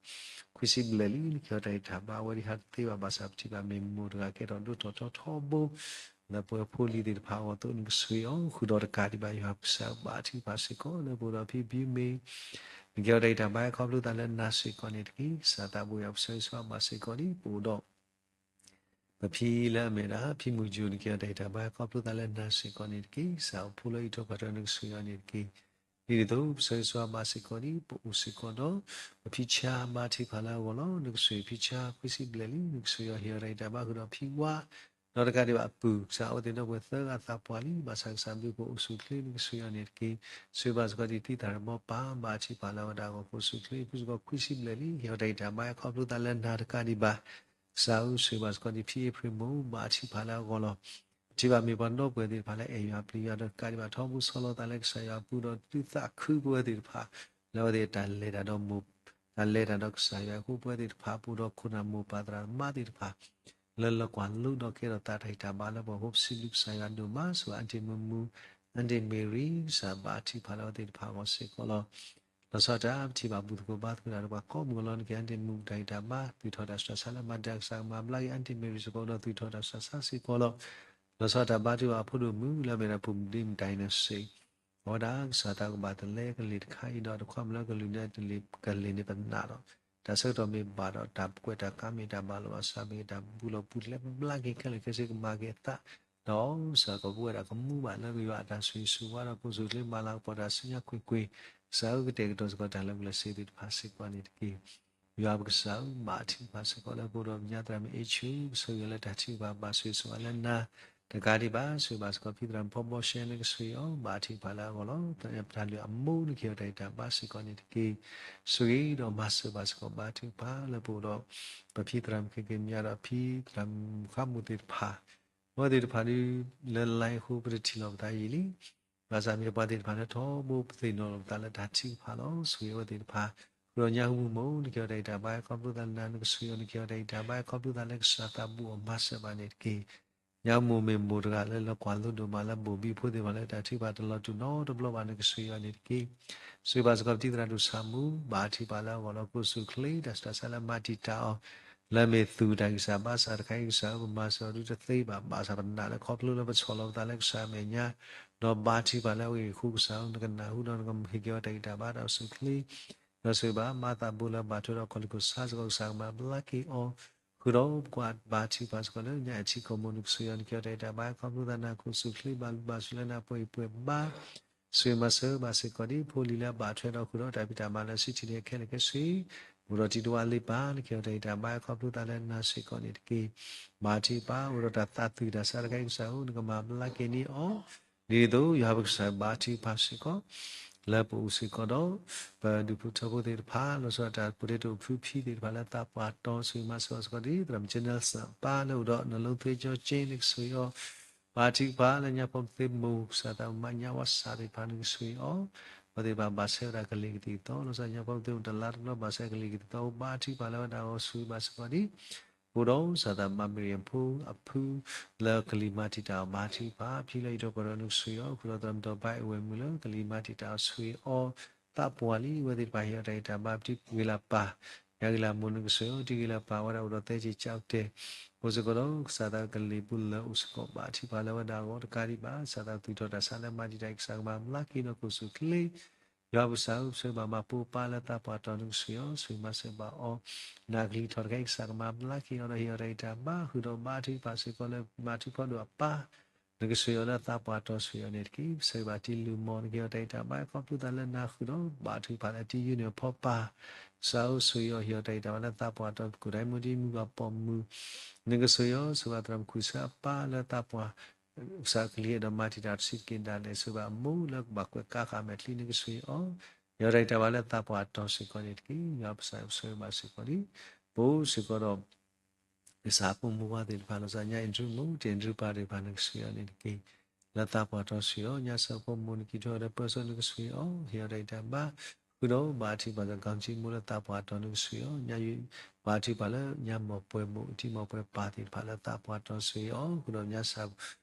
ခွံဆံဘျဲၣ်လံ နကဟ့ၣ်အီၤတၢ်ဂံၢ်တၢ်ဘါ အဝဲဒၣ်ဟးတသ့ဘၣ်ဘၣ်ဆၣ် ပထံၣ်ဘၣ်မ့ၢ်မိၢ်တဂၤကဲထီၣ်ဒိၣ်ထီၣ်ထီထီဘိ လၢပှဲၤဖိလံၤသ့ၣ်တဖၣ်အဂီၢ်အသိး နကဆိၣ်ဂ့ၤအီၤဃုာ်ဒီးတကးဒံးဘၣ် ယွၤပကစၢ်ဘၣ်ထံၣ်ဖးစ့ၢ်ကီး လၢပအိၣ်ဒီးဖံဖံမ့ၢ် နကဟ့ၣ်အီၤတၢ်ဂံၢ်တၢ်ဘါ ခီဖျိသးလၢနၤစ့ၢ်ကီးန့ၣ်တက့ၢ်. ကစၢ်သးဘိယွၤပဆၢဂ့ၤဆၢဝါဘၣ်စ့ၢ်ကီးဒ်ပအိၣ်ဒီး ပဖံလၢအမ့ၢ်ဒၣ် ဖံမုၢ်ကၠိ နကဟ့ၣ်အီၤတၢ်ဂံၢ်တၢ်ဘါ ခီဖျိသးလၢနၤစ့ၢ်ကီးန့ၣ်တက့ၢ်. ကစၢ်အိၣ်ဖှိၣ်လၢအံးထွဲကွၢ်ထွဲ နကဆိၣ်ဂ့ၤအီၤန့ၣ်တက့ၢ်. ဒ်န့ၣ်အသိး ပဆၢဂ့ၤဆၢဝါဘၣ်စ့ၢ်ကီးဒ်ပအိၣ်စ့ၢ်ကီးဒီး ပဖံဆါဘၣ်ထံၣ်ဖးလၢအဂီၢ်လီၤ. နကဆိၣ်ဂ့ၤဖံဆါ ခွံဆံဘျဲၣ်လံ နကဆိၣ်ဂ့ၤအီၤ ဟ့ၣ်အီၤတၢ်ဂံၢ်တၢ်ဘါဃုာ်ဒီးဖံဝါ ဒီးတကးဒံးဘၣ်အပုၢ် ကစၢ်အဝဲသ့ၣ်ဒီပုၢ်ဝဲၢ်သၢဂၤသးပှၢ်လံ ဘၣ်ဆၣ်ကစၢ်ဘျုးဖှိၣ်အိၣ်ဆူၣ်ချ့ နကဆိၣ်ဂ့ၤအီၤန့ၣ်တက့ၢ်. ဆိၣ်ဂ့ၤဘၣ်စ့ၢ်ကီးဒ်သံသးရမီပၢ် ဘၣ်ထံၣ်ဖးလၢဝဲဒၣ်အဂီၢ် အိၣ်ဆူၣ်ချ့ ဖုစ့ၢ်ကီးခွံဆံဘျဲၣ်လံ ဟ့ၣ်အီၤတၢ်ဂံၢ်တၢ်ဘါ ခီဖျိသးလၢနၤတကးဒံးဘၣ် ကစၢ်ဧၢ ဆိၣ်ဂ့ၤဘၣ်စ့ၢ်ကီးဒ်ဖံအ့ဖြ့ၣ်မိၢ် ဘၣ်ထံၣ်ဖးလၢအဂီၢ်လီၤ. ပထံၣ်ဘၣ်မ့ၢ်ပှၤဒီပုၢ်ဝဲၢ်သ့ၣ်တဖၣ်လၢ အဲၣ်ယွၤပျံၤယွၤဒီးတကးဒံးဘၣ် ထီဘိဆီလီၤသးလၢကစၢ်ယွၤအပူၤဒီး ဒုးသးခုပဝဲသ့ၣ်တဖၣ် လၢအဝဲသ့ၣ်တၢ်လဲၤတၢ်ဒီးမိၢ် တၢ်လဲၤတၢ်ဒီးကစၢ်ယွၤအဃိ ပဝဲသ့ၣ်တဖၣ်အပူၤဒီး ခိၣ်နၢ်မိၢ်ပၢ်သရၣ်သမါသ့ၣ်တဖၣ် လၢလီၤကွၢ်လိဒီးကဲထီၣ်သးတၢ်ဂံၢ်တၢ်ဘါလၢပှၤဖိ ပစံးဘျုးကစၢ်ယွၤဒိၣ်မး ဆိၣ်ဂ့ၤအါတံၢ်မုၢ်မုၢ် အါတံၢ်မ့ၢ်ရံ ကစၢ်ဘၣ်ထံၣ်ဖးလၢအဝဲသ့ၣ်တဖၣ်အဂီၢ်စ့ၢ်ကီးလီၤ. လီၤဆီဒၣ်တၢ် ပထံၣ်ဘၣ်ဘူၣ်သကိးဘါသကိးတၢ်ဒီးပှၤကိးမုၢ်အလီၢ် နကဟ့ၣ်အါတံၢ်မုၢ်တၢ်ဂံၢ်တၢ်ဘါ သူၣ်ထီၣ်တၢ်ဆူးတၢ်ဆါလၢမၤတံာ်တာ်ကစၢ်ကမၤဘျါက့ၤ အါတံၢ်မ့ၢ်ရံစ့ၢ်ကီးဒီး သူၣ်ထီၣ်တၢ်ဆူးတၢ်ဆါစ့ၢ်ကီးလီၤ. လီၤဆီဒၣ်တၢ် ဘါထုကဖၣ်အဖိဒိၣ်မုၣ် လၢအမ့ၢ်ဒၣ်ဖိမုၣ်ဒ့မုၣ် dinosaur အဝဲဒၣ်ကစၢ်သးကဘၣ်တလဲကလံၤတခါအံၤဒီး တခွါမုၣ်လၢကလုၢ်န့ၣ် တလံၤကလံၤန့ၣ်ပနၢ်ဒီး တၢ်ဆၢကတီၢ်မ့ၢ်ဘၣ်ဒီး တၢ်ကွဲးတၢ်ကါမ့ၢ်တၢ်ဘၣ်လိာ်ဘၣ်စးမ့ၢ် တၢ်ဘူၣ်လီၤပူၤလဲၤဘျါက့ၤခဲလၢာ်ခဲဆ့ ကမၤက့ၤအသး ဒီးကစၢ်ကပဝဲဒၣ်ကမူဘၣ်လၢကယွၤအတၢ်ဆိၣ်ဂ့ၤဆိၣ်ဝါဒီး ကိၣ်ဆူၣ်ချ့မၤလၤကပီၤတၢ်ဆူညါကွ့ၢ်ကွ့ၢ် ကစၢ်ဧၢကတဲာ်ကတီၤစ့ၢ်ကီးတၢ်လၢပျၢၤစ့သ့ၣ်တဖၣ်စ့ၢ်ကီးန့ၣ်တက့ၢ်. ယွၤပကစၢ်ဧၢ ဘၣ်ထံၣ်ဖးစ့ၢ်ကီးလၢပအိၣ်ဒီးပညါသရၣ်မုၣ်အ့ၣ်ဆူၣ် ကဆိၣ်ဂ့ၤလၢတၢ်ထံၣ်ဘၣ်ဘၣ်ဆိၣ်ဂ့ၤဆိၣ်ဝါလၢနၤ တကးဒံးဘၣ် ဆိၣ်ဂ့ၤဘၣ်စ့ၢ်ကီးဖံသရၣ်မုၣ်ဖီဘီရှဲ နကဆိၣ်ဂ့ၤအီၤ ဘၣ်ထံၣ်ဖးလၢအဂီၢ်လီၤ. ပတၢ်လုၢ်အမိၢ် နကဟ့ၣ်အီၤတၢ်ဂံၢ်တၢ်ဘါစ့ၢ်ကီးန့ၣ်တက့ၢ်. ဆိၣ်ဂ့ၤဒီးမၤစၢၤဘၣ်စ့ၢ်ကီး ဘါထုကဖၣ်လၢပအိၣ်ဒီး ပဖံသရၣ်မုၣ်ခဲက့ၤမၠါဒီးဖံသရၣ်မုၣ်ဃါမူၣ်သ့ၣ်တဖၣ် အဝဲသ့ၣ်တဖၣ်ဒုး လၢ line အဃိ ပတထံၣ်လိာ်ပသးယံာ်လံ. ဘၣ်ဆၣ်မ့ၢ်ပှၤသ့ၣ်တဖၣ်လၢထီဘိပသ့ၣ်နီၣ်လိာ်ပသးလၢတၢ်ထုကဖၣ်လီၤ. ဆိၣ်ဂ့ၤအဝဲသ့ၣ်တဖၣ် ဃုာ်ဒီးညါဟူမုၢ်မိၢ် နကဟ့ၣ်အီၤတၢ်ဂံၢ်တၢ်ဘါ ခီဖျိသးလၢနၤ နကဆိၣ်ဂ့ၤအီၤ နကဟ့ၣ်အီၤတၢ်ဂံၢ်တၢ်ဘါ ခီဖျိသးလၢကစၢ်သးဘူၣ်အီၤမၤစၢၤဘၣ်န့ၣ်တက့ၢ်. ညါဟူမုၢ်မ့ၢ်မိၢ်တဂၤလၢလီၤကွၢ်လိဒိၣ်မးလၢ ဘိၣ်ဘံဖိသ့ၣ်တဖၣ်လၢတၢ်ထုကဖၣ်တလီၤတူာ်နီတဘျီဘၣ် နကဆိၣ်ဂ့ၤအီၤန့ၣ်တက့ၢ်. ဆိၣ်ဂ့ၤဘၣ်စ့ၢ်ကီးပတံၤသရၣ်ဒိၣ်ဆၣ်မူ ဘၣ်ထံၣ်ဖးလၢအဂီၢ်လီၤ. ကိၣ်ဆူၣ်ချ့တၢ်ဆူးတၢ်ဆါလၢမၤတံာ်တာ်အီၤ လၢအမ့ၢ်သူၣ်တၢ်ဂံၢ်စၢ်ဘါစၢ်တခါအံၤ ကစၢ်ဧၢ ပမၤစၢၤအီၤဒုးတသ့ဘၣ်. ဘၣ်ဆၣ်ပနာ်လၢခီဖျိလၢပဆီၣ်လီၤပသးလၢကစၢ်အမဲာ်ညါ ဒီးဘါထုကဖၣ်လၢအဂ့ၢ်အဃိ ကစၢ်ဧၢ နကနၢ်ဟူဒီးနကဟ့ၣ်က့ၤအီၤတၢ်ဂံၢ်တၢ်ဘါတၢ်အိၣ်ဆူၣ်အိၣ်ချ့ ဒီးဆိၣ်ဂ့ၤဘၣ်မၤသးဘိလၢအဘၣ်ထွဲဒီးခီၣ်လ့ၢ်ခိၣ်ဆါစ့ၢ်ကီး ကစၢ်ကမၤဘျါက့ၤအီၤ ဃုာ်ဒီးပကွၢ်ဘါထုကဖၣ်စ့ၢ်ကီးလၢညါအထံကီၢ်မိၢ် နကဆိၣ်ဂ့ၤအီၤ နကဟ့ၣ်အီၤတၢ်ဂံၢ်တၢ်ဘါ ခီဖျိသးနၤ ကိၣ်ဆူၣ်ချ့ဘၣ်လုၢ်ဘၣ်စူၤလၢနၤပှဲၤအံၤပှဲၤဘါ ဆိၣ်ဂ့ၤမၤစၢၤဘၣ်စ့ၢ်ကီးဒ်ဖိလံၤလၢအဘၣ်ထွဲဒီးဃုာ်ဒီးတၢ်ဖံးတၢ်မၤလၢ စံးထံၣ်န့ၣ်ခဲလၢာ်ခဲဆ့ အိၣ်ဒီးတံၤတဝါလ့ပၢ် နကဟ့ၣ်အီၤတၢ်ဂံၢ်တၢ်ဘါ ခီဖျိသးလၢနၤစ့ၢ်ကီးန့ၣ်တက့ၢ်. ဘါထုကဖၣ် အိၣ်ဒီးတၢ်သးသုၣ်တၢ်ဆါတခါအံၤ ကစၢ်ဧၢ နကမၤဘျါက့ၤန့ၢ်အီၤ ဒ်သိးယွၤပကစၢ်ဘါထုကဖၣ်စ့ၢ်ကီး လၢပအိၣ်စ့ၢ်ကီးဒီး ပဒူၣ်ဖိထၢဖိသ့ၣ်တဖၣ် လီၤဆီဒၣ်တၢ် ပဒဲတိၣ်ဖုဖံသ့ၣ်တဖၣ်လၢသးပှၢ်တီၤ ဆိၣ်ဂ့ၤမၤစၢၤဘၣ်စ့ၢ်ကီးဒ် သရၣ်မုၣ်ကၠဲနၢ်စၢ်ပၢ်လၢအိၣ်ဒီး နလိသ့ကၠီကၠ့ နကဆိၣ်ဂ့ၤအီၤ ဘါထုကဖၣ်လၢညါဖိပသ့မိၢ် ကစၢ်သးမၤညါဝါစၢ်သ့ၣ်တဖၣ် နကဆိၣ်ဂ့ၤအီၤ အဝဲသ့ၣ်တဖၣ်ဘၣ်ဆဲဝဲဒၣ်ကလံၤကသံၣ်ကသီ လီၤဆီဒၣ်ညါဖိပသ့မိၢ်တလါတဘျီ ဘၣ်ဆဲကလံၤကသံၣ်ကသီ ဘါထုကဖၣ်လၢဝဲဒၣ်အဂီၢ် ဆိၣ်ဂ့ၤဘၣ်စ့ၢ်ကီးဒ် ပအိၣ်ဒီးစၢ်သးဘၣ်မ့ၢ်ရံၣ်ဖိအဖု လၢကလံၤမၤတံာ်တာ်အီၤ ဘါထုကဖၣ် ဖံလၢအံးထွဲကွၢ်ထွဲ နကဆိၣ်ဂ့ၤအီၤ ဃုာ်ဒီးသရၣ်မုၣ်တီၤဘါအဝဲၢ်မုၣ်လၢကလံၤမၤတံာ်တာ်အီၤ ဆိၣ်ဂ့ၤအီၤ သးပှၢ်လံ အဝဲသ့ၣ်တဖၣ်ဟ့ၣ်အီၤတၢ်ဂံၢ်တၢ်ဘါ ပတံၤဂ့ၤလၢပၢ် ညါဂ့ၤလၢမိၢ် နကဆိၣ်ဂ့ၤအီၤ တံၤဂ့ၤလၢပၢ် အဝဲဒၣ်အိၣ်ဒီးသၢက့ၤကၠီကတဲာ် အိၣ်စ့ၢ်ကီးဒီးကစၢ်သးကလံၤပူၤလၢအိၣ်စ့ၢ်ကီး ဘါထုကဖၣ်လၢဝဲဒၣ်အဂီၢ် တကးဒံးဘၣ် စၢ်သးသူၣ်ထီၣ်တၢ်ဆါလၢမၤတံာ်တာ် ကစၢ်ကမၤဘျါက့ၤဒီးကိၣ်ဆူၣ်ချ့ ယွၤပကစၢ်ဧၢ ပဆိၣ်ဂ့ၤဘၣ်မၤပိာ်ပၢ်လၢသးပှၢ်တီၤ နကဆိၣ်ဂ့ၤအီၤ ဆိၣ်ဂ့ၤမၤစၢၤဘၣ်အီၤ နၢ်ကလံၤထီၣ်တခါအံၤ ကစၢ်ကမၤဘျါက့ၤအီၤဒီး ဟ့ၣ်အီၤတၢ်ဂံၢ်တၢ်ဘါ ဃုာ်ဒီးဘါထုကဖၣ်စ့ၢ်ကီးလၢ ဘါထုကဖၣ်ဒိၣ်အပၢ် နကဆိၣ်ဂ့ၤအီၤလၢသးပှၢ်တီၤ ဆိၣ်ဂ့ၤအီၤန့ၣ်တက့ၢ်. ပဆၢဂ့ၤဘၣ်တံၤလုၢ်မီၢ် နကဟ့ၣ်အီၤတၢ်ဂံၢ်တၢ်ဘါ ခီဖျိသးလၢနၤ ဃုာ်ဒီးဘါထုကဖၣ်လၢတံၤယုၢ်န့ၣ် ဖီပၢ် ကစၢ်ဧၢ ဆိၣ်ဂ့ၤအီၤ ဟ့ၣ်အီၤတၢ်ဂံၢ်တၢ်ဘါလၢသးပှၢ်တီၤ ပကိၣ်ဒၣ်မုၢ်တံၤမုၢ်ဘၣ်ပိာ်မုၣ် နကဆိၣ်ဂ့ၤအီၤ ဆိၣ်ဂ့ၤဘၣ်သရၣ်မုၣ်ခူၣ်ဆၢအပၢ်လၢသးပှၢ် ကစၢ်ကလံၤအဲၣ်ဒိးမၤတံာ်တာ်တဆံးတက့ၢ်ဒၣ်လဲာ် ဆိၣ်ဂ့ၤဘၣ်အမိၢ်လၢကဘၣ်ကွဲးကါဃာ်မဲာ်ချံ နကဆိၣ်ဂ့ၤအီၤ ဟ့ၣ်အီၤတၢ်ဂံၢ်တၢ်ဘါလၢသးပှၢ်တီၤစ့ၢ်ကီးန့ၣ်တက့ၢ်. ယွၤပကစၢ်ပဆၢဂ့ၤဘၣ်စ့ၢ်ကီးလံ ပအိၣ်စ့ၢ်ကီးဒီး ကစၢ်ဖိမုၣ်ဝါသ့ၣ်တဖၣ် လီၤဆီညါအ့ၣ်ဒြူးမိၢ် တ့ၢ်အ့ၣ်ဒြူးပၢ်သ့ၣ်တဖၣ် နကဆိၣ်ဂ့ၤအီၤန့ၣ်တက့ၢ်. လၢသးပှၢ်တီၤဆိၣ်ဂ့ၤအီၤ ညါစၢ်ဖိမုၣ် နကံၢ်ထီၣ်ဒီးပၢဆှၢ နကဆိၣ်ဂ့ၤအီၤ ဟ့ၣ်အီၤတၢ်ဂံၢ်တၢ်ဘါ ဃုာ်ဒီးဘါထုကဖၣ်စ့ၢ်ကီး ကၠံမိၢ်လၢသးပှၢ်တီၤ နကဆိၣ်ဂ့ၤအီၤ ညါယုၢ် ဘါထုကဖၣ်လၢညါမိၢ်ပှဲၤမိၢ် တံၤမိၢ်ပှဲၤပၢ်သ့ၣ်တဖၣ်လၢသးပှၢ်တီၤဆိၣ်ဂ့ၤအီၤ ဃုာ်ဒီးညါစၢ်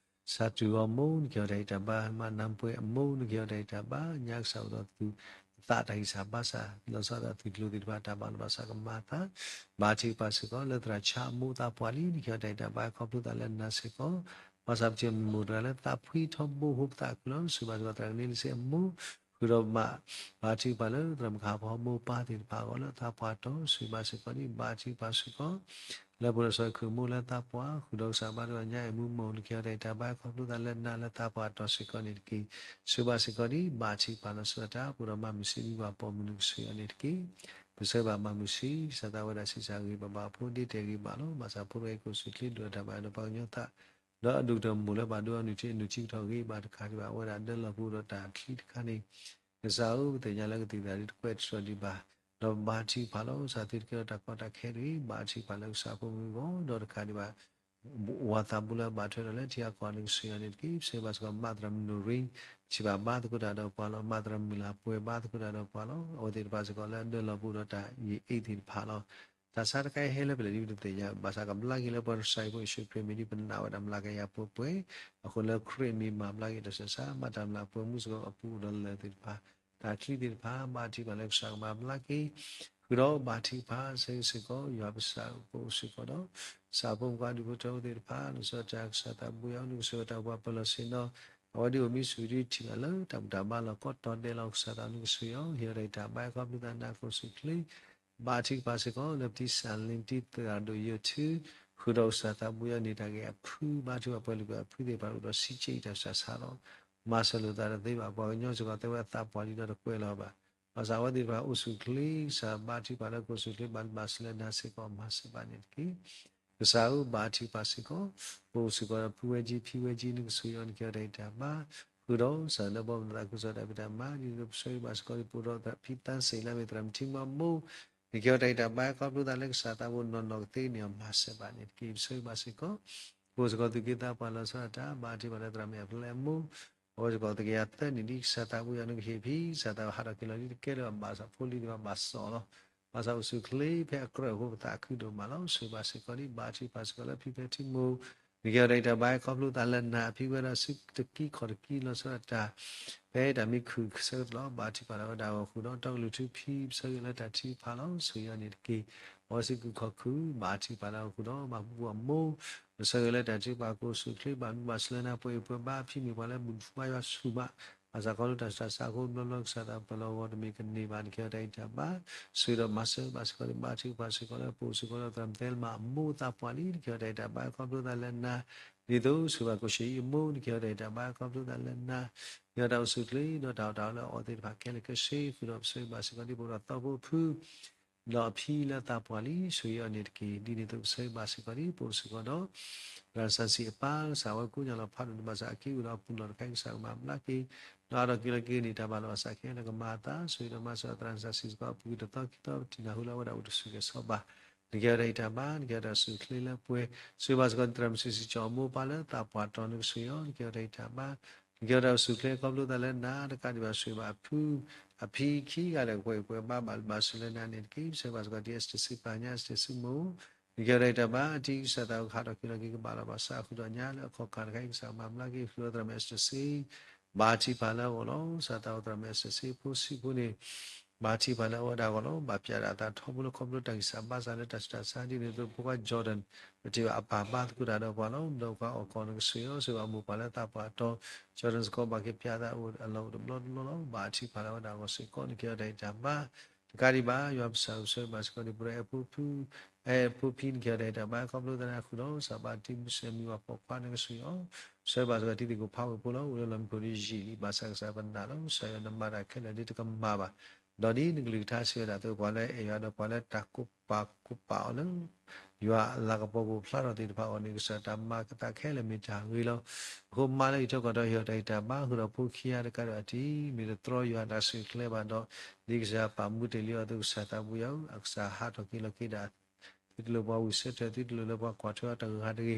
စးတူၢ်အီၤမိၢ် နကဟ့ၣ်အီၤတၢ်ဂံၢ်တၢ်ဘါ, မးနၢ်ပှဲၤအမိၢ် နကဟ့ၣ်အီၤတၢ်ဂံၢ်တၢ်ဘါ, ညါကစၢ်အိၣ်ဒီးသူၣ်သးတၢ်ဂံၢ်စၢ်ဘါစၢ် လီၤဆီဒၣ်တၢ်သုးကျိၤသ့ၣ်တဖၣ် တၢ်ဘၣ်လိာ်ဘၣ်စးကမၤအသး, ဘါထုကဖၣ်စ့ၢ်ကီး လၢသရၣ်ဆါအမိၢ်သးပှၢ်လံ နကဟ့ၣ်အီၤတၢ်ဂံၢ်တၢ်ဘါ ခီဖျိသးလၢနၤစ့ၢ်ကီး, ဘၣ်ဆၣ်ပထံၣ်မိၢ်တဂၤလၢသးဖှံထီဘိဟိပသးခုလီၤ, ဆိၣ်ဂ့ၤဘၣ်စ့ၢ်ကီးသရၣ်ကန့လ့စ့အမိၢ်, ဃုာ်ဒီးမး ဘါထုကဖၣ်လၢသရၣ်မုၣ်ကဟၣ်ဖိမိၢ်ပၢ်သ့ၣ်တဖၣ်အဂီၢ်လၢသးပှၢ်တီၤ ဆိၣ်ဂ့ၤဘၣ်စ့ၢ်ကီးန့ၣ် ဘါထုကဖၣ်စ့ၢ်ကီး လၢပှၤလၢစီၤခုၣ်မိၢ်လၢသးပှၢ် ဃုာ်ဒီးကစၢ်ဘါထုကဖၣ်ညါအဲၣ်မူမိၢ် နကဟ့ၣ်အီၤတၢ်ဂံၢ်တၢ်ဘါ ခီဖျိသးလၢနၤလၢသးပှၢ်တီၤစ့ၢ်ကီးန့ၣ်တက့ၢ်. ဆိၣ်ဂ့ၤဘၣ်စ့ၢ်ကီးန့ၣ် ဘါထုကဖၣ်လီၤဆီဒၣ်တၢ် ပှၤဒီးမၤမုၢ်ဆ့ၣ်မံၤပှၤပိာ်မုၣ် နကဆိၣ်ဂ့ၤအီၤန့ၣ်တက့ၢ်. ပဆိၣ်ဂ့ၤဘၣ်မၤမုၢ်ဆ့ၣ် ကစၢ်သးဝဲဒၣ်ဆံးစၢ်ဂ့ၤဘၣ်ဘၣ်ဖိဒ့တဲာ်ဂ့ၤဘၣ်လီၤ. ဘၣ်ဆၣ်ဖိတဂၤအံၤ ကအိၣ်ဆူၣ်ချ့ဒိၣ်တၢ်ဘၣ်ဒီးပှၤကညီသး ဒီးအဒိၣ်ကတၢၢ်မိၢ်လၢဘၣ်ဒိအီၤနုၢ်ထံအနုၢ်ထံကထီၣ်ဂ့ၤဘၣ်တခါဒံးဘၣ် အဝဲဒၣ်ဒၢလီၤပူၤဒီးတၢ်ချံတခါန့ၣ် ကစၢ်ဧၢ ပသ့ၣ်ညါလၢကသံၣ်သရၣ်ဒ်တကွဲးတြီၤဒံးဘၣ်, ဒီးဘါထုကဖၣ်လီၤ ကစၢ်သုတကဲထီၣ်တၢ်ကီတၢ်ခဲတဂ့ၤ, ဘါထုကဖၣ်လၢကစၢ်ဖိမုၣ်အဂီၢ် ဒီးတခါဒံးဘၣ် ဝၤသးဘူးလၢအဘၣ်ထွဲဒီးလၢထံဂၤကီၢ်ဂၤန့ၣ် ကဆိၣ်ဂ့ၤအီၤန့ၣ်တက့ၢ်. ပဆိၣ်ဂ့ၤဘၣ်စ့ၢ်ကီး မးသရၣ်မုၣ်နိၣ်ရံ ထံၣ်ဘၣ်ဘါသကိးတၢ်ဒီးပှၤလီၤ, မးသရၣ်မုၢ်လၢ်ပှဲၤဘါသကိးတၢ်ဒီးပှၤလီၤ. အဝဲသ့ၣ်တဖၣ်စ့ၢ်ကီးလၢအဒၢလီၤပူၤဒီးတၢ်ယံာ်အ့ၣ်သ့ၣ်တဖၣ်လီၤ. တၢ်ဆါတခါအံၤဟဲလၢပလဲၣ်ဒ်ပတသ့ၣ်ညါ, ဘၣ်ဆၣ်ကဘျါက့ၤလၢပှၤကစၢ်အံၤဖိယ့ၣ်ၡူးခရံာ်မံၤဒ်ပနာ်ဝဲဒၣ်မျးကယၤပှဲၤပှဲၤ, အဃိလၢခရံာ်မံၤမၤဘျါက့ၤတၢ်ဆၢဆါ, မးတၢ်မျးပှဲၤမူစ့ၢ်ကီးအပူၤဒီးလၢာ်သ့ၣ်တဖၣ်, တၢ်ချံသ့ၣ်တဖၣ် ဘါထုကဖၣ်လၢကစၢ်ကမၤဘျါက့ၤ ဃုာ်ဒီးဘါထုကဖၣ်စ့ၢ်ကီး ယွၤပစံးပအိၣ်စ့ၢ်ကီးဒီး စးဖိမုၣ်ခွါဒူၣ်ဖိထၢဖိသ့ၣ်တဖၣ် လီၤဆီဒၣ်တၢ် ကစၢ်သးဘိယွၤ နကဆိၣ်ဂ့ၤတၢ်ပှၤပၢၤလီၢ်ဆ့ၣ်နီၤ, အဝဲဒ်အိၣ်မံဆိၣ်ဂ့ၤဒ်ထံၣ်ဘၣ်လၢတၢ်ဘူၣ်တၢ်ဘါလီၢ်ကိးတီၤဒဲးလီၤ. ကစၢ်သးနကဆိၣ်ဂ့ၤအီၤ ဟ့ၣ်အီၤတၢ်ဂံၢ်တၢ်ဘါ ခီဖျိသးနၤကအိၣ်ဆူၣ်ချ့ ဘါထုကဖၣ်စ့ၢ်ကီး လၢပတံၢ်စၢ်လ့ၤတံၢ်သရၣ်ဒိၣ်ယိာ်ထူ ဃုာ်ဒီးကစၢ်သးဘိယွၤန့ၣ် တၢ်ဂ့ၢ်အဖု ဘါထုကဖၣ်ပှၤလုၢ်ပှၤဖုသ့ၣ်တဖၣ်အိၣ်ဒီးစံးက့အံၤတၢ်ဆါဆါလီၤ. မၤစၢၤလိာ်သးတသ့ဘၣ် ပှၤကညီစ့ၢ်ကီး တဲဝဲအသးပှၢ်လံဒီးတကွဲးလီၤဘၣ်. ဘၣ်ဆၣ်အဝဲသ့ၣ်တဖၣ်အိၣ်ဆူၣ်ချ့ ကစၢ်ဘါထုကဖၣ်လၢကအိၣ်ဆူၣ်ချ့ ဘၣ်ဘၣ်စၢၤလၢနၤစ့ၢ်ကီး မၤစၢၤဘၣ်န့ၣ်တက့ၢ်. ကစၢ်ဧၢ ဘါထုကဖၣ်စ့ၢ်ကီး ပအိၣ်စ့ၢ်ကီးဒီးဖုဝဲကၠံ ဖံဝဲကၠံ နကဆိၣ်ဂ့ၤအီၤ နကဟ့ၣ်အီၤတၢ်ဂံၢ်တၢ်ဘါ ဃုာ်ဒီးစၢ်လၢပှၤမၤသးခုကစီၣ်တၢ်ဖံးတၢ်မၤ ဒ်သိးပဆိၣ်ဂ့ၤဘၣ်စ့ၢ်ကီး ပအိၣ်ဒီးဖံသးစ့ၣ်လၢမ့ၢ်သရၣ်မုၣ်ထံမီမိၢ် နကဟ့ၣ်အီၤတၢ်ဂံၢ်တၢ်ဘါ ခီဖျိသးလၢကစၢ်သးဘိနီၢ်နီၢ်ကသ့န့ၣ် မၤစၢၤဘၣ်န့ၣ်တက့ၢ်. ပဆိၣ်ဂ့ၤဘၣ်စ့ၢ်ကီး ပအိၣ်စ့ၢ်ကီးသူၣ်က့သးပှၢ်လီၤဆီဒၣ်တၢ် ဘါထုကဖၣ်လၢသရၣ်မုၣ်အပျဲၢ်အမိၢ် အဝဲစ့ၢ်ကီးသကယၤသၢနံၣ်ဒ်ကစၢ်သးဘိယွၤနကဟ့ၣ်ဖံ ကစၢ်သးဟးထီၣ်က့ၤလီၤဒ်တကဲလၢၤဘၣ်ဆၣ်ဖိလံၤတဖၣ်ဘၣ်စီၣ်လီၤ. ဘၣ်ဆၣ်အိၣ်ဆူၣ်ချ့ဖဲအကြၢးအဃိပသးခုဒိၣ်မးလီၤ. ဆိၣ်ဂ့ၤဘၣ်စ့ၢ်ကီးဒ် ဘါထုကဖၣ်စ့ၢ်ကီးလၢဖံဖဲထံမိၢ် နကဟ့ၣ်အီၤတၢ်ဂံၢ်တၢ်ဘါ ခီဖျိသးလၢနၤအဖံဝဲဒၣ်ဆူတကံခီၣ်တကံလီၤဆီဒၣ်တၢ် ဖဲတၢ်မံခုၣ်ဆၢကတီၢ် ဘါထုကဖၣ်လၢဝဲဒၣ်အဂီၢ်ဃုာ်ဒီး တီကလုၢ်ထူဖံ ပဆိၣ်ဂ့ၤလၢတၢ်ထုကဖၣ်လီၤ. ဆိၣ်ဂ့ၤအီၤန့ၣ်တက့ၢ်. အဝဲစ့ၢ်ကီးခီၣ်ခုၣ် ဘါထုကဖၣ်လၢအဂီၢ်ဃုာ်ဒီး ဘၣ်မူဘၣ်မိၢ် ပဆိၣ်ဂ့ၤလၢတၢ်ထုကဖၣ်ကအိၣ်ဆူၣ်ချ့ ဘၣ်မူဘၣ်စၢၤလၢနၤ ပှဲၤအံၤပှဲၤဘါ ဖံမ့ၢ်ပှၤလၢဘူၣ်ထူဘါယွၤဆူၣ်မး ဘၣ်ဆၣ်ခီဖျိတၢ်ဆူးတၢ်ဆါအဃိ ဘျီဘျီကစၢ်သးပှၢ်လီၤအဂီၢ်တမ့ၢ်ကန့ၢ်ဘၣ် နကဟ့ၣ်အီၤတၢ်ဂံၢ်တၢ်ဘါ ဆိၣ်ဂ့ၤဒီးမၤစၢၤဘၣ်စ့ၢ်ကီးလၢ ဘါထုကဖၣ်စ့ၢ်ကီးလၢပအိၣ်စ့ၢ်ကီးဒီးသရၣ်မုၣ်သဲလမၤအမိၢ်သးပှၢ်လံ နကဟ့ၣ်အီၤတၢ်ဂံၢ်တၢ်ဘါ ခီဖျိသးလၢနၤ ဒ်သိးဆိၣ်ဂ့ၤဘၣ်ကိၣ်ၡ့အံၤအမိၢ် နကဟ့ၣ်အီၤတၢ်ဂံၢ်တၢ်ဘါ ခီဖျိသးလၢနၤ ဟ့ၣ်အီၤတၢ်အိၣ်ဆူၣ်ချ့ ဒီးတၢ်အီၣ်တၢ်အီလၢအအီသ့ၣ်တဖၣ်ခဲလၢာ်ခဲဆ့ ဃုာ်ဒီးပဆိၣ်ဂ့ၤဘၣ်စ့ၢ်ကီးဒ်ပအိၣ်ဒီးသီဖိဖု ဒီးအဖံလၢသးပှၢ်လံ ဆိၣ်ဂ့ၤအီၤန့ၣ်တက့ၢ်. ဒ်န့ၣ်အသိးပဆိၣ်ဂ့ၤဘၣ်စ့ၢ်ကီးဒ်ပအိၣ်စ့ၢ်ကီးဒီး သရၣ်စၢ်စံးအပၢ် ကစၢ်ဝဲကိးညါလီၤဖးဒိၣ်န့ၣ် ဘၣ်ဆၣ်အက့ၢ်အဂီၤဒီးအပူၤလီၢ်တခါ ကစၢ်ကမၤဘျါက့ၤ ဒီးအါထီၣ်က့ၤလီၤက့ၤန့ၢ်တၢ်ဘၣ်လိာ်ဘၣ်စးခဲလၢာ်ကမၤအသး ဆိၣ်ဂ့ၤဒီးမၤစၢၤသရၣ်စၢ်စံးစ့ၢ်ကီး အပူၤကွံာ်တသီခံသီ ပထံၣ်နၢ်ဟူလၢအဝဲဒၣ်အိၣ်တဆူၣ်ကဲၤစီဘၣ် နကဟ့ၣ်အီၤတၢ်ဂံၢ်တၢ်ဘါ နကဟ့ၣ်အီၤတၢ်အိၣ်ဆူၣ်ချ့လၢပှဲၤ ဆိၣ်ဂ့ၤဘၣ်စ့ၢ်ကီး သရၣ်မုၣ်စံးစံးကၠီအမိၢ်ပၢ်လၢသးပှၢ်တီၤ နကဆိၣ်ဂ့ၤအီၤ နကဟ့ၣ်အီၤတၢ်ဂံၢ်တၢ်ဘါ နကဟ့ၣ်အီၤတၢ်အိၣ်ဆူၣ်ချ့ ခီဖျိသးလၢနၤ တကးဒံးဘၣ်ဆိၣ်ဂ့ၤဘၣ်အဖံ အဖံခံဂၤလၢာ်ပှဲၤအံၤပှဲၤဘါ ဘၣ်လိာ်ဘၣ်စၢၤလၢနၤန့ၣ်တက့ၢ်. ပဆိၣ်ဂ့ၤဘၣ်စ့ၢ်ကီးဒ်အ့စတၢၣ်စံးပာ်ညါ အ့စတၢၣ်စံးမိၢ် နကဟ့ၣ်အီၤတၢ်ဂံၢ်တၢ်ဘါ ထံကစၢ်သးကဟးထီၣ်က့ၤလီၤက့ၤ ကဘၣ်လိာ်ဘၣ်စးဃုာ်ဒီးညါလၢအခီၣ်ခါတခါ ကစၢ်ကမၤဘျါက့ၤ ဃုာ်ဒီးသရၣ်မုၣ်အ့စတၢၣ်စံး ဘါထုကဖၣ်လၢအဂီၢ်လီၤ. ကစၢ်သးအိၣ်သရၣ်မုၣ်အ့စတၢၣ်စံးဖိဆံးဖိန့ၣ် ဘါထုကဖၣ်လၢအဝဲဒၣ်အဂီၢ်လီၤ. ဘၣ်ပျဲဒၣ်အသးထီဘိလၢခီဖျိတၢ်ဂံၢ်စၢ်ဘါစၢ်လၢတၢ်ဆူးတၢ်ဆါ ဒ်န့ၣ်အသိးဖိခွါ Jordan ပထံၣ်ဘၣ်အပၢ်ဘါသကိးတၢ်ဒီးပှၤလီၤ. ဒီးပှၤအီၣ်ကီၢ်နကဆိၣ်ဂ့ၤအီၤ ဆိၣ်ဂ့ၤဘၣ်မိၢ်ပၢ်လၢသးပှၢ်တီၤ Jordan စ့ၢ်ကီး ဘၣ်က့ၤပျဲအသးအိၣ်အလီၢ်အိၣ်တဘျီတဘျီလီၤ. ဘါထုကဖၣ်လၢအဝဲဒၣ်အဂီၢ်စ့ၢ်ကီး နကဟ့ၣ်အီၤတၢ်ဂံၢ်တၢ်ဘါ တကးဒံးဘၣ် ယွၤပစံးပဆၢဘၣ်စ့ၢ်ကီး ဒ်ပရၢအဲၣ်ဖိဖု အဲၣ်ဖိဖံ နကဟ့ၣ်အီၤတၢ်ဂံၢ်တၢ်ဘါ ခီဖျိသးန့ၣ်အဃုာ်ဒီး စးဘၣ်တံၢ်မုၢ်စဲးမံၤဝဲပိာ်ခွါနကဆိၣ်ဂ့ၤအီၤ ပဆၢဘၣ်စ့ၢ်ကီးတံၤသကိးဖးဝဲဖိလီၤ. အိၣ်လၢလီၢ်မံခိၣ်ဒ်ယံာ်လံ ဘၣ်ဆၣ်ကစၢ်ပနာ်လီၤ. ကစၢ်ယွၤနမၤတၢ်ခဲလၢာ်ဒ်တကမၣ်ဘၣ် ဒီးဒ်နကလုၢ်ကထါစံးဝဲဒၣ်အသိး ပှၤလၢအအဲၣ်ယွၤဒီးပှၤလၢတၢ်ကိးပာ်ကိးပာ်အီၤလၢ ယွၤအလၤကပီၤပူၤဖျါထီၣ်သ့ၣ်တဖၣ်အဂီၢ်န့ၣ် ကစၢ်တၢ်မၤကသးခဲလၢာ်မ့ၢ်တၢ်ဂ့ၤလီၤ. အဃိမါလၢအံၤထီၣ်ကီၢ်ဒီး ဟ့ၣ်အီၤတၢ်ဂံၢ်တၢ်ဘါ ဃုာ်ဒီးဖိခံဂၤတကးဒီးအတံၤ မ့ၢ်တတြီယွၤတၢ်ဆူၣ်ချ့ဘၣ်ဒီး ဒ်ကစၢ်ယွၤပာ်မူတ့ၢ်လံအီၤအသိး ကစၢ်သးဘိယွၤဧၢ အကစၢ်ဟးထီၣ်က့ၤလီၤက့ၤဒၣ် သုတလိၣ်ပှၤဝံၣ်ဆၢထၢၣ် သုတလိၣ်လၢပှၤကွၢ်ထွဲအီၤတဂၤတဂ့ၤ မ့ၢ်ကီ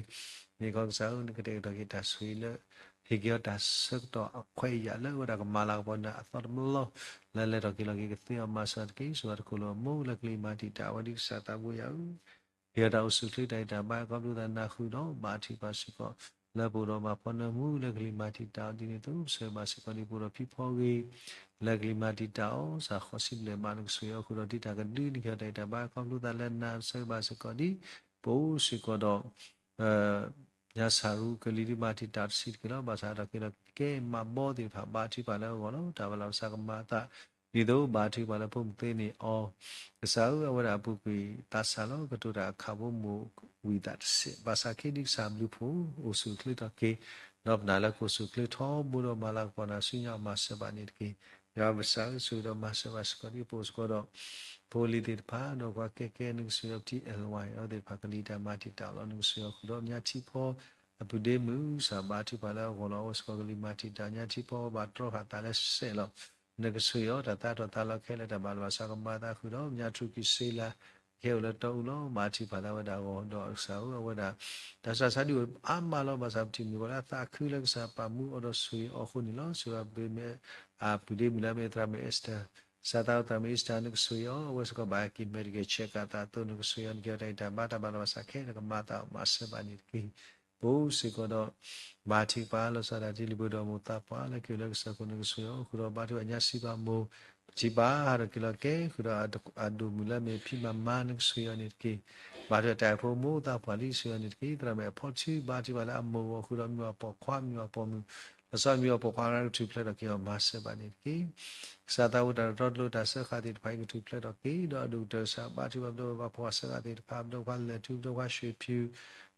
းကစၢ်ဧၢ နကတဲာ်ကတီၤက့ၤတၢ်ဆိၣ်ဂ့ၤလၢ ဟ့ၣ်က့ၤအီၤတၢ်ဆၢကတီၢ်အခွဲးအယာ်လၢအဝဲဒၣ်ကမၤလၤကပီၤနၤအသီတဘျီလီၤ. လၢလဲၤထီၣ်က့ၤလီၤက့ၤကသ့အီၤမၤစၢၤတက့ၢ်. ဆိၣ်ဂ့ၤတခီလၢအမိၢ်လၢကလံၤမၤတံာ်တာ်ဝဲဒ်ကစၢ်သးဘိယွၤဧၢ ဟ့ၣ်အီၤတၢ်အိၣ်ဆူၣ်ချ့တၢ်ဂံၢ်တၢ်ဘါ ခီဖျိသးနၢ်ဟူဒီး ဘါထုကဖၣ်စ့ၢ်ကီး လၢပအိၣ်ဒီးမၤဖီနၢမူလၢကလံၤမၤတံာ်တာ်အီၤဒ်န့ၣ်အသိး ပဆၢဂ့ၤဘၣ်စ့ၢ်ကီးဒ်ပအိၣ်ဒီးဖံဖီဂ့ၤ လၢကလံၤမၤတံာ်တာ်အီၤ စးဃီးဆံဘျဲၣ်မး နကဆိၣ်ဂ့ၤအီၤဃုာ်ဒီးတံာ်တာ်ကဒု နကဟ့ၣ်အီၤတၢ်အံၤတၢ်ဘါခီဖျိသးလၢနၤ ပဆၢဂ့ၤဘၣ်စ့ၢ်ကီးဒ် ပအိၣ်စ့ၢ်ကီးဒီး ညါစၢ်ရူကလံၤဒ်မၤတံာ်တာ်တဆံးတက့ၢ်လီၤ. ဘၣ်ဆၣ်ဒီးက့ၤဒီးကဲမးဘီသ့ၣ်တဖၣ် ဘါထုကဖၣ်လၢအဂီၢ်လီၤ. တၢ်ဘၣ်လီၤဘၣ်စးကမၤအသး ဒ်သိးဘါထုကဖၣ်လၢဖိမုၣ်သ့န့ၣ်အီၤ ကစၢ်ဧၢ အဝဲဒၣ်အပူၤကွံာ်သးစၢ်လီၤ. ကတိၤတၢ်အခးဘိမိၢ်ဝံၤသးတစဲး ဘၣ်ဆၣ်ခဲဒ်ကစၢ်ဘျုးဖှိၣ် အိၣ်ဆူၣ်အိၣ်ချ့ထီၣ်က့ၤ ဒီးပနာ်လၢကအိၣ်ဆူၣ်အိၣ်ချ့ထီဘိဒီးမၤလၤကပီၤနၤဆူညါအီၤမၤစၢၤဘၣ်န့ၣ်တက့ၢ်. ယွၤပကစၢ်ဧၢ ဆိၣ်ဂ့ၤဒီးမၤစၢၤဘၣ်စ့ၢ်ကီးဒ်ပအိၣ်စ့ၢ်ကီးဒီး ဖိလံၤသ့ၣ်တဖၣ် ဒီးပှၤကဲကဲ နကဆိၣ်ဂ့ၤဒီးပထံအဲၣ်လဝါအံၤ အဝဲသ့ၣ်တဖၣ်ကလံၤတၢ်မၤတံာ်တာ်လီၤ. နကဆိၣ်ဂ့ၤအီၤဃုာ်ဒီးညါထံဖီ အပုၢ်ဒ့မုၣ် ကစၢ်ဘါထုကဖၣ်လၢအဂီၢ်လီၤ. အဝဲစ့ၢ်ကီးကလံၤမၤတံာ်တာ် ညါထံဖီ ဘၣ်တြီဃာ်သးလၢစဲးလီၤ. နကဆိၣ်ဂ့ၤအီၤ တၢ်သးထီၣ်သးလီၤခဲလၢာ် တၢ်ဘၣ်လီၤဘၣ်စးကမၤအသးဃုာ်ဒီး ညါထူၣ်ကံၢ်စ့လၤ ကဟဲအိၣ်လၢတီအူလီၤ. ဘါထုကဖၣ်လၢအဝဲဒၣ်အဂီၢ် ဒီးကစၢ်ဧၢ အဝဲဒၣ် တၢ်ဆူးတၢ်ဆါဒ်အိၣ်အါမးလီၤ. ဘၣ်ဆၣ်ပထံၣ်မုၢ်ဂီၤလၢအသးခုလၢကစၢ်ပာ်မူအီၤဒီးဆိၣ်ဂ့ၤအီၤအဃိန့ၣ်လီၤ. စံးဘၣ်ပမ့ၢ် အပုၢ်ဒ့မုၣ်လၢအမ့ၢ်သရၣ်မုၣ် Esther ကစၢ်သးအိၣ်သရၣ်မုၣ် Esther နကဆိၣ်ဂ့ၤအီၤ အဝဲစ့ၢ်ကီးဘၣ်က့ၤ medical check အသးအသိး နကဆိၣ်ဂ့ၤအီၤ နကဟ့ၣ်အီၤတၢ်အံၤတၢ်ဘါ တၢ်ဘၣ်လီၤဘၣ်စးခဲလၢာ် ကမၤအသးအီၤမၤစၢၤဘၣ်န့ၣ်တက့ၢ်. ပအိၣ်စ့ၢ်ကီးဒီး ဘါထုကဖၣ်လီၤဆီဒၣ်တၢ် လံာ်ပှဲၤဒီးမိၢ်သးပှၢ်လၢက့ၤလၢကစၢၢ်ခိၣ် နကဆိၣ်ဂ့ၤအီၤဃုာ်ဒီး ဘါထုကဖၣ်ညါစံးဘၣ်မိၢ် ပထံၣ်ဘၣ်ဟးထီၣ်က့ၤလီၤကဲဃုာ်ဒီးအဒိၣ်မုၣ်လၢအမ့ၢ်ဖံမၤမါ နကဆိၣ်ဂ့ၤအီၤန့ၣ်တက့ၢ်. ဘါထုကဖၣ်တၢ်အဲၣ်ဖိမိၢ်သးပှၢ်လံ ဆိၣ်ဂ့ၤအီၤန့ၣ်တက့ၢ်. သရၣ်မုၣ်အဖီထူ ဘါထုကဖၣ်လၢအမိၢ်အဂီၢ်ဃုာ်ဒီး မုၢ်အပိာ်ခွါ မုၢ်အပိာ်မုၣ် လီၤဆီမုၢ်အပိာ်ခွါအဂၤ ကထူၣ်ဖျဲးထီၣ်က့ၤအီၤ မၤစၢၤဘၣ်န့ၣ်တက့ၢ်. ကစၢ်သးဝံၣ်တၢ်တတီတလိၤ တၢ်စၢဃာ်သ့ၣ်တဖၣ်အံၤ ကထူၣ်ဖျဲးထီၣ်က့ၤ ဒီးအဒိၣ်ကတၢၢ်ကစၢ် ဘါထုကဖၣ်ပဒီပုၢ်ဝဲၢ်ပှၤဖှီၣ်စၢဃာ်သ့ၣ်တဖၣ် ပဒီပုၢ်ဝဲၢ်လဲၤထူ ပဒီပုၢ်ဝဲၢ်ရွှ့ၣ်ဖၠူၣ်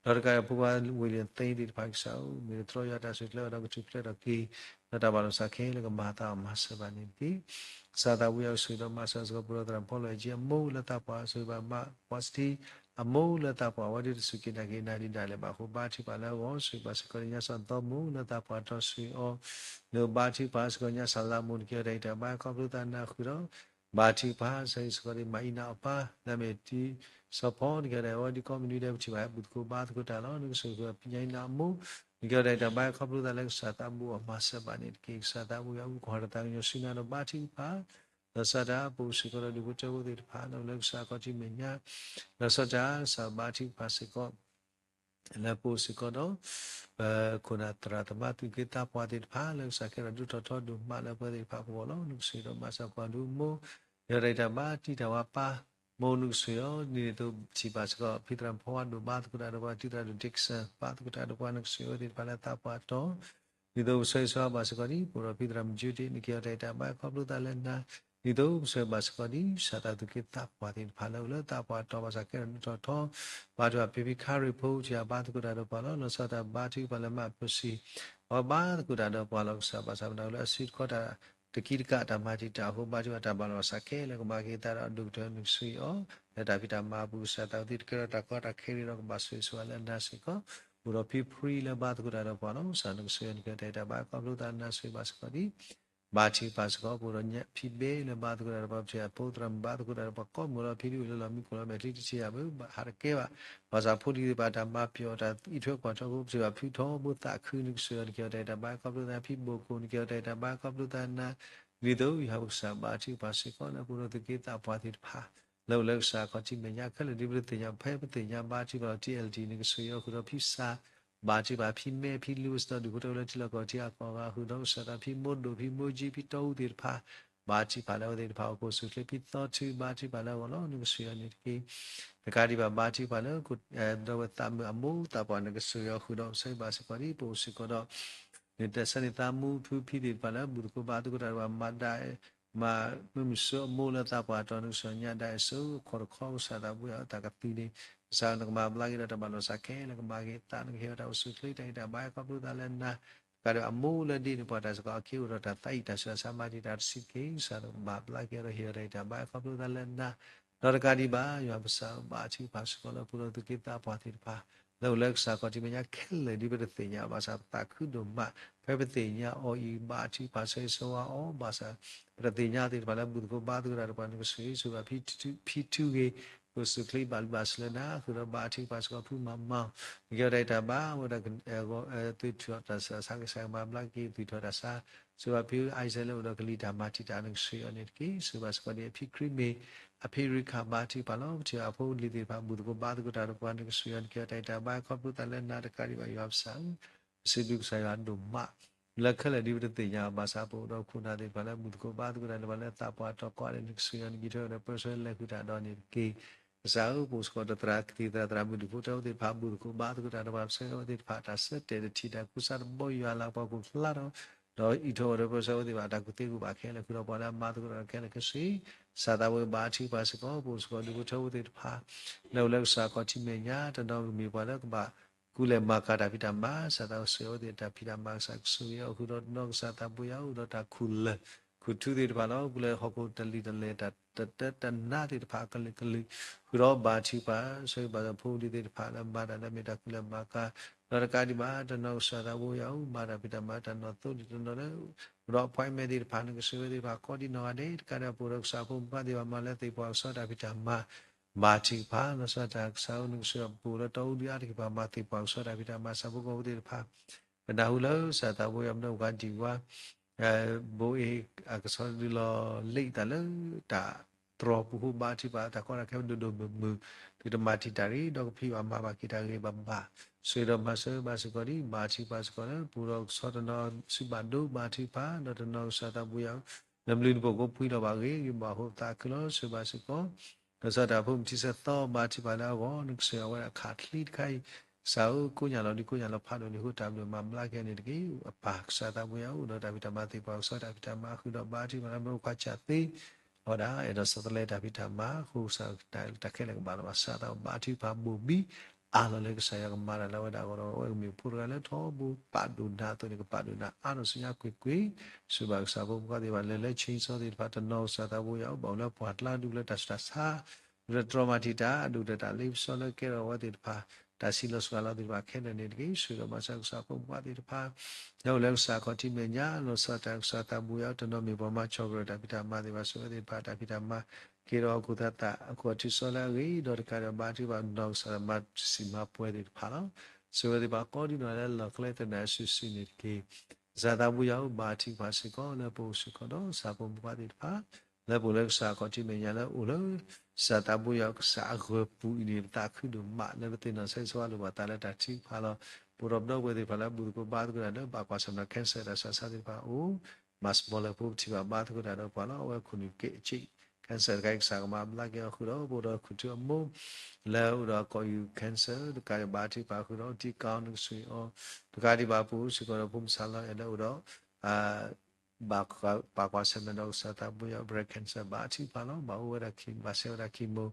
ဒီးတကးဒီးဖိခွါဝ့ၢ်လၢၣ်သ့သ့ၣ်တဖၣ် ကစၢ်ဧၢ မ့ၢ်တတြီယွၤတၢ်ဆိၣ်ကျၢဒီး ကထူၣ်ဖျဲးထီၣ်က့ၤ ဒီးတၢ်ဘၣ်လီၤစးခဲလၢာ်ကမၤအသးအီၤမၤစၢၤဘၣ်န့ၣ်တက့ၢ်. ကစၢ်သးဝံၣ်အကဆိၣ်ဂ့ၤဒီးမၤစၢၤစ့ၢ်ကီး ပဒီပုၢ်ဝဲၢ်သရၣ်ဖိလီၤအဲၣ်ကၠံ အမိၢ်လၢသးပှၢ် ဆိၣ်ဂ့ၤဘၣ်မါ ပှၤစတံ အမိၢ်လၢသးပှၢ် အဝဲဒၣ်တစူၢ်က့ၤနာ်က့ၤနၤဒ်ဒၣ်လဲာ်ဘၣ်အဃိ ဘါထုကဖၣ်လၢအဂီၢ် ဆိၣ်ဂ့ၤဘၣ်စ့ၢ်ကီး ညါစီၤသီမိၢ်လၢသးပှၢ်တီ ဆိၣ်ဂ့ၤအီၤ နဘါထုကဖၣ်စ့ၢ်ကီး ညါစၢ်လါမိၢ် နကဟ့ၣ်အီၤတၢ်အံၤတၢ်ဘါ ခီဖျိသးနၤဃုာ်ဒီး ဘါထုကဖၣ်စ့ၢ်ကီး မၤအံၤနၤအီၤပၢ် လၢအမ့ၢ်တံၤ စီၤဖီ နကဟ့ၣ်အီၤတၢ်အံၤ အဝဲဒ်ကိးမုၢ်နံၤဒဲး ပထံၣ်ဘၣ်ဟဲဘူၣ်သကိးဘါသကိးတၢ်လီၤ. နကဆိၣ်ဂ့ၤ ပညါအံၤနၤအမိၢ် နကဟ့ၣ်အီၤတၢ်အံၤတၢ်ဘါ ခီဖျိသးလၢကစၢ်သးဘူၣ်အီၤမၤစၢၤဘၣ်န့ၣ်တက့ၢ်. ကစၢ်သးဘူၣ်ယွၤအုၣ်ကီၤတၢ်သးကညီၤဆူနၤဒီးဘါထုကဖၣ် လီၤဆီဒၣ်တၢ် ပအိၣ်စ့ၢ်ကီးဒီးဒူၣ်ဖိထၢဖိသ့ၣ်တဖၣ် လၢလၢကစၢ်အခီၣ်ထံးမဲာ်ညါ လီၤဆီဒၣ်တၢ် ကစၢ်ဘါထုကဖၣ်စ့ၢ်ကီး လၢပအိၣ်စ့ၢ်ကီးဒီး ပခိၣ်နၢ်သရၣ်သမါသူၣ်က့သးပှၢ်သ့ၣ်တဖၣ် လၢကစၢ်ကဲထီၣ်ဒိၣ်ထီၣ်ထီဒိၣ်မးလၢပှၤသ့ၣ်တဖၣ်ပဂီၢ်လီၤ. နကဆိၣ်ဂ့ၤဒီးမၤစၢၤပှၤဒိၣ်မိၢ် ကဟ့ၣ်အီၤတၢ်အံၤတၢ်ဘါ တံာ်တၢ်ဝါပၢ် မိၢ်နကဆိၣ်ဂ့ၤအီၤ ဒ်န့ၣ်အသိးထံၣ်ဘၣ်စ့ၢ်ကီး ဖံသရၣ်ဖီဝါဒိၣ်ဘါသကိးတၢ်ဒီးပှၤ တံၤသရၣ်ဒိၣ် Dixon ဘါသကိးတၢ်ဒီးပှၤ နကဆိၣ်ဂ့ၤအဝဲသ့ၣ်တဖၣ်လၢသးပှၢ်တီၤ ဒ်သိးပဆိၣ်ဂ့ၤဆိၣ်ဝါဘၣ်စ့ၢ်ကီးဒ် ပအိၣ်ဒီးဖံသရၣ်မုၣ်ကၠူဒ့ နကဟ့ၣ်အီၤတၢ်အံၤတၢ်ဘါ ခီဖျိသးလၢနၤ ဒ်သိးပဆိၣ်ဂ့ၤဘၣ်စ့ၢ်ကီးဒ် ကစၢ်သးသူၣ်က့သးပှၢ်သ့ၣ်တဖၣ်လၢအိၣ်လၢသးပှၢ်တီၤ ဘၣ်ဆၣ်ကဲထီၣ်ဒိၣ်ထီၣ်ထီ ဘါထုကဖၣ်ဖံဖံခါရ့ၣ်ဖိ ထံၣ်အဘါသကိးတၢ်ဒီးပှၤလီၤ. လီၤဆီဒၣ်တၢ်ဘါထုကဖၣ်လၢမၤအပၢၤစံ အဝဲဘါသကိးတၢ်ဒီးပှၤလီၤ. ကစၢ်ဘၣ်ဆၣ်မတၤလၢအစုတခီတၢ် တကံတကးတၢ်မၤတံာ်တာ်အဃိ ဘါထုကဖၣ်တၢ်ဘၣ်လီၤဘၣ်စးခဲလၢာ်ကမၤက့ၤသးဒီးအဒိၣ်ကတၢၢ် နကဆိၣ်ဂ့ၤအီၤ လၢတၢ်ဖံးတၢ်မၤအပူၤ ကစၢ်သးဝံၣ်သ့ၣ်တကဲထီၣ်တၢ်ကီတၢ်ခဲဂ့ၤဒီးကဘၣ်ဆိၣ်ဂ့ၤဆိၣ်ဝါလၢနၤစ့ၢ်ကီး အိၣ်ဒီးဖံဖှံလၢဘါသကိးတၢ်ဒီးပှၤလီၤ. ကစၢ်နကဆိၣ်ဂ့ၤနကဟ့ၣ်အီၤတၢ်အံၤတၢ်ဘါ ခီဖျိသးနၤဆိၣ်ဂ့ၤဘၣ်စ့ၢ်ကီးဒ် ဘါထုကဖၣ်စ့ၢ်ကီး ပအိၣ်ဒီးဖံဘ့လၢဘါသကိးတၢ်ဒီးပှၤ ပထံၣ်ဘၣ်ဖိသရၣ်မုၣ်ဘါသကိးတၢ်ဒီးပှၤကိးမုၢ်လီၤ ဖံဒုၣ်အုၣ်လၢလီၢ်မံခိၣ်လီၤ မဲာ်ချံတထံၣ်ယၤဘၣ် ဟးတကဲဘၣ် ဘၣ်ဆၣ်ဖိလံၤသ့ၣ်တဖၣ်တၢ်မၤပျီၤတၢ်အံးထွဲကွၢ်ထွဲအဃိ ပထံၣ်ဘၣ်ဖုထီဘိသးခု နကဆိၣ်ဂ့ၤအီၤ နကဟ့ၣ်အီၤတၢ်အံၤတၢ်ဘါ ခီဖျိသး ဖံဘိၣ်ကိၣ် နကဟ့ၣ်အီၤတၢ်အံၤတၢ်ဘါ ခီဖျိသးနၤ ဒ်သိးယွၤပကစၢ်ဘါထုကဖၣ်စ့ၢ်ကီး လၢပအိၣ်ဒီးသူၣ်က့သးပှၢ်သ့ၣ်တဖၣ် လၢအိၣ်လၢကစၢ်အခီၣ်ထံးမဲာ်ညါခဲလၢာ် ဒ်ပတသ့ၣ်ညါ ဖဲပသ့ၣ်ညါဘါထုကဖၣ်လီၤ ထံၣ်အဲလ်ထံၣ် နကဆိၣ်ဂ့ၤအီၤဃုာ်ဒီးဖံစၢ် ဘါထုကဖၣ်ဖံမဲ ဖံလူး စဒီးဒူၣ်ဖိထၢဖိလၢထံလီၢ်ကီၢ်ထံအကီၢ်ဂၤဃုာ်ဒီးကစၢ်သး ဖံမိၢ်ဒိၣ် ဖံမိၢ်ကၠံ ဖံတီအူသ့ၣ်တဖၣ် ဘါထုကဖၣ်လၢအဝဲသ့ၣ်တဖၣ်အိၣ်ကအိၣ်ဆူၣ်အိၣ်ချ့ ဖံသီထု ဘါထုကဖၣ်လၢအဂီၢ်လီၤ နကဆိၣ်ဂ့ၤအီၤန့ၣ်တက့ၢ်. တကးဒံးဘၣ် ဘါထုကဖၣ်လၢ ဒီပုၢ်ဝဲၢ်သးမုၣ်အမိၢ်သးပှၢ် နကဆိၣ်ဂ့ၤအီၤဃုာ်ဒီး ပဆိၣ်ဂ့ၤဘၣ်စ့ၢ်ကီးဒ် ပအိၣ်စ့ၢ်ကီးဒီး နတၢ်ဆၢန့ၣ် သးမူဖုဖံသ့ၣ်တဖၣ်လၢ ဘူၣ်သကိးဘါသကိးတၢ်ဒီးပှၤ မၤဒၣ် မၤမုၢ်မုၢ်စိအမိၢ်လၢသးပှၢ်တီၤ နကဆိၣ်ဂ့ၤညါဒၣ်အစိၤ ခီၣ်တခီကစၢ်သးပှၢ်အတၢ်ကသံန့ၣ် ကစၢ်နကမၤဘျါက့ၤဒီးတၢ်ဘၣ်လီၤစးခဲလၢာ်ကမၤက့ၤသး နကဟ့ၣ်အီၤတၢ်အိၣ်ဆူၣ်အိၣ်ချ့တၢ်ဂံၢ်တၢ်ဘါ ခီဖျိသးလၢနၤ တကးဒီးအမိၢ်လၢဒ့န့ၣ် ပှၤတၢ်စ့ၢ်ကီးအခံအိၣ်ဒီးတၢ်သးအံၣ်တၢ်ဆူးတၢ်ဆါ မၤတံာ်တာ်တဆံးတက့ၢ် ကစၢ်နကမၤဘျါက့ၤဒီးဟ့ၣ်အီၤတၢ်ဂံၢ်တၢ်ဘါ ခီဖျိသးလၢနၤ ဒီးတကးဒံးဘၣ် ယွၤပကစၢ်ဘါထုကဖၣ်စ့ၢ်ကီးလၢပအိၣ်ဒီးသူၣ်က့သးပှၢ်သ့ၣ်တဖၣ် လၢအိၣ်လၢကစၢ်အခီၣ်ထံးမဲာ်ညါခဲလၢာ် ဒ်ပတသ့ၣ်ညါဘၣ်ဆၣ် ပသးခုဒိၣ်မး ဖဲပသ့ၣ်ညါအီၤအံၤ ဘါထုကဖၣ်ဆိၣ်ဂ့ၤဆိၣ်ဝါအီၤ ဘၣ်ဆၣ် ပတသ့ၣ်ညါသ့ၣ်တဖၣ်လၢ ဘူၣ်သကိးဘါသကိးတၢ်ဒီးပှၤ နကဆိၣ်ဂ့ၤဆိၣ်ဝါ ဖံထူဂ့ၤ ကအိၣ်ဆူၣ်အိၣ်ချ့ဘၣ်လံဘၣ်ဆၢလၢနၤ ဃုာ်ဒီးဘါထုကဖၣ်စ့ၢ်ကီး ဖုမၤမၤ နကဟ့ၣ်အီၤတၢ်ဂံၢ်တၢ်ဘါ အဝဲဒၣ် သုးထီၣ်တၢ်ဆါ ကစၢ်ကမၤဘျါက့ၤ သုးထီၣ်တၢ်ဆါ ဆိၣ်ဂ့ၤဘၣ်ဖံ Isaac လၢအိၣ်ဒီးကလံၤတၢ်မၤတံာ်တာ် နကဆိၣ်ဂ့ၤအီၤန့ၣ်တက့ၢ် ဆိၣ်ဂ့ၤဘၣ်စ့ၢ်ကီးဒ်အဖံခရံာ်မ့ၢ် အဖံရံခၣ်ဘါထုကဖၣ်လီၤ ပထံၣ်ဘၣ်အဖိလံၤသ့ၣ်တဖၣ် ဘူၣ်သကိးဘါသကိးတၢ်ဒီးပှၤ နကဆိၣ်ဂ့ၤအီၤ နကဟ့ၣ်အီၤတၢ်ဂံၢ်တၢ်ဘါ ခီဖျိသးလၢနၤ တကးဒံးဘၣ် ယွၤပကစၢ်ဧၢ ပစံးဘျုးကစၢ်ယွၤဒိၣ်မး လၢခဲလၢာ်ဒ်ပတသ့ၣ်ညါဘၣ်ဆၣ် ပအိၣ်ဒီးခိၣ်နၢ်သ့ၣ်တဖၣ်လၢ ဘူၣ်သကိးဘါသကိးတၢ်သ့ၣ်တဖၣ်လၢသးပှၢ်တီၤကိးဂၤဒဲးန့ၣ် ကစၢ်ယွၤနက့ၤထီၣ်ဒီးပၢဆှၢလဲၤဃုာ်တၢ်ဒီးန့ၣ်တက့ၢ်. ကစၢ်ဧၢ ပအိၣ်စ့ၢ်ကီးဒီးသရၣ်ကသံၣ်သရၣ် သရၣ်မုၣ်ဒူၣ်ဖိထၢဖိသ့ၣ်တဖၣ် ဘူၣ်သကိးဘါသကိးတၢ်ဒီးပှၤ ပဆၢဂ့ၤအဝဲသ့ၣ်တဖၣ် တၢ်ဆၢတဲာ်တထံၣ်တၢ်ကူစါတဘီယူၤအလၤကပီၤခိၣ်ဖျါထီၣ် ဒီးအံးထွဲဝဲဒီးပၢဆှၢအဝဲသ့ၣ်တဖၣ် တၢ်ကူၣ်သ့ကူၣ်ဘၣ်ခဲလၢာ်ဃုာ်ဒီးပှၤလၢအမၤသကိးတၢ်ခဲလၢာ်ခဲဆ့ ကစၢ်သးဘိယွၤဘါထုကဖၣ်စ့ၢ်ကီး ပအိၣ်စ့ၢ်ကီးဒူၣ်ဖိထၢဖိသ့ၣ်တဖၣ် လၢအိၣ်လၢကစၢ်ခီၣ်ထံးမဲာ်ညါ တနီၤကမ့ၢ်ပှၤလၢကဘၣ် ကူလဲၤမၤကၤတၢ်ဖံးတၢ်မၤ ကစၢ်သးဘိယွၤအိၣ်သ့ၣ်တၢ်ဖံးတၢ်မၤ ကစၢ်ကဆိၣ်ဂ့ၤအီၤဃုာ်ဒီးတနီၤ ကစၢ်သးဘိယွၤအိၣ်ဒီးတၢ်ခူၣ်လၢာ် ခူၣ်ထူသ့ၣ်တဖၣ်လီၤ. ပူၤလၢဟီၣ်ခိၣ်တလံာ်တလဲၢ် တၢ်တတၢတနါသ့ၣ်တဖၣ်အကလုာ်ကလုာ် ဃုာ်ဒီးဘါထုကဖၣ် ဆိၣ်ဂ့ၤဘၣ်ဒီးဖိလံၤသ့ၣ်တဖၣ်လၢမၤတၢ်လၢမ့ၢ်တၢ်ကူလဲၤမၤကၤ ဒီးတကးဒံးဘၣ် တနီၤကစၢ်သးဘိယွၤအိၣ် မၤတၢ်ဖံးတၢ်မၤတၢ်နီၣ်သိလံတနီၤလၢ အိၣ်ဒီး appointment သ့ၣ်တဖၣ် နကဆိၣ်ဂ့ၤဝဲသ့ၣ်တဖၣ် ကိးဒံနီၢ်ဂၤဒဲး တကးဒံးဘၣ် ပအိၣ်ဒီးကစၢ်ဖိမုၣ်ဖိခွါသ့ၣ်တဖၣ် မၤလၢသ့ၣ်ပှၢ်ကဆှီတၢ်ဖံးတၢ်မၤ ဘါထုကဖၣ် လီၤဆီဒၣ်တၢ်ကစၢ်ဧၢ နကဆိၣ်ဂ့ၤပအိၣ်လၢတီအူဒံအါတက့ၢ် ပှၤမၤသ့ၣ်ပှၢ်ကဆှီတၢ်ဖံးတၢ်မၤ ဆၣ်ဖိကီၢ်ဖိသ့ၣ်တဖၣ် ပနၢ်ဟူလၢကစၢ်သးဘိယွၤမ့ၢ်ဝဲဒံးဝါ ဘိအ့ၣ်အကဆီတဒုလီၤလံ တၢ်လၢတၢ်တြီၢ်ပူၤ ဘါထုကဖၣ်တၢ်ကီတၢ်ခဲဒိၣ်ဒိၣ်မုၢ်မုၢ် သုတမၤတံာ်တာ်ရံၣ် ဒီးကဖံးဘၣ်မၤဘၣ်က့ၤတၢ်ဂ့ၤဘၣ်ဘၣ် ဆိၣ်ဂ့ၤဒီးမၤစၢၤဘၣ်စ့ၢ်ကီးဒံး ဘါထုကဖၣ်စ့ၢ်ကီးလၢ ပအိၣ်ဒီးကဆီတနီၤ စုဘၣ်ဒိဘါထုကဖၣ် ဒီးတနီၤကစၢ်သးဘိယွၤ နဘျုးနဖှိၣ်ကိးပှံၤလီၤဘၣ်ဂ့ၤဂ့ၤဘၣ် ဟိသးခုလီၤ ဆိၣ်ဂ့ၤဘၣ်စ့ၢ်ကီး လီၤဆီဒၣ်တၢ်ဖိမုၣ်ထံဆၢသီ ဘါထုကဖၣ်လၢအဂီၢ် နကဆိၣ်ဂ့ၤအဝဲဒၣ်ခးချံတခါအံၤ ကစၢ်ဧၢ ကိးညါလီၤဒုးကိးညါလီၤဖးဒိၣ်န့ၣ် ဟိတၢ်ဘျုးမၤဘျါက့ၤန့ၣ်တက့ၢ်. အပၢ်ကစၢ်သးဘိယွၤအိၣ်ဒီးတၢ်ဖံးတၢ်မၤသ့ၣ်ပှၢ်ကဆှီတၢ်ဖံးတၢ်မၤ ဃုာ်ဒီးဘါထုကဖၣ်လၢမ့ၢ်အိၣ်ခွါစၢ်သ့ အဝဲဒၣ်အဲၣ်ဒိးဆီတလဲတၢ်ဖံးတၢ်မၤ အဃိကစၢ်တၢ်ခဲလၢာ်ကဘၣ်လီၤဘၣ် စၢ်သးဘိဘါထုကဖၣ်ဘိၣ်ဘံ အါလီၤလၢကစၢ်ယွၤကမၤတၢ်လၢအဝဲဒၣ်အဂီၢ်ဒီး အဝဲကမ့ၢ်ဖိတဂၤလၢထီဘိပာ်ဒိၣ်နၤအသိးန့ၣ် ကပာ်ဒိၣ်နၤအါထီၣ်ဆူညါကွ့ၢ်ကွ့ၢ် ဆိၣ်ဂ့ၤဘၣ်ကစၢ်ဖိမုၣ်ဖိခွါသ့ၣ်တဖၣ် လဲၤလၢဆ့ဆၢသ့ၣ်တဖၣ် တနီၤကစၢ်သးဘိယွၤအိၣ်ဘၣ်အိၣ်လၢပှၢ်ကျါဒူၣ်လၢတၢ်ဆူးတၢ်ဆါ ဒူၣ်လၢတြီမၤတံာ်တာ် ဒူၣ်ဒီးတၢ်လ့ပစီလၢကဲထီၣ်အဝဲသ့ၣ်တဖၣ် တၢ်စံးလီၤစှၤလီၤသ့ၣ်တဖၣ်ခဲလၢာ်န့ၣ်တက့ၢ်. ဆိၣ်ဂ့ၤဒီးမၤစၢၤကစၢ်ဖိမုၣ်ဖိခွါသ့ၣ်တဖၣ် လၢအိၣ်လၢကစၢ်ခီၣ်ထံးမဲာ်ညါ လီၤဆီဒၣ်တၢ်ကစၢ်သးဘိယွၤ တနီၤမ့ၢ်ပှၤမၤဆီၣ်ကရၢၢ်တၢ်ဖံးတၢ်မၤသ့ၣ်တဖၣ် ဆိၣ်ဂ့ၤဝဲသ့ၣ်တဖၣ်တၢ်ဖံးတၢ်မၤ က့ၤဒီးဟီၣ်ခိၣ်သးသး ဟီၣ်ခိၣ်ထံးစီလၢအဂ့ၤ ဒီးတကးဒီးဘါထုကဖၣ် တနီၤကစၢ်မၤစံၣ်မၤပှဲၤသ့ၣ်တဖၣ်လီၤ. ဆိၣ်ဂ့ၤဝဲသ့ၣ်တဖၣ်ကိးဒံနီၢ်ဂၤဒဲးလၢလီၢ်ကျဲသနၢၣ်စုာ်စုာ်န့ၣ်တက့ၢ်. ကစၢ်သးဘိယွၤအိၣ်ဘါထုကဖၣ်စ့ၢ်ကီး လၢပအိၣ်စ့ၢ်ကီးဒီးကစၢ်ဖိမုၣ်ဖိခွါသ့ၣ်တဖၣ် လၢပအိၣ်လၢကစၢ်ခီၣ်ထံးမဲာ်ညါလၢအိၣ်လၢ ကစၢ်သးဘိယွၤကစၢ်အဂၢၤပူၤအံၤန့ၣ် ပသးခုဒိၣ်မး လၢပသ့ၣ်နီၣ်ဆၢဂ့ၤဆၢဝါလိာ်ဘၣ်သးလၢတၢ်ထုကဖၣ်လီၤ. ပအိၣ်ဒီးပဒီပုၢ်ဝဲၢ်သ့ၣ်တဖၣ်လၢဘူၣ်သကိးဘါသကိးတၢ်လၢဘၣ်ကွၢ်ဆၢၣ်မဲာ် cancer တၢ်ဆူးတၢ်ဆါသ့ၣ်တဖၣ်အအိၣ် မၤစမီၤလၢဖိပထံၣ်ဘၣ်ဘါသကိးတၢ်ဒီးပှၤလီၤ. အဝဲခိၣ်နူာ်က့ၣ်အစ့ၣ် cancer တခါအံၤ ကစၢ်ကမၤဘျါက့ၤအီၤဃုာ်ဒီး ပအိၣ်ဒီးခိၣ်ထူအမိၢ် လၢအိၣ်ဒီးအကိာ်ယူၤ cancer တကးဒံးဘၣ် ဘါထုကဖၣ်ဃုာ်ဒီး တံကါအီၤ နကဆိၣ်ဂ့ၤအီၤ တကးဒံးဘၣ် ပအိၣ်စ့ၢ်ကီးဒီးဖိမုၣ်ဆါလီၤအဲၣ်လၢအိၣ်ဒီး ဘၣ်ကွၢ်ဆၢၣ်မဲာ်ဒီးကစၢ်သးဘိယွၤ breast cancer ဘါထုကဖၣ်လီၤ. ဘၣ်အိၣ်ဝဲဒၣ် ဘၣ်ဆဲးဝဲဒၣ် chemo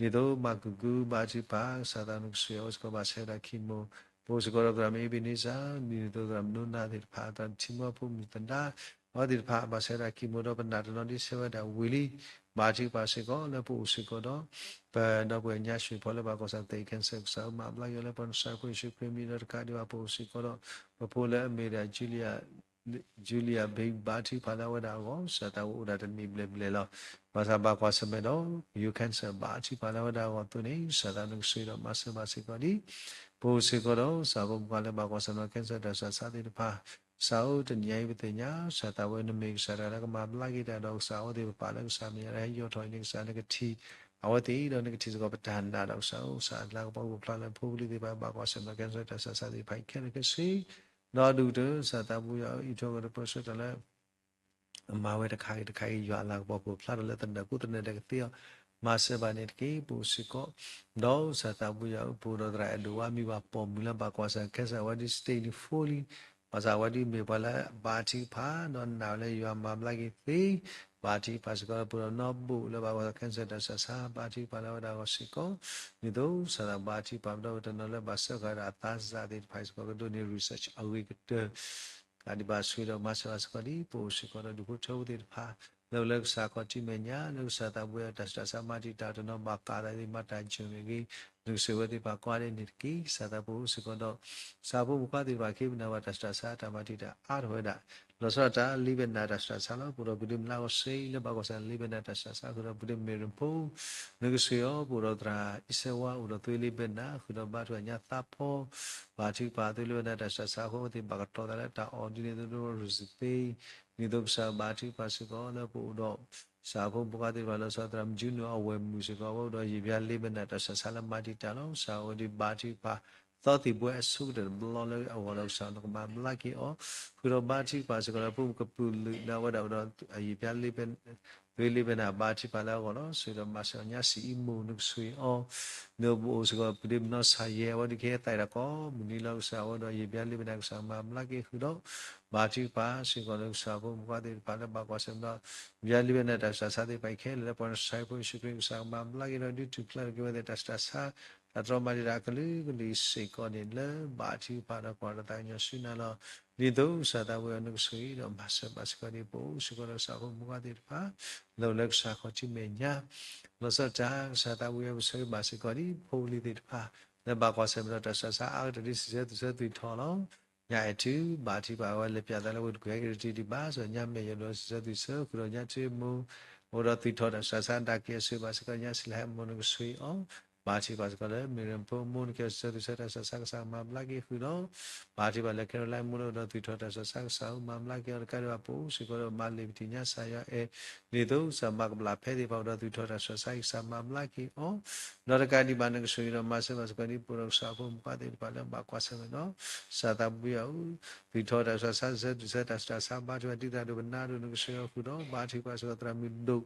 ဒ်သိးမၤကူၣ်ကူၣ် ဘါထုကဖၣ် ကစၢ်သးနကဆိၣ်ဂ့ၤအီၤစ့ၢ်ကီး ဘၣ်ဆဲးဝဲဒၣ် chemo ပအိၣ်စ့ၢ်ကီးဒီးသရၣ်မုၣ် Ebenezer ဒ်သိးသရၣ်မုၣ်နိနါသ့ၣ်တဖၣ် သရၣ်မုၣ်ထံမီဖိမုၣ်သဒါ အဝဲသ့ၣ်တဖၣ် ဘၣ်ဆဲးဝဲဒၣ် chemo ဒီးပနာ်တနီၤဒ်ဆဲးဝဲဒၣ်ဝံၤလံ ဘါထုကဖၣ်စ့ၢ်ကီး လၢပအိၣ်စ့ၢ်ကီးဒီး ပဒီပုၢ်ဝဲၢ်ညါ ရွှေဖော် လၢဘၣ်ကွၢ်ဆၢၣ်မဲာ်သ့ၣ် cancer ကစၢ်မၤဘျါက့ၤအီၤလၢပှၤနဆၢဖိယ့ၣ်ၡူးခရံာ်မံၤဒီးတကးဒံးဘၣ် ပအိၣ်စ့ၢ်ကီးဒီး ပဖိလၢအမ့ၢ်ဒၣ် Julia Julia Babe ဘါထုကဖၣ်လၢအဝဲဒၣ်အဂီၢ် ကစၢ်သးဝဲအိၣ်ဒၣ်တနံၣ်ဘျဲၣ်ဘျဲၣ်လီၤ. ဘၣ်ဆၣ်ဘၣ်ကွၢ်ဆၢၣ်မဲာ်ဒီး ယူၤ cancer ဘါထုကဖၣ်လၢအဝဲဒၣ်အဂီၢ်အသိးန့ၣ် ကစၢ်သးနကဆိၣ်ဂ့ၤဒီးမၤစၢၤဘၣ်စ့ၢ်ကီးဒံး ပအိၣ်စ့ၢ်ကီးဒီး ကစၢ်ဖိမုၣ်ဖိခွါလၢဘၣ်ကွၢ်ဆၢၣ်မဲာ် cancer တၢ်ဆူးတၢ်ဆါသ့ၣ်တဖၣ် ကစၢ်ဧၢ တနံၤအံၤပသ့ၣ်ညါ ကစၢ်သးဝဲနမ့ၢ်ကစၢ်တဂၤလၢကမၤဘျါက့ၤတၢ်ဒီးကစၢ်အဝဲသ့ၣ်ပပာ်လၢကစၢ်မဲာ်ညါလၢဟဲယီၢ်ထီၣ်အံၤန့ၣ် ကစၢ်နကထံၣ် အဝဲသ့ၣ်ဒီးနကထံၣ်စ့ၢ်ကီးပတၢ်နာ်ဒီးကစၢ်ဧၢ ကစၢ်အလၤကပီၤကဖျါလၢဖိပလံၤသ့ၣ်တဖၣ် ဘၣ်ကွၢ်ဆၢၣ်မဲာ် cancer တၢ်ဆူးတၢ်ဆါသ့ၣ်တဖၣ်အံၤခဲလၢာ်ခဲဆ့ ဒီးဒုၣ်ကတၢၢ် ကစၢ်သးဘိယွၤအံးထွဲဝဲဒီးပၢဆှၢတၢ်လၢ အမၤဝဲတခါဂ့ၤတခါဂ့ၤ ယွၤအလၤကပီၤကဖျါထီၣ်လၢသနၢၣ်ကိးသနၢၣ်ဒဲးကသ့အီၤ မၤစၢၤဘၣ်န့ၣ်တက့ၢ် ပအိၣ်စ့ၢ်ကီး ဒီးကစၢ်သးဘိယွၤအပူၤဒီးသရၣ်အဲၣ်ဒိးဝါမံၤဘၣ်ပိာ်မုၣ်လၢဘၣ်ကွၢ်ဆၢၣ်မဲာ် cancer အဝဲဒ် stage န့ၣ် fourလံ ဘၣ်ဆၣ်အဝဲဒ်မ့ၢ်ပှၤလၢဘါထုကဖၣ် ဒီးနာ်ဝဲလၢယွၤမၤဘျါက့ၤသ့ ဘါထုကဖၣ်စ့ၢ်ကီးလၢပူၤဒီးနီၢ်ဘိၣ်လၢဘၣ်ကွၢ်ဆၢၣ်မဲာ် cancer တၢ်ဆူးတၢ်ဆါ ဘါထုကဖၣ်လၢအဝဲဒၣ်အဂီၢ်စ့ၢ်ကီး ဒ်သိးကစၢ်သးဘါထုကဖၣ်ပဒီပုၢ်ဝဲၢ်တနီၤလၢဘၣ်စၢဃာ်ဒီးအသးစၢ်သ့ၣ်တဖၣ်စ့ၢ်ကီး ကဒိးန့ၢ် research အဂ့ၤကတၢၢ် တကးဒံးဘၣ်ဆိၣ်ဂ့ၤဒီးမၤစၢၤဘၣ်စ့ၢ်ကီးဒ် ပအိၣ်စ့ၢ်ကီးဒီးဒူၣ်ဖိထၢဖိသ့ၣ်တဖၣ် လၢအိၣ်လၢကစၢ်ခီၣ်ထံးမဲာ်ညါ လၢကစၢ်သးဘိယွၤတၢ်ဆူးတၢ်ဆါ မၤတံာ်တာ်တနီၤ ဘၣ်ကးသးသ့ၣ် မၤတၢ်ယိာ်မ့ၢ်ဂ့ၤ နကဆိၣ်ဂ့ၤဝဲသ့ၣ်တဖၣ်ကိးဂၤဒဲးန့ၣ်တက့ၢ် ကစၢ်သးဘိအိၣ်စ့ၢ်ကီးဒီး ကစၢ်ဖိမုၣ်ဖိခွါသ့ၣ်တဖၣ် က့ၤပနၢ်ဘၣ်တၢ်ဆူးတၢ်ဆါ တၢ်မၤတံာ်တာ်အါထီၣ်ဝဲဒၣ် လီၤဆီဒၣ်တၢ် လံာ်ဘဲးနး တၢ်ဆူးတၢ်ဆါလီၤ ပအိၣ်ဒီးပဒုးမုၢ်လၢ်ဂီၤစ့လၢဘၣ်ကွၢ်ဆၢၣ်မဲာ် လံာ်ဘဲးနး တၢ်ဆူးတၢ်ဆါ ဃုာ်ဒီးပဒုးမ့ၢ်ရမူ နကဆိၣ်ဂ့ၤအီၤ ပအိၣ်ဒီးသရၣ်အံၣ်စဲဝါ အိၣ်ဒီးသွံၣ်လံာ်ဘဲးနး ဃုာ်ဒီးဘါထုကဖၣ်ညါသးဖီ ဘါထုကဖၣ်သွံၣ်လံာ်ဘဲးနး တၢ်ဆူးတၢ်ဆါအဃိ အဝဲသ့ၣ်ဘၣ်ကတီၤသးလၢတၢ်အီၣ်ဒ်န့ၣ်သိး ရူၢ်စံသ့ ဒ်သိးကစၢ်ဘါထုကဖၣ်စ့ၢ်ကီးလၢပအိၣ်ဒီး ကစၢ်ဖိမုၣ်ဖိခွါသ့ၣ်တဖၣ်လၢ ကစၢ်သရၣ်မုၣ်ကၠူနုာ် အဝဲၢ်မုၣ်စ့ၢ်ကီး အဝဲအိၣ်ဒီးယံာ်ပျါလံာ်ဘဲးနး တၢ်ဆူးတၢ်ဆါလၢမၤတံာ်တာ်လီၤ ကစၢ်ဝဲဒၣ်ဘါထုကဖၣ် သီသံၣ်ဘှဲအဆိကတၢၢ်တဘျီလၢအဂီၢ်ဒီးကစၢ်နကမၤဘျါက့ၤအီၤ, ဃုာ်ဒီးဘါထုကဖၣ်စ့ၢ်ကီးလၢဖိမုၣ်ကပုာ်လုာ်လၢအဝဲဒၣ်အိၣ်ဒီးအယံာ်ပျါလ့ သွ့လ့ဘဲနၤဘါထုကဖၣ်လၢအဂီၢ်လီၤ. ဆိၣ်ဂ့ၤဒီးမၤစၢၤအီၤ ညၣ်စံၣ်အံမူးနကဆိၣ်ဂ့ၤအီၤ, နအိၣ်စ့ၢ်ကီးပဒ့မနီၣ်ဆၣ်ယဲၢ် အဝဲဒၣ်ကဟဲသးအံၤတၢ်ကိးမုၢ်နံၤလၢကစၢ်အဝဲဒီးယံာ်ပျါလ့ဘဲနၤကစၢ်မၤဘျါက့ၤဃုာ်ဒီး ဘါထုကဖၣ်စ့ၢ်ကီးလၢကစၢ်ဖိမုၣ်ဖိခွါသ့ၣ်တဖၣ်လၢဘၣ်ကွၢ်ဆၢၣ်မဲာ်ဒီး ယံာ်ပျါလ့ဘဲနၤတၢ်ဆူးတၢ်ဆါသ့ၣ်တဖၣ်ခဲလၢာ်လၢပှၤနဆါဖိယ့ၣ်ၡူးခရံာ်ကစၢ်ကမၤဘျါက့ၤဒီးဒုးထူၣ်ဖျဲးထီၣ်က့ၤဝဲသ့ၣ်တၢ်ဆူးတၢ်ဆါ တၢ်တြီမၤတံာ်တာ်အကလုာ်ကလုာ်စ့ၢ်ကီးန့ၣ် လၢဘါထုကဖၣ်ဒီးကွၢ်တၢ်သးကညီၤဆူနၤလီၤ. ဒ်သိးကစၢ်သးဝံၣ်အီၤနကဆိၣ်ဂ့ၤဒီးမၤစၢၤဘၣ်စ့ၢ်ကီးဒ်ပအိၣ်စ့ၢ်ကီးဒီးကစၢ်ဖိမုၣ်ဖိခွါသ့ၣ်တဖၣ် လၢအိၣ်လၢကစၢ်ခီၣ်ထံးမဲာ်ညါ လီၤဆီဒၣ်တၢ် ကစၢ်သးဝံၣ်အီၤပဆိၣ်ဂ့ၤဘၣ်စ့ၢ်ကီးဒ်ဖိလံၤသ့ၣ်တဖၣ် လၢဘၣ်ကွၢ်ဆၢၣ်မဲာ်ဒီးတၢ်ဆူးတၢ်ဆါအါကတၢၢ်ဒ်စံးဆၢသူၣ်ဆၢသွံၣ်ထီၣ်လီၤ. ညါအဲၣ်ထု ဘါထုကဖၣ်အဝဲလဲၤပၠးသးလၢဝ့ၢ်တကူၣ်ဟဲက့ၤတထံၣ်ဒံးဘၣ် စ့ၢ်ကီးညါမဲာ်ယိၤဒီးစံးဆၢသူၣ်ဆၢဃုာ်ဒီးညါထုအမိၢ် အိၣ်ဒီးသွံၣ်ထီၣ်တၢ်ဆူးတၢ်ဆါဒၣ်က့ၤအဆိၣ်ဂ့ၤဘၣ်စ့ၢ်ကီးညါစံလဟဲအမိၢ်နကဆိၣ်ဂ့ၤအီၤ ဘါထုကဖၣ်စ့ၢ်ကီးလၢ မ့ၢ်ရပၢမိၢ်နကဆိၣ်ဂ့ၤဆၢသူၣ်ဆၢတၢ်ဆူးတၢ်ဆါကစၢ်မၤဘျါက့ၤဃုာ်ဒီး ဘါထုကဖၣ်လၢ Caroline မိၢ်လၢအိၣ်ဒီးသွံၣ်ထီၣ်တၢ်ဆူးတၢ်ဆါကစၢ်ဧၢ မၤဘျါက့ၤအီၤတကးဒံးဘၣ်ပအိၣ်စ့ၢ်ကီးဒီးမၤလ့ၤပတံၢ်ညါစၢ်ယွၤအဲၣ် ဒ်သိးကစၢ်မၤကဘျၣ်ဖဲသ့ၣ်တဖၣ်အိၣ်ဒီးသွံၣ်ထီၣ်တၢ်ဆူးတၢ်ဆါကစၢ်မၤဘျါက့ၤအီၤ ဒီးတကးဒံးဘၣ်နကဆိၣ်ဂ့ၤဒီးမၤစၢၤဘၣ်စ့ၢ်ကီးဒ်ပအိၣ်ဒီးကစၢ်ဖိမုၣ်ဖိခွါသ့ၣ်တဖၣ်လၢဘၣ်ကွၢ်ဆၢၣ်မဲာ်ဒီး ကစၢ်သးဘိယွၤဧၢ သွံၣ်ထီၣ်တၢ်ဆူးတၢ်ဆါကစၢ်သူၣ်ဆၢတၢ်ဆူးတၢ်ဆါ ဘါထုကဖၣ်ဒ်သရၣ်ဒိၣ်ကနၣ်ဒိၣ်နကဆိၣ်ဂ့ၤအီၤဃုာ်ဒီး ဘါထုကဖၣ်စ့ၢ်ကီးသရၣ်မုၣ်ဒိၣ်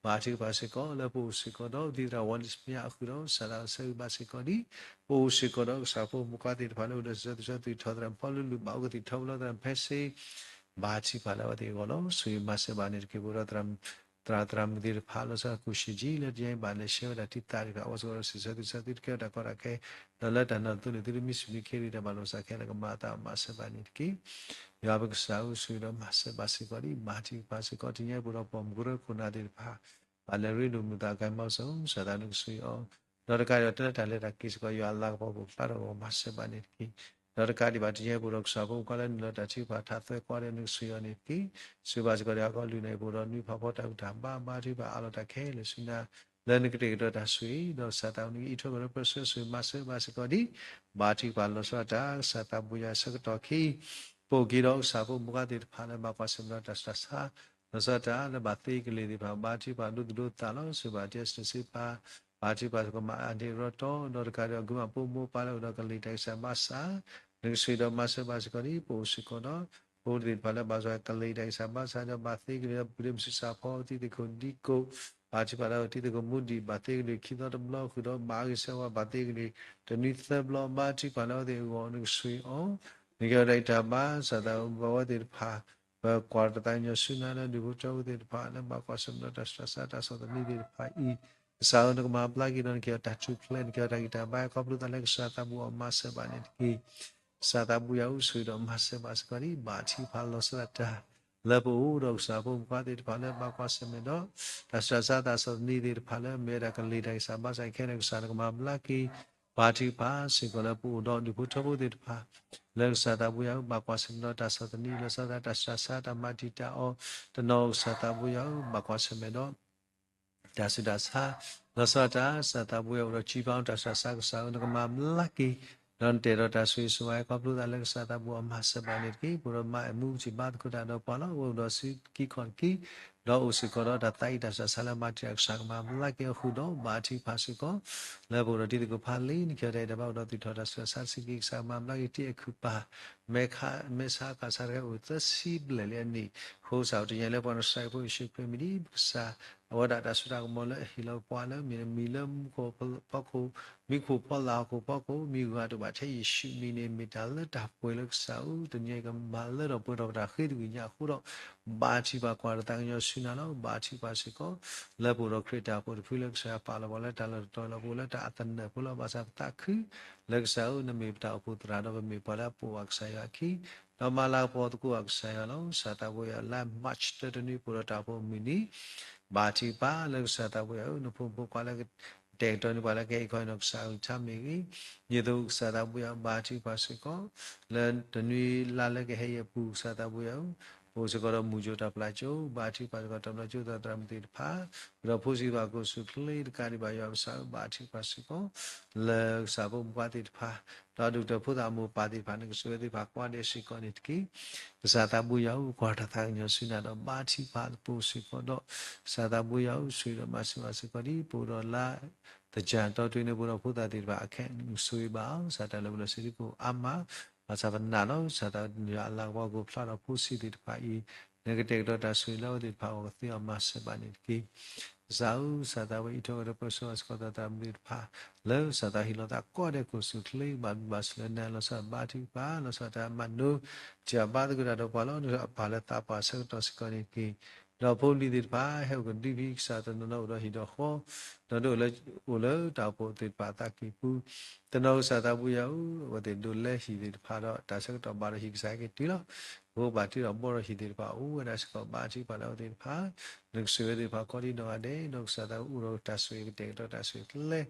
ဘါထုကဖၣ်စ့ၢ်ကီးလၢပအိၣ်စ့ၢ်ကီးဒီးဒ်သရၣ်ဝီနံၣ်စမံအဃုာ်ဒီး ကစၢ်သးဆၢဂ့ၤဘၣ်စ့ၢ်ကီးဒ် ပအိၣ်စ့ၢ်ကီးဒီးကစၢ်ဖိမုၣ်ဖိခွါသ့ၣ်တဖၣ်လၢအိၣ်ဒီးစံးဆၢသူၣ်ဆၢသူၣ်ထီၣ်သရၣ်ဖီလူလူ ဘၣ်အိၣ်ကသံၣ်ထီဘိလီၤသရၣ်ဖဲစ့ ဘါထုကဖၣ်လၢအဝဲသ့ၣ်အဂီၢ်လီၤ. ဆိၣ်ဂ့ၤမၤစၢၤဘၣ်န့ၣ်တက့ၢ် ပအိၣ်ဒီး သရၣ်သရၣ်မုၣ်သ့ၣ်တဖၣ် လီၤဆီဒၣ်တၢ်ကူၣ်ရှံၣ်ကၠံ လၢတယါအံၤဘၣ်လဲၤဆှၢဝဲဒၣ်တံၢ်သးတဖၣ် အဝဲစ့ၢ်ကီးဒီးစံးဆၢသူၣ်ဆၢသုတကဲထီၣ်တၢ်ကီတၢ်ခဲ ဒီးလၢတၢ်နီၢ်သးန့ၣ် သုတမံစူၣ်မံခ့လံ တၢ်ဘၣ်လိာ်စးခဲလၢာ်ကမၤအသးမၤစၢၤဘၣ်န့ၣ်တက့ၢ်. ယွၤပကစၢ်ဧၢ ဆိၣ်ဂ့ၤဒီးမၤစၢၤဘၣ်စ့ၢ်ကီးဒ် ဘါထုကဖၣ်စ့ၢ်ကီး တနံၤအံၤပအိၣ်ဒီးပိာ်မုၣ်ကရၢခိၣ်နၢ်သ့ၣ်တဖၣ် ဘၣ်လဲၤရ့ဒိၣ်မုာ်သးကမီၤစိ ကစၢ်သးနကဆိၣ်ဂ့ၤအီၤ ဒီးတကးဒံးဘၣ်တၢ်လၢတၢ်လဲၤတၢ်က့ၤစ့ၢ်ကီး ယွၤအလၤကပီၤကအိၣ်ဖျါထီၣ်ဒီးမၤစၢၤဘၣ်န့ၣ်တက့ၢ်. ဒီးတကးဒံးဘၣ်တနံၤအံၤပအိၣ်ဒီးကစၢ်ဖိမုၣ်ဖိခွါလၢနုာ်လီၤတၢ်ထုကဖၣ်ထးသွဲကွၢ်ဒီးနကဆိၣ်ဂ့ၤအီၤန့ၣ်တက့ၢ်. ဆိၣ်ဂ့ၤဘၣ်စ့ၢ်ကီးဒီးဟီၣ်ခိၣ်လွံၢ်နၢ်အံၤပအိၣ်ဒီးနွံဖးဖီတၢ်ဘူၣ်တၢ်ဘါ ဘါထုကဖၣ်အးလီၤတၢ်ခဲလၢာ်ဆူနၤ လၢနကတဲာ်ကတီၤတၢ်ဆိၣ်ဂ့ၤ ဒီးကစၢ်သးနကအံးထွဲပှၤလၢပၢဆှၢဆိၣ်ဂ့ၤမၤစၢၤဘၣ်စ့ၢ်ကီးဒ် ဘါထုကဖၣ်လီၤဆီဒၣ်တၢ် ကစၢ်သးဘိယွၤဆၢကတီၢ်ခံ ပအိၣ်က့ၤဒီးကစၢ်ဖိမုၣ်ဖိခွါသ့ၣ်တဖၣ်လၢဘၣ်ကွၢ်ဆၢၣ်မဲာ်ဒီးတၢ်ဆူးတၢ်ဆါ လီၤဆီဒၣ်တၢ်လၢဘၣ်သ့ကလံၤသ့ၣ်တဖၣ် ဘါထုကဖၣ်ဒိသူၣ်ဒိသးလီၤ ဆိၣ်ဂ့ၤဘၣ်တၢ်စံးစ့ပာ် ဘါထုကဖၣ်စ့ၢ်ကီးမၤအါန့ၢ်ရီတီ ဒီးတကးဒံးဘၣ် ဂုာ်မးပိာ်မုၣ်ပှၤလၢအိၣ်ဒီးကလံၤတၢ်ဂံၢ်စၢ်ဘါစၢ် နကဆိၣ်ဂ့ၤဒီးမၤစၢၤဘၣ်စ့ၢ်ကီးဒ် ပအိၣ်စ့ၢ်ကီးဒီး ဖိသ့ၣ်တဖၣ်လၢဘၣ်ကွၢ်ဆၢၣ်မဲာ်ကလံၤတၢ်ဂံၢ်စၢ်ဘါစၢ် ဒီးဘၣ်သ့ကလံၤဒီး ပဒ့မုၣ်ဆူးစၢ်ဖီ တံၤသကိးဒံကိး ဘါထုကဖၣ်လၢတံၤသကိးမူဒံး ဘၣ်သ့ကလံၤခံသီတဘျီဃုာ်ဒီး ဘၣ်အဂ့ၤဆၢဝါ ဘၣ်သ့ကလံၤ တနွံသၢဘျီ ဘါထုကဖၣ်လၢအဝဲသ့ၣ်အဂီၢ် နကဆိၣ်ဂ့ၤအီၤ နကဲထီၣ်တၢ်ဂံၢ်တၢ်ဘါ ကစၢ်သးဘိယွၤဝဲသ့ၣ်တဖၣ် ပကွၢ်တၢ်သးကညီၤဆူနၤလၢဒူၣ်ဖိထၢဖိသ့ၣ်တဖၣ် လၢဘၣ်ကွၢ်ဆၢၣ်မဲာ်ဒီးတၢ်ဆူးတၢ်ဆါတၢ်ဆီၣ်သနံးသ့ၣ်တဖၣ်အံၤ ကစၢ်ဧၢ နကမၤဘျါက့ၤဒီးနကဲထီၣ်တၢ်ထူၣ်ဖျဲး နကဲထီၣ်တၢ်ဂံၢ်တၢ်ဘါ ခီဖျိသးလၢကစၢ်သးဘိယွၤမၤစၢၤဘၣ်န့ၣ်တက့ၢ်. ကစၢ်သးဘိယွၤဧၢ ဆိၣ်ဂ့ၤဒီးမၤစၢၤဘၣ်စ့ၢ်ကီးဒ် ဘါထုကဖၣ်လီၤဆီဒၣ်တၢ် လၢပအိၣ်ဒီးကစၢ်ဖိမုၣ်ဖိခွါသ့ၣ်တဖၣ်လၢဘၣ်ကွၢ်ဆၢၣ်မဲာ်ဒီး တၢ်ဆူးတၢ်ဆါတၢ်ဆီၣ်သနံးသ့ၣ်တဖၣ်လၢမ့ၢ်ဝဲဒၣ်ကလံၤတၢ်ဂံၢ်စၢ်ဘါစၢ်ခဲလၢာ် ကစၢ်နကမၤဘျါက့ၤ ဘါထုကဖၣ်စ့ၢ်ကီးလၢပအိၣ်ဒီးဒူၣ်ဖိထၢဖိသ့ၣ်တဖၣ် လၢကစၢ်သးဘိယွၤဧၢ ဘၣ်ကွၢ်ဆၢၣ်မဲာ်ဒီးတၢ်ဆီၣ်သနံး လီၤဆီဒၣ်တၢ်ဆူးတၢ်ဆါ တၢ်မၤတံာ်တာ်အီၤ တနီၤကစၢ်သးဘိယွၤဧၢ ဘၣ်ကွၢ်ဆၢၣ်မဲာ်ဒီး တၢ်ဆူးတၢ်ဆါ လီၤဆီဒၣ်တၢ် ကစၢ်သးဘိယွၤအိၣ်ဒီး ကၠံပၣ်အီၤတၢ်ဆူးတၢ်ဆါ ကစၢ်ဧၢ နကမၤဘျါက့ၤ ဒီးနတဲာ်ဒီးတၢ်ဆိၣ်ဂ့ၤဆိၣ်ဝါ ခီဖျိသးလၢကစၢ်သးဘိယွၤမၤစၢၤဘၣ်န့ၣ်တက့ၢ်. ပအိၣ်ဒီးမါအဲၣ်မူကထံၣ်ဘါသကိးတၢ်ဒီးပှၤလီၤ အိၣ်ဒီးစုကံခီၣ်တက့ၢ် ဒီးအိၣ်စ့ၢ်ကီးဒီးတၢ်သးအံၤတၢ်ဆူးတၢ်ဆါလၢမၤတံာ်တာ် ကစၢ်ကမၤဘျါက့ၤအီၤဃုာ်ဒီး ဘါထုကဖၣ်စ့ၢ်ကီး လၢပအိၣ်ဒီးတံၤသကိးဖးလံ နကဲထီၣ်တၢ်ဂံၢ်တၢ်ဘါ အိၣ်ဒီးသူၣ်ထီၣ်တၢ်ဆူးတၢ်ဆါ စံးက့ၤကစၢ်ကမၤဘျါက့ၤ တံၤအခုၣ်ပၤ မဲာ်ခါ မဲာ်ဆါခါဆါတခါ အိၣ်သၢဆံဘျဲၣ်လံအနံၣ် အဃိကစၢ်ဧၢ တနံၤအံၤလၢပှၤနဆါဟံၣ်ဖိယ့ၣ်ၡူးခရံာ်မံၤဒ် ပကစၢ် အဝဲဒၣ်တၢ်စိတၢ်ကမီၤလၢအဟ့ၣ်လီၤပှၤလၢ မ့ၢ်မံၤလၢမူခိၣ်ဖီခိၣ် မံခိၣ်ဖီလာ်ဟီၣ်ခိၣ်ဖီခိၣ် မံၤဂၤတအိၣ်ဘၣ်ထဲယ့ၣ်ၡူးမံၤန့ၣ် မ့ၢ်တၢ်လၢတၢ်ပှဲၤလၢကစၢ်ဧၢ တနံၤအံၤကမၤလၢထီၣ်ပှဲၤထီၣ်ပတၢ်ဃ့တဂ့ၤညါအဃိဒီး ဘါထုကဖၣ်ကွၢ်တၢ်သးကညီၤဆူနၤလီၤ. ဘါထုကဖၣ်စ့ၢ်ကီး လၢပအိၣ်ဒီးခရံာ်တၢ်အိၣ်ဖှိၣ်တဖုလၢကစၢ်ယွၤပာ်လီၤပှၤလၢတၢ်လီၢ်တတီၤလီၤ ပအိၣ်လၢတၢ်အသနၢၣ်ဖိလီၤ ဘၣ်ဆၣ်ပသးခု လၢကစၢ်ဧၢ နမ့ၢ်ပတၢ်အိၣ်ဖှိၣ်သရၣ်ဒီးပမ့ၢ်ပှၤလၢအပိာ်ဘၣ်ကစၢ်ယွၤအခံ ဒီးမၤလၤကပီၤသကိးဘၣ်ကစၢ်ယွၤလီၤ. ကစၢ်သးဘိယွၤလၢ March သၢ တနွံ ပအိၣ်ဒီးတၢ်အိၣ်ဖှိၣ်မုၢ်နံၤ ဘါထုကဖၣ်လၢကစၢ်သးဘိယွၤဧၢ နဖိမုၣ်ဖိခွါလၢကတဲာ်ကတီၤန့ၢ်ပှၤလၢကဟဲအံၤခီအံၤနီၤ ကစၢ်အုၣ်ထါမ့ၢ်ဂ့ၤ ဒ်သိးကစၢ်သးဘိယွၤ ဘါထုကဖၣ်စ့ၢ်ကီး လၢတနွံလါလၢကဟဲအံၤအပူၤ ကစၢ်သးဘိယွၤဧၢ ပအိၣ်စ့ၢ်ကီးဒီးမုၢ်ကၠိတၢ်ပျၢ်ကၠိ ဘါထုကဖၣ်စ့ၢ်ကီးတၢ်ပျၢ်ကၠိသရၣ်မုၣ်သ့ၣ်တဖၣ် ဒီးဖိဆံးဘၣ်ကိၣ်ဆူၣ်ချ့တကးဒံးဘၣ် ယွၤကစၢ်ဧၢ ဘါထုကဖၣ်စ့ၢ်ကီး လၢကစၢ်ဖိမုၣ်ဖိခွါသ့ၣ်တဖၣ် ဒီးဒူၣ်ဖိထၢဖိသးမိၢ်ပၢ်သ့ၣ်တဖၣ် နကဆိၣ်ဂ့ၤသ့ၣ်တဖၣ်ကွၢ်ဒဲးစ့ၢ်ကီးန့ၣ်တက့ၢ်. ကစၢ်သးဘိယွၤဧၢ ကွၢ်တၢ်သးကညီၤဆူနၤဒီးဘါထုကဖၣ်ပအိၣ်စ့ၢ်ကီးဒီး ကစၢ်သးဘိယွၤဧၢ ဆိၣ်ဂ့ၤဒီးမၤစၢၤဘၣ်စ့ၢ်ကီးဒ် ပအိၣ်ဒီးလါ သၢ တကၢ်တီတရံးန့ၣ် ပှၤဒီးဖိသၣ်သ့ၣ်တဖၣ်အခဲ ဆိၣ်ဂ့ၤဘၣ်အီၤ ကစၢ်တၢ်လၢပျၢၤစ့ၢ်ကီးအါမး, ဘၣ်ဆၣ်ပနာ်လီၤ ကစၢ်သးယွၤအလၤကပီၤကအိၣ်ဖျါဒီးဖိဆံးသ့ၣ်တဖၣ်အံၤ, နကတဲာ်ကတီၤတၢ်ဆိၣ်ဂ့ၤလၢအဝဲသ့ၣ်တဖၣ်အဂီၢ် ကသ့အီၤမၤစၢၤဘၣ်န့ၣ်တက့ၢ်. ကစၢ်ဧၢ ကစၢ်သးဝဲအံးထွဲကဒီးပၢဆှၢဘၣ်စ့ၢ်ကီးသးသရၣ်မုၣ်သ့ၣ်တဖၣ်, လၢကစၢ်သးဟ့ၣ်လီၤသးကိးဂၤဒဲး ကအိၣ်ဆူၣ်ချ့ ဘၣ်ဘျုးဘၣ်ဆိၣ်လၢနၤ လီၤဆီဒၣ်ဘါထုကဖၣ် လီၤဆီဒၣ်တၢ်မၤနၢၤ တၢ်ဘါသဂၢၢ်တၢ်ဒီးပှၤလၢအပာ်လၢသးပှၢ်ဆၢကတီၢ်စ့ၢ်ကီးန့ၣ်တက့ၢ်. ဒီးဖိလံၤသ့ၣ်တဖၣ် ဟဲအိၣ်ကဒုဖဲကစၢ်တနီၤနီၤအိၣ်ဒီးဟံၣ်ဒီးဃီ, ဒီးဒ်အိၣ်လၢတၢ်အိၣ်ဖှိၣ်သ့ၣ်တဖၣ်အသးကံၢ်ပူၤ, တနီၤကစၢ်သးပူၤယၤဧၢ, အဝဲသ့ၣ်ဒိးလဲဟံၣ်သ့ၣ်တဖၣ်ဒီးတၢ်ဆၢကတီၢ်ဘၣ်ဒီးဟံၣ်ကစၢ်ဟဲက့ၤတုၤလီၤ. အဃိဘၣ်ထုဒီးဘှီဒီးဟံၣ်သ့ၣ်တဖၣ်အိၣ်ဝဲဒၣ်စ့ၢ်ကီး ဘါထုကဖၣ်လၢအဝဲသ့ၣ်တဖၣ်, နကဆိၣ်ဂ့ၤဝဲသ့ၣ်တဖၣ်ကိးဒံနီၢ်ဂၤဒဲး, ဒီးကစၢ်သးအိၣ်ဒီးတၢ်ဆိၣ်ဂ့ၤကတဲာ်ကတီၤတၢ်ဆိၣ်ဂ့ၤကျဲ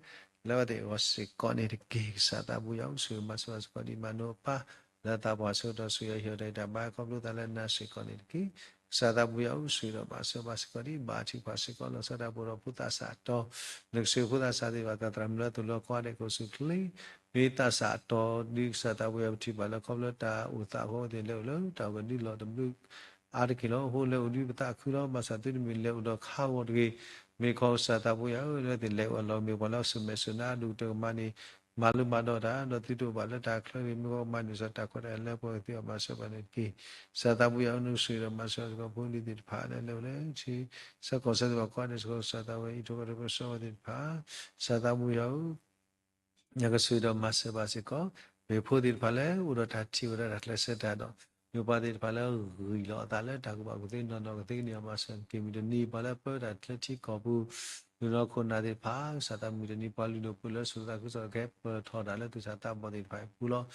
လၢအဝဲသ့ၣ်အဂီၢ်စ့ၢ်ကီးန့ၣ်တက့ၢ်. ကစၢ်သးပူၤယၤဧၢ, ဆိၣ်ဂ့ၤမၤစၢၤဘၣ်စ့ၢ်ကီးဒ်မၤနိအပၢ် လၢသးပှၢ်ဆၢကတီၢ်ဆိၣ်ဂ့ၤအီၤ ဟ့ၣ်အီၤတၢ်ဂံၢ်တၢ်ဘါခီဖျိသးလၢနၤစ့ၢ်ကီးန့ၣ်တက့ၢ်. ကစၢ်သးပူၤယၤဧၢ, ဆိၣ်ဂ့ၤဒီးမၤစၢၤဘၣ်စ့ၢ်ကီးဒ်ဘါထုကဖၣ်စ့ၢ်ကီး လီၤဆီဒၣ်တၢ်ဖိဒီးဖိသၣ်စးအတီၤ, နကဆိၣ်ဂ့ၤဖိသၣ်စးသ့ၣ်တဖၣ် သးသရၣ်မုၣ်လၢအသိၣ်လိအီၤကိးဂၤဒဲး ကအိၣ်ဆူၣ်ချ့ မ့ၢ်သးစးအတီၤ ဒ်ကစၢ်သးပူၤယၤ ပထံၣ်ဘၣ်လၢခီဖျိတၢ်အိၣ်သးအဃိ အဝဲသ့ၣ်လဲၤအိၣ်လၢတၢ်အိၣ်ကဒုလီၢ်တဘျုးအါတက့ၢ်လီၤ. အဃိလဲၤအိၣ်ဒုပသးခုလီၤ. ဘၣ်ဆၣ်သုတမ့ၢ်လဲၤအိၣ်ဒီးခါဂီၤတဂ့ၤ, မ့ၢ်ခီကစၢ်သးပူၤယၤဧၢ, လၢအဝဲသ့ၣ်လဲၤအိၣ်အလီၢ်မ့ၢ်ပှၤလၢအစိာ်မဲာ်စိာ်နါအဒိၣ်ကတၢၢ်ကမၤန့ၣ် မၤလိမၤဒိးတၢ်, ဒီးသုတအိၣ်ဘၣ်လၢတၢ်ချၢန့ၣ် မ့ၢ်ခီကမၤန့ၢ်စ့ၢ်တၢ်ခွဲးတၢ်ယာ်လၢပှၤကသ့အီၤမၤစၢၤဘၣ်န့ၣ်တက့ၢ်. ကစၢ်သးပူၤယၤဧၢ, နကဆိၣ်ဂ့ၤဒီးမၤစၢၤစ့ၢ်ကီးဖိလံၤသ့ၣ်တဖၣ်လၢလဲၤအိၣ်လၢထံဆၢကီၢ်ဆၢသ့ၣ်တဖၣ်ကိးဂၤဒဲးစ့ၢ်ကီး ကစၢ်သးဝဲအံးထွဲကဒီးပၢဆှၢဝဲသ့ၣ်တဖၣ်, ကစၢ်သးပူၤယၤဧၢ နကဆိၣ်ဂ့ၤဒီးမၤစၢၤဘၣ်စ့ၢ်ကီး မ့ၢ်ဖိသ့ၣ်တဖၣ်လၢအိၣ်ဒီးတၢ်ထံၣ်ဝဲဒၣ်တၢ်ကျဲးစၢးတၢ်ဒီး မ့ၢ်ပှၤသ့ၣ်တဖၣ်လၢဂံၢ်လီၤအသးလၢတၢ်ကူၣ်ဘၣ်ကူၣ်သ့နီၢ်နီၢ်ကသ့ကန့ၢ်အီၤမၤစၢၤတက့ၢ်. မုၢ်တနံၤပှၤလၢပၢတၢ်ချၢထံကီၢ်ပူၤ ဒုးနီၢ်ခိၣ်နၢ်သ့ၣ်တဖၣ် ကစၢ်သးမုၢ်တနံၤပှၤလုၢ်ဒိၣ်ပှ့ၤဒိၣ်လၢဆိၣ်သးခုကစီၣ်ကဟဲပၢၢ်ထီၣ်တၢ်လၢသုးတၢ်သးဘီၣ်သ့ၣ်တဖၣ်အပူၤလီၤ.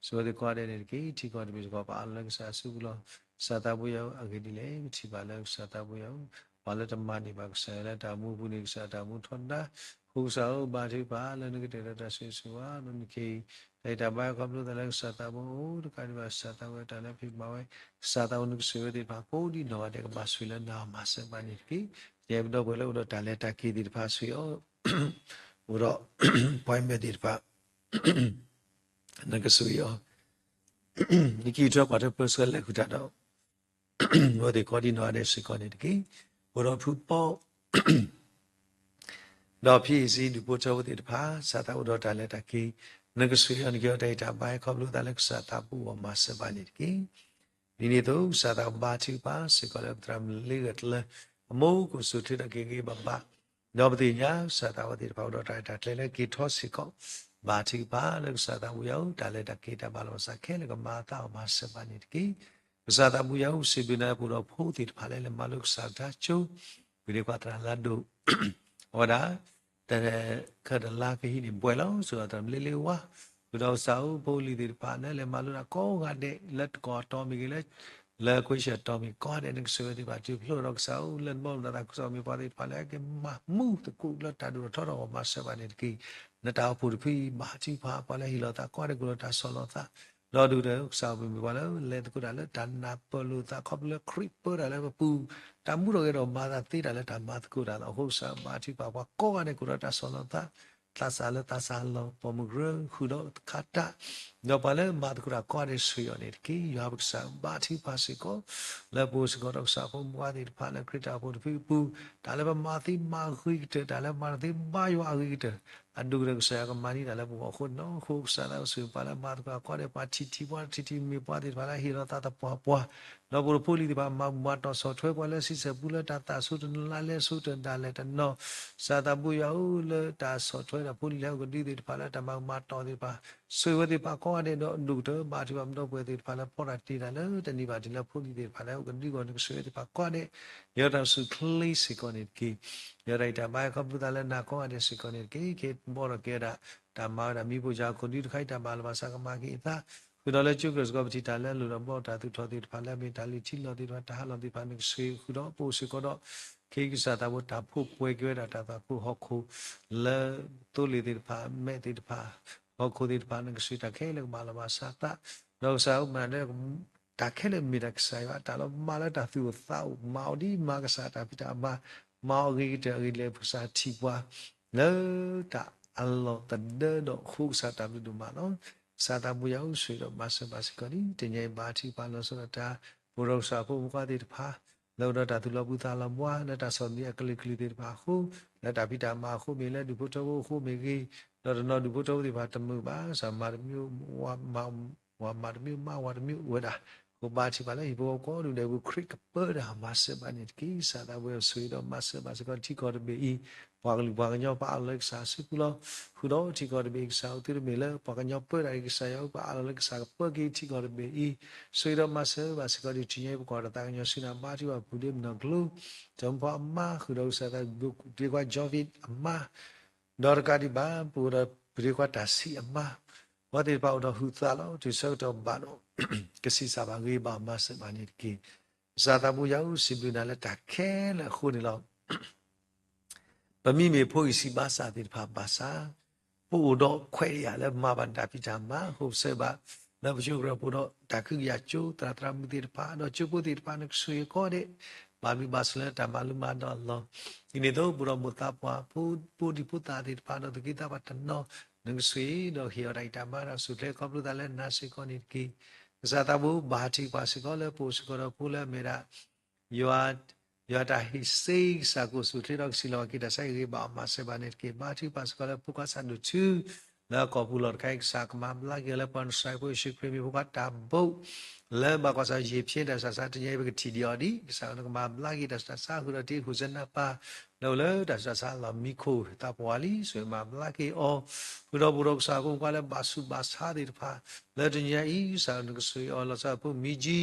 ဆိၣ်ဂ့ၤဝဲသ့ၣ်ကိးဂၤဒဲးန့ၣ်တက့ၢ်. ထံကီၢ်တဘ့ၣ်စ့ၢ်ကီး ပအးလီၤလၢကစၢ်အစုပူၤလီၤ. ကစၢ်သးပူၤယၤဧၢ, အဂ့ၢ်ဒ်လဲၣ် ပထံၣ်ဘၣ်လၢကစၢ်သးပူၤယၤဧၢ, ပှၤလၢတမၤန့ၢ်ဘၣ်ကစၢ်ယွၤလၢတၢ်မူပူၤန့ၣ် ကစၢ်တၢ်မူထီဒါ အဃိကစၢ်ဧၢ ဘါထုကဖၣ်လၢနကတဲာ်ကတီၤတၢ်ဆိၣ်ဂ့ၤဆိၣ်ဝါ ဒီးနကဟ့ၣ် တၢ်ဂံၢ်တၢ်ဘါခီဖျိသးလၢကစၢ်သးပူၤအိၣ်တကးဒံးဘၣ် ကစၢ်သးဝဲတၢ်လၢဖံးမၤဝဲ ကစၢ်သးဝဲနကဆိၣ်ဂ့ၤဝဲသ့ၣ်တဖၣ် ကိးဒံနီၢ်ဂၤဒဲး ကဘၣ်ဆိၣ်ဂ့ၤလၢနၤအီၤမၤစၢၤဘၣ်န့ၣ်တက့ၢ်. ယအဲၣ်ပဒီပုၢ်ဝဲၢ်လၢအိၣ်ဒီးတၢ်လဲၤတၢ်က့ၤသ့ၣ်တဖၣ်ဆိၣ်ဂ့ၤအီၤ, အိၣ်ဒီး appointment သ့ၣ်တဖၣ် နကဆိၣ်ဂ့ၤအီၤ, နကအံးထွဲကွၢ်ထွဲပၢဆှၢလဲၤဃုာ်တၢ်ဒီး အဝဲသ့ၣ်ကိးဒံနီၢ်ဂၤဒဲးစ့ၢ်ကီးန့ၣ်တက့ၢ်. အိၣ်ဒီးဖုပီ ဒီးဖံအံၤစံဒုးဖိထၢဖိသ့ၣ်တဖၣ် ကစၢ်သးအိၣ်ဒီးတၢ်လဲၤတၢ်က့ၤ နကဆိၣ်ဂ့ၤအီၤ နကဟ့ၣ်အီၤတၢ်ဂံၢ်တၢ်ဘါခီဖျိသးလၢကစၢ်သးပူၤအဂီၢ်မၤစၢၤဘၣ်န့ၣ်တက့ၢ်. ဒ်န့ၣ်အသိး ကစၢ်သးဘါထုကဖၣ်စ့ၢ်ကီးလၢပသရၣ်မုၣ်လၢဂၢၢ်ကျၢၤ အမိၢ်ကအိၣ်ဆူၣ်ချ့တၢ်က့ၤဂ့ၤဘၣ်ဘၣ် ဒီးပသ့ၣ်ညါ ကစၢ်သးဝဲသ့ၣ်တဖၣ်အိၣ်ဒီးတၢ်ရဲၣ်တၢ်ကျဲၤလၢက့ၤထီၣ်စ့ၢ်ကီး ဘါထုကဖၣ်လၢကစၢ်သးပူၤယၤဧၢ, တၢ်လဲၤတၢ်က့ၤတၢ်ဘၣ်လီၤဘၣ်စးခဲလၢာ်ကမၤအသးအီၤမၤစၢၤဘၣ်န့ၣ်တက့ၢ်. ကစၢ်သးပူၤယၤဧၢ, စံးဘျုးနၤပှဲၤဒီးဖိသ့ၣ်တဖၣ်လၢလဲၤမၤလိကစၢ်တၢ်ကၠိ, ဝံၤဒ်ကွၢ်သရၣ်လါဒိၣ် အဝဲဒၣ် တခဲတလါကဟံးန့ၢ်ဘှဲးလီၤ စ့ၢ်ကီးသရၣ်မုၣ်လ့လ့ဝါ, ဃုာ်ဒီးကစၢ်ဧၢ ဖိလံၤသ့ၣ်တဖၣ်လၢလဲၤမၤလိတၢ်ကိးဂၤဒဲး လၢတကီၢ်အတီၤမ့ၢ်ဂ့ၤ လၢ လၢကွ့ၢ်ဆၢၣ်တီၤမ့ၢ်ဂ့ၤ ကိးဂၤဒဲး နကဆိၣ်ဂ့ၤဝဲသ့ၣ်တဖၣ်တုၤဖျိဒီးကစၢ်ဧၢ လၢနဘီမုၢ်ဒီးသးခုကစီၣ်မ့ၢ်ပှၤသ့ၣ်တဖၣ်လၢကမၤမူသကိးလၢတၢ်ဒိၣ်ထီၣ်ထီထီၣ်အဂီၢ်မၤစၢၤဘၣ်န့ၣ်တက့ၢ်. နတၢ်အိၣ်ဖှိၣ်တဖုအံၤ ဘါထုကဖၣ်ပှၤလၢဟ့ၣ်လီၤသးကိးဂၤဒဲး ကအိၣ်ဒီးတၢ်ဆီၣ်လီၤသး ဒီးဒုးဒီးကစၢ်ဧၢ ပမ့ၢ်ပှၤလၢလဲၤသကိးတၢ်လၢတၢ်နၢ်ပၢၢ်လိာ်သး ခီဖျိလၢခရံာ်ပၢတၢ်လၢပပူၤ တၢ်မူထီၣ်က့ၤဒီးမၤသးသ့တၢ်လၢတၢ်မၤသကိးတၢ်လီၤ. အဃိကစၢ်ဘါထုကဖၣ်ပှၤကိးဂၤဒဲး ကအိၣ်ဒီးတၢ်ဆီၣ်လီၤသး သးစၢ်လၢသးစၢ်လီၤ ပိာ်မုၣ်ကရၢ ဃုာ်ဒီးတခါတၢ် ဒီးပှၤလၢမၤသကိးတၢ်ကိးဂၤဒဲး ဆိၣ်ဂ့ၤအီၤန့ၣ်တက့ၢ်. ယွၤပကစၢ်ဘါထုကဖၣ်စ့ၢ်ကီး လၢပအိၣ်စ့ၢ်ကီးဒီးကစၢ်ဖိမုၣ်ဖိခွါသ့ၣ်တဖၣ်လၢခရံာ်တၢ်အိၣ်ဖှိၣ်တဖုအပူၤ တၢ်လၢပမၤသ့မၤအဂ့ၤကတၢၢ် တၢ်လၢမၤတသ့ဘါယွၤအဂ့ၤကတၢၢ် အဒိၣ်ကတၢၢ်ကစၢ်ယွၤကမၤန့ၢ်တၢ်လၢပဂီၢ်အဃိန့ၣ်လီၤ. အဃိကစၢ်သးကဆိၣ်ဂ့ၤပှၤလၢမၤသကိးတၢ်ကိးဂၤဒဲး ပှၤထံၣ်ထံၣ်ပှၤထံၣ်ထံၣ်မ့ၢ်ပှၤသ့ၣ်တဖၣ်လၢဟ့ၣ်လီၤသးသပှၢ်ပှၢ် ဒီးပဖိလံၤသ့ၣ်တဖၣ် မၤဘူၣ်မၤတီၢ်ဆီၣ်ထွဲပှၤလၢဆံဆဲၣ်ပူၤလၢတၢ်သးဆူတနၤလၢဆူတနၤလဲၣ်တနီၤ ကစၢ်သးပူၤယွၤဧၢ လၢတၢ်ဆီၣ်ထွဲတၢ်ဖိလံၤလၢဟဲအိၣ်ကဒုသ့ၣ်တဖၣ်လၢတၢ်မၤဘူၣ်မၤတီၢ်သ့ၣ်တဖၣ် ဆိၣ်ဂ့ၤဝဲသ့ၣ်တဖၣ်ကိးဂၤဒဲးဒီးဒိၣ်ကတၢၢ် ဘါထုကဖၣ်ပဒီပုၢ်ဝဲၢ်သ့ၣ်တဖၣ်လၢဖီတၢ်တ့ၢ်တၢ်လၢတနံၤဘၣ်တနံၤလၢဖိလံၤသ့ၣ်တဖၣ်လၢဟဲအိၣ်ကဒုအဂီၢ် နကဆိၣ်ဂ့ၤဝဲသ့ၣ်တဖၣ်ကိးဂၤဒဲး ယွၤတၢ်ဆူၣ်ချ့စ့ၢ်ကီးန့ၣ်တက့ၢ်. ယွၤတၢ်ဂံၢ်တၢ်ဘါခီဖျိသးလၢနၤကိးဂၤဒဲးစ့ၢ်ကီးန့ၣ်တက့ၢ်. က့ၤဘီဒီးက့ၤဝဲဒၣ် တၢ်မၤဝဲဒၣ်မံဖိယၢ်ခိၣ်ဒုတခါအံၤ တၢ်ဘၣ်လီၤဘၣ်စးကမၤက့ၤအသး ဃုာ်ဒီးလၢကၠိကရၢၢ်စ့ၢ်ကီး ပထံၣ်တၢ်လၢအလိၣ်ဒီးဘီတၢ်သူၣ်ထီၣ်သ့ၣ်တဖၣ်လၢအမ့ၢ်တၢ်လုၢ်ထံလီၢ်သ့ၣ်တဖၣ် တၢ်ဟးလီၢ်သ့ၣ်တဖၣ် နကဆိၣ်ဂ့ၤဃုာ်ဒီးပအိၣ်စ့ၢ်ကီးဒီး ခ့ကစၢ်သးဖိတၢ်ဖှိၣ်ပှဲၤက့ၤဝဲဒၣ်တၢ်သွၣ်ခိၣ်ဟီၣ်ခိၣ် လၢသိလ့ၣ်သ့ၣ်တဖၣ် မဲးသ့ၣ်တဖၣ် ဟီၣ်ခိၣ်သ့ၣ်တဖၣ် နကဆိၣ်ဂ့ၤတၢ်ခဲလၢာ်ကဘၣ်လီၤဘၣ်စးသး ဒီးကစၢ်ဧၢ မၤလၢ တၢ်ခဲလၢာ်မ့ၢ်တၢ်ကစၢ်ယွၤ တၢ်လၢမၤလၢတၢ်သူၣ်အိၣ်သးအိၣ် မၤအီၤဒ်မၤကစၢ်တၢ်ဖံးတၢ်မၤ မၤအီၤအဂ့ၤကတၢၢ်အဂ့ၢ်ဒ်လဲၣ် ပကစၢ်ထံၣ်ပှၤ လၢတၢ်အလီၢ်သဒၢဒီးဃိကစၢ်တၢ်ဘျုးဒိၣ်မးလီၤ. ကစၢ်သးပူၤယွၤဧၢ ဆိၣ်ဂ့ၤဒီးမၤစၢၤဘၣ်စ့ၢ်ကီးလံ တနံၤအံၤဘါထုကဖၣ်လီၤဆီဒၣ်တၢ် ပအိၣ်ဒီးကစၢ်ဖိမုၣ်ဖိခွါသ့ၣ်တဖၣ် လၢအိၣ်ဒီးတၢ်သူၣ်လီၤဘှံးသးလီၤဘှါ လၢတၢ်ဆီၣ်သနံးအကလုာ်ကလုာ်သ့ၣ်တဖၣ်အဃိ, လၢတၢ်ဖံးတၢ်မၤအဃိမ့ၢ်ဂ့ၤ, လၢဒူၣ်ဖိထၢဖိအဃိမ့ၢ်ဂ့ၤ, ဒီးတနီၤဒူၣ်ဖိထၢဖိသ့ၣ်တဖၣ်တမုာ်ဘၣ်, ကစၢ်မၤတမံၤ ဝၤမၤတမံၤမး ဝၤတမံၤအိၣ်ဝဲဒၣ်, အဃိဘါထုကဖၣ်လၢဟံၣ်ဖိဃီဖိကိးဒူၣ်ဒဲးပူၤ ခရံာ်ကပၢတၢ်မၤစၢၤဘၣ်န့ၣ်တက့ၢ်. ကစၢ်သးဘိယွၤဆိၣ်ဂ့ၤဒီးမၤစၢၤဘၣ်စ့ၢ်ကီးထံကီၢ်တဘ့ၣ်အံၤ, ပှၤကလုာ်ပှၤကညီပအးလီၤလၢကစၢ်အစုပူၤလီၤ. ဃုာ်ဒီးထံကီၢ်တဘ့ၣ်အံၤ ကစၢ်အိၣ်သုတမ့ၢ်လၢပှၤကညီပၢတၢ်အံၤ ကစၢ်ယွၤပအးလီၤလၢကစၢ်ကပၢက့ၤထံကီၢ်တဘ့ၣ်အံၤ, ဆိၣ်ဂ့ၤဒီးမၤစၢၤဘၣ်စ့ၢ်ကီးဒ်တနံၤအံၤ ပကွၢ်ဒီးသးကညီၤဆူနၤဘါထုကဖၣ်ပူၤဒ့မုၣ်နီၢ်ကျိ စီၤမဖီအမါ ဃုာ်ဒီးကစၢ်သးဘိယွၤ ပဒ့ခွါ Jovic အမါ ဒီးတကးဒံးဘၣ် ပအိၣ်ဒီးပဒ့ခွါတၢ်ဆံးအမါ, ပှၤသ့ၣ်တဖၣ်အိၣ်ဒီးဟုးသးလီၤ တုၤဆၢကတီၢ်ဘၣ်ဒီး ကဆံးစၢ်ဘၣ်ဂ့ၤဘၣ်မၤစၢၤဘၣ်န့ၣ်တက့ၢ်. ကစၢ်သးဘိယွၤဧၢ စံးဘျုးနၤလၢတၢ်ခဲလၢာ်အဃိန့ၣ်လီၤ. ပမ့မ့ၢ်ဖိအံၤစံးဘၣ်စၢ်သ့ၣ်တဖၣ်ဘၣ်ဆၣ်, ပအိၣ်ဒီးခွဲးတၢ်ယာ်လၢမၤဘၣ်တၢ်ဖံးတၢ်မၤအဃိ ပဆၢဘၣ် လၢပဆိကရၢၢ်ပအိၣ်ဒီးတၢ်ခုကယာ်ကၠိ သရၣ်သရၣ်မုၣ်သ့ၣ်တဖၣ် ဒီးကၠိဖိသ့ၣ်တဖၣ် နကဆိၣ်ဂ့ၤကိးဂၤဒဲး, ဘၣ်ဘျုးဘၣ်ဆိၣ်လၢတၢ်မၤလိမၤဒိးအလီၢ်, ဒ်န့ၣ်အသိး ပအိၣ်ဒီးမိၢ်သးပှၢ် ဖိဒံဖိသၣ်သ့ၣ်တဖၣ် ဒီးသူၣ်က့သးပှၢ်တနီၤ နကဆိၣ်ဂ့ၤဒီးဟ့ၣ်အီၤတၢ်ဂံၢ်တၢ်ဘါ ဒီးဆိၣ်ချ့ခီဖျိသးလၢနၤစ့ၢ်ကီးန့ၣ်တက့ၢ်. ကစၢ်သးဘိဘါထုကဖၣ်စ့ၢ်ကီးလၢပအိၣ်စ့ၢ်ကီးဒီးဖိလၢအမ့ၢ်ဒၣ် ယွၤ, ယွၤတၢ်ဟ့ၣ်စ့ ကစၢ်ကအိၣ်ဆူၣ်အိၣ်ချ့ဒီးကစံးလီၤက့ၤတၢ်ဆါ ကဂ့ၤဘၣ်အီၤမၤစၢၤဘၣ်န့ၣ်တက့ၢ်. ဘါထုကဖၣ်စ့ၢ်ကီးလၢဖိခွါဆၣ်ဒိၣ်ထူ လၢအကီၢ်ပူၤလီၢ်တခါအံၤ ကစၢ်ကမၤဘျါက့ၤအီၤလၢပှၤနစၤရ့းဖိယ့ၣ်ၡူးခရံာ်မံၤ ဖိခွါတၢ်ဘိး လၢဘၣ်ကွၢ်စၢ်ယံာ်ဖျ့တၢ်ဆူးတၢ်ဆါတနံၤအံၤ ပကထံၣ်ဒံးအီၤဒံး ကစၢ်နကမၤဘျါက့ၤတၢ်ဆူးတၢ်ဆါ ဃုာ်ဒီးတ့ ဟိၣ်စနါပၢ် လၢအိၣ်လၢတၢ်ဆူးတၢ်ဆါလီၢ်မံခိၣ် သးပှၢ်လံ ဆိၣ်ဂ့ၤမၤဘျါက့ၤအီၤ, ဃုာ်ဒီးပအိၣ်ဒီးကစၢ်ဖိမုၣ်ဖိခွါလၢဘၣ်ဆူးဘၣ်ဆါသ့ၣ်တဖၣ် လၢတနံၤအံၤ ကစၢ်နကဆိၣ်ဂ့ၤအီၤ လီၤဆီဒၣ်ဖိမံၤကၠံ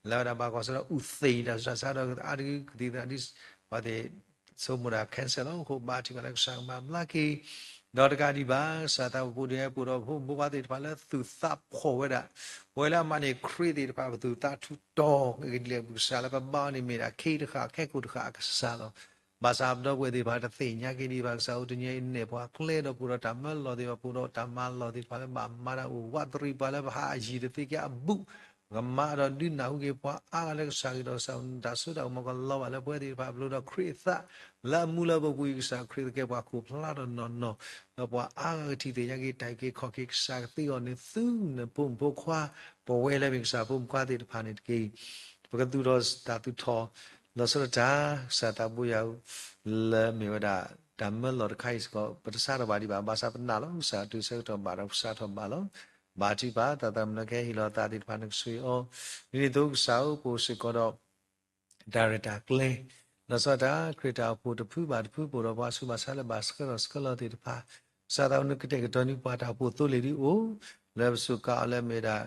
လၢဝဲဒၣ်ဘၣ်ကွၢ်စၢ်ဒီးအူသ့ၣ်တၢ်ဆူးတၢ်ဆါဒီးအါတက့ၢ်ကသံၣ်သရၣ်ဒ် ပှၤသ့ၣ် ဆိကမိၣ်တၢ် cancer လီၤ. အဃိဘါထုကဖၣ်လၢကစၢ်ကမၤဘျါက့ၤ ဒီးတကးဒံးဘၣ် ကစၢ်သးဘိပူၤဒ်ပအိၣ်ဒီးဖိမုၣ်ဖိခွါသ့ၣ်တဖၣ်လၢသူၣ်သးဖှီၣ်ဝဲဒၣ် ပဝဲလၢအမၤန့ၢ်ခရံာ်သ့ၣ်တဖၣ် ပသူၣ်သးထူးတီၤ ကလဲၤပကစၢ်လၢပဘါအီၤန့ၣ်မ့ၢ်ဒၣ်ခ့တဃာ်ခဲကိာ်တဃာ်အကစၢ်လီၤ. ဘၣ်ဆၣ်ပဒီပုၢ်ဝဲၢ်သ့ၣ်တဖၣ်တသ့ၣ်ညါက့ၤဒံးဘၣ် ကစၢ်အိၣ်တနံၤအံၤနဲၣ်ပှၤကျဲဒီးပအိၣ်ဒီးတၢ်မၢလီၢ်သ့ၣ်တဖၣ် ပအိၣ်ဒီးတၢ်မၤလီၢ်သ့ၣ်တဖၣ်လၢဘၣ်မၤတၢ်အိၣ်ဝးတရံးပှၤလၢပဟးအယံၤတသ့က့ၤအဘူး ပကမၤဒီးဒုးနၢ်ဟူက့ၤပှၤအါဂၤလၢကစၢ်ဂ့ၢ်ဒီးကစၢ်တၢ်စိတၢ်ကမီၤကလီၤဘၣ်လၢပဝဲသ့ၣ်တဖၣ်အပူၤဒီးခရံာ်အသး လၢအမူလၢပပူၤအံၤ ကစၢ်ခရံာ်သကဲပှၤခိၣ်ဖျါဒီးနီၢ်နီၢ် ဒီးပှၤအါဂၤကထံၣ်သ့ၣ်ညါက့ၤတၢ်အုၣ်က့ၤခီၣ်က့ၤ ကစၢ်ကသ့အီၤန့ၣ် သုနဖိမုၣ်ဖိခွါ ပဝဲလၢမ့ၢ်ကစၢ်ဖိမုၣ်ခွါသ့ၣ်တဖၣ်န့ၣ်တက့ၢ်. ပကသူၣ်ထီၣ်တၢ်သူၣ်ထီၣ် လီၤဆီဒၣ်တၢ် ကစၢ်သးဘိယွၤဧၢ လၢမ့ၢ်ဝဲဒၣ် တၢ်မၢလီၢ်တခါအံၤစ့ၢ်ကီး ပတဆါထီၣ်ဘၣ်ဒံးဘၣ် ဘၣ်ဆၣ်ပနာ်လီၤ ကစၢ်တုၤဆၢကတီၢ်ဘၣ်ဒီးပစးထီၣ်ဘၣ်လီၤ. ဘါထုကဖၣ် သးသမူလၢကဟဲဟ့ၣ်လီၤသးသ့ၣ်တဖၣ် နကဆိၣ်ဂ့ၤအီၤ, ဒ်န့ၣ်အသိးကစၢ်ဧၢ ပအိၣ်စ့ၢ်ကီးဒီး တၢ်ရဲၣ်တၢ်ကျဲၤ လီၤဆီဒၣ်တၢ် ခရံာ်တၢ်အိၣ်ဖှိၣ်တဖုဘၣ်တဖု ပအိၣ်ဒီးပှၤဆူးပှၤဆါလၢဘၣ်ဆှၢထီၣ်ဆှၢလီၤသ့ၣ်တဖၣ် ကစၢ်သးဘိ နကတဲာ်ကတီၤန့ၢ်ပှၤတၢ်အိၣ်ဖှိၣ်သိလ့ၣ်ဒ်အိၣ် လၢပစူးကါအီၤလၢမ့ၢ်ဒၣ်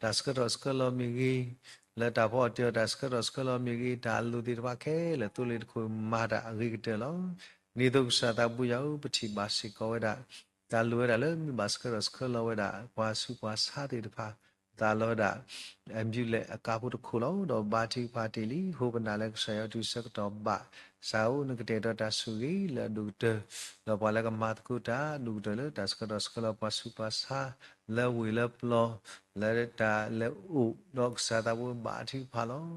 တၢ်ဆှၢထီၣ်ဆှၢလီၤမ့ၢ်ဂ့ၤ, လၢတၢ်ဖီအီၣ်တ့ၢ်အီၤတၢ်ဆှၢထီၣ်ဆှၢလီၤမ့ၢ်ဂ့ၤ တၢ်အလိၣ်သ့ၣ်တဖၣ်ခဲလၢာ်သိလ့ၣ်တခိၣ်မၤတၢ်အဂ့ၤကတၢၢ်လီၤ. ဒ်သိးကစၢ်သးဘိယွၤဧၢ ပထံၣ်ဘၣ်စ့ၢ်ကီးဝဲဒၣ် တၢ်လိၣ်ဝဲဒၣ်လၢမ့ၢ်ဘၣ်ဆှၢထီၣ်ဆှၢလီၤဝဲဒၣ် ပှၤဆူးပှၤဆါသ့ၣ်တဖၣ် သးလီၤဝဲဒၣ် ambulance အကါဖိတခိၣ်လီၤ. ဒီးဘါထုကဖၣ်တ့ၢ်လံ ဟိပနၢ်လၢကစၢ်ယွၤတုၤဆၢကတီၢ်ဘၣ် ကစၢ်ဧၢ နကတဲာ်ကတီၤတၢ်ဆိၣ်ဂ့ၤလၢအဒိၣ်ကတၢၢ် ဒီးပှၤလၢကမၤသကိးတၢ်ဒိၣ်ကတၢၢ်လၢတၢ်ဆှၢထီၣ်ဆှၢလီၤပှၤဆူးပှၤဆါ လၢဝ့ၢ်လၢပျီ လၢတၢ်လဲၤအိၣ်ဒီးကစၢ်သးဘိဘါထုကဖၣ်လီၤ.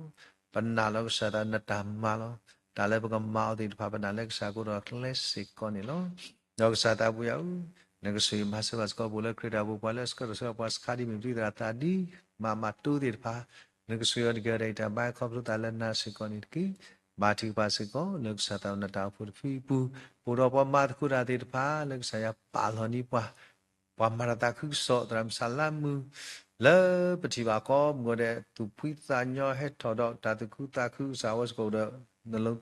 ပနာ်လီၤကစၢ်သးနတၢ်မၤလီၤ. တၢ်လၢပကမၤအီၤသ့ၣ်တဖၣ် ပနာ်လၢကစၢ်ကအိၣ်ဒီးကျဲစ့ၢ်ကီးန့ၣ်လီၤ. ဒီးကစၢ်သးဘိယွၤဧၢ, နကဆိၣ်ဂ့ၤမၤစၢၤဘၣ်စ့ၢ်ကီးပှၤလၢခရံာ်တၢ်အိၣ်ဖှိၣ် ပှၤလၢဆှၢထီၣ်ဆှၢလီၤပှၤစခါဒ်မ့ၢ်ပျံၤသရၣ်သးဒ် မၤမၤတိသ့ၣ်တဖၣ်, နကဆိၣ်ဂ့ၤအီၤတက့ၢ် တၢ်အံၤတၢ်ဘါခီဖျိသးလၢနၤစ့ၢ်ကီးန့ၣ်တက့ၢ်. ဘါထုကဖၣ်စ့ၢ်ကီး လၢကစၢ်သးနတၢ်အိၣ်ဖှိၣ်တဖုအပူၤ ပအိၣ်ဒီးပှၤမၤသကိးတၢ်သ့ၣ်တဖၣ် လၢကစၢ်ယွၤပာ်လီၤန့ၢ်ပှၤ ပှၤမၤတၢ်သးခုကစီၣ် သရၣ်မုၣ်ဆၣ်လါမုၣ် လၢပထံၣ်ဘၣ်ကိးမုၢ်ဂီၤဒဲး သူၣ်ဖှံသးညီဟဲထီၣ်ဒီးတၢ်သူၣ်ခုသးခု ကစၢ်အဝဲစ့ၢ်ကီးအိၣ်ဒီး နလီသုး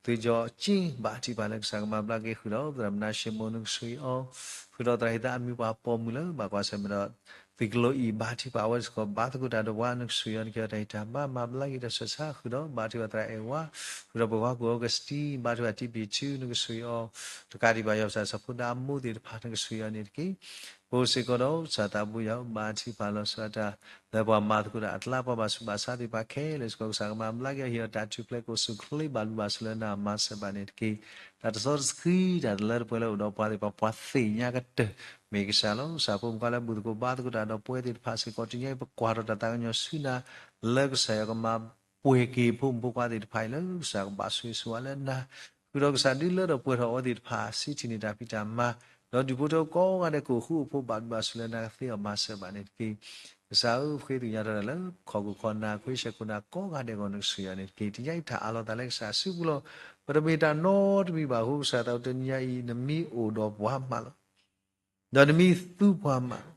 ကၠီကၠ့ ဘါထုကဖၣ်လၢကစၢ်ကမၤဘျါက့ၤဃုာ်ဒီး သရၣ်မနၤၡ့မိၢ် နကဆိၣ်ဂ့ၤအီၤ ဃုာ်ဒီးသရၣ်ဟ့ၣ်သးအမံၤပှၤပိာ်မုၣ်လၢဘၣ်ကွၢ်ဆၢၣ်မဲာ်ဒီး သုးကျိၤအံၤ ဘါထုကဖၣ်အဝဲစ့ၢ်ကီး ဘါသကိးတၢ်ဒီးပှၤ နကဆိၣ်ဂ့ၤအီၤ နကဟ့ၣ်အီၤတၢ်ဟ့ၣ်တၢ်ဘါ မၤဘျါက့ၤတၢ်ဆူးတၢ်ဆါ ဃုာ်ဒီးဘါထုကဖၣ်သရၣ်အဲၣ်ဝါ ဃုာ်ဒီးပှၤကွၢ်ကိၣ် Augustine ဘါထုကဖၣ် တံပံၤထူ နကဆိၣ်ဂ့ၤအီၤ တကးဒံးဘၣ် ယွၤပၢ်စီၤဖိဒါအမိၢ်သ့ၣ်တဖၣ် နကဆိၣ်ဂ့ၤအီၤန့ၣ်တက့ၢ်. ပအိၣ်စ့ၢ်ကီးဒီး ကစၢ်သးဘိယွၤဧၢ ဘါထုကဖၣ်လီၤဆီဒၣ်တၢ် လၢပှၤမၤသကိးတၢ်အကျါ ပှၤဘၣ်ဆူးဘၣ်ဆါသ့ၣ်တဖၣ်ခဲလၢာ်စ့ၢ်ကီး ကစၢ်ကမၤဘျါက့ၤအီၤ ဟ့ၣ်အီၤတၢ်ထူၣ်ဖျဲးကိၣ်ဆူၣ်ချ့ ဘၣ်ဘျုးဘၣ်ဆိၣ်လၢနၤ မၤစၢၤဘၣ်န့ၣ်တက့ၢ်. တၢ်တစီတဆှံ တၢ်တလၢတပှဲၤလၢအိၣ်ဒီးပှၤသ့ၣ်တဖၣ် ပှၤသ့ၣ်ညါကတၢၢ် မ့ၢ်ကစၢ်လီၤ. ကစၢ်ဖိမုၣ်ခွါလၢဘူၣ်သကိးဘါသကိးတၢ်ဒီးပဝဲသ့ၣ်တဖၣ်စ့ၢ်ကီး တနံၤအံၤ ပကွၢ်ထီၣ်တၢ်သးကညီၤဆူနၤ လၢကစၢ်ယွၤကမၤပှဲၤက့ၤဖိမုၣ်ဖိခွါသ့ၣ်တဖၣ်အံၤ လၢကစၢ်ကဘၣ်ဆိၣ်ဂ့ၤဆိၣ်ဝါလၢနၤ ဃုာ်ဒီးကစၢ်ဒုးလၢဒီးပှဲၤထီၣ်အဝဲသ့ၣ်တဖၣ် စံးထံၣ်န့ၢ်တၢ်ဖံးတၢ်မၤ ဒီးဒူၣ်ဖိထၢဖိကိးဂၤဒဲး ကအိၣ်ဃူအိၣ်ဖိး ဘၣ်ဒိဘၣ်ထံးလၢနၤကသ့အီၤမၤစၢၤဘၣ်န့ၣ်တက့ၢ်. ကစၢ်ဧၢ, ပဃ့သ့ၣ်ညါထီၣ်တၢ်လၢ ခိၣ်နၢ်ခိၣ်ဆၢခိၣ်နၢ်ကိးဂၤဒဲးအဂီၢ် နကစၢ်ယွၤန့ၣ်တက့ၢ်. တနံၤအံၤတၢ်အးလီၤသးလၢကစၢ်အစုပူၤလီၤ. ပတမ့ၢ်တၢ်နီတမံၤဘၣ်အဃိ ကစၢ်သးဝဲတနံၤအံၤ နမ့ၢ်အိၣ်ဒီးပှၤမးလီၤ. ဒီးနမ့ၢ်သူပှၤမးလီ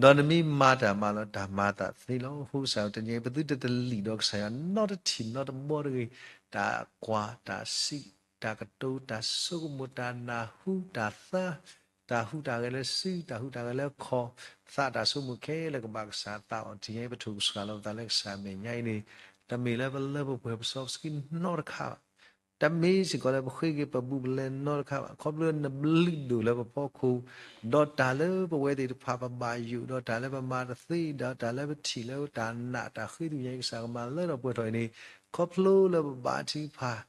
ၤ. ဒီးနမ့ၢ်မၤတၢ်မးလီၤ. တၢ်မၤအသးသ့လီၤ. အဃိကစၢ်တနံၤအံၤ ပသုတတလံာ်ဒီးကစၢ်ယွၤနီတထံၣ်နီတဘီတဂ့ၤ. တၢ်ကွၢ်တၢ်စံး တၢ်ကတိၤ တၢ်ဆိကမိၣ် တၢ်နၢ်ဟူ တၢ်သး တၢ်ဟူးတၢ်ဂဲၤလၢစု တၢ်ဟူးတၢ်ဂဲၤလၢခီၣ်, သးတၢ်ဆိကမိၣ်ခဲလၢာ်ကဘၣ်ကစၢ်သးအီၤ. တနံၤအံၤ ပထိၣ်ကစၢ်လီၤပသးလၢကစၢ်အမဲာ်ညါအံၤန့ၣ် တမ့ၢ်လၢပလၢပပှဲၤပစီပစကံနီတခါဘၣ်. တမ့ၢ်စ့ၢ်ကီးလၢပဃ့က့ၤပဘူးပလဲနီတခါဘၣ်. ခီဖျိနဘျုးဒိၣ်လၢပဖီခိၣ်, ဒီးတၢ်လၢပဝဲသ့ၣ်တဖၣ်ပဘၣ်ယိၣ်, ဒီးတၢ်လၢပမၤတသ့, ဒီးတၢ်လၢပထံၣ်လၢတၢ်နာ်တၢ်ဃ့သ့ၣ်ညါအံၤ ကစၢ်ကမၤလၢထီၣ်ပှဲၤထီၣ်အံၤန့ၣ်, ခီဖျိလၢပဘါထုကဖၣ်,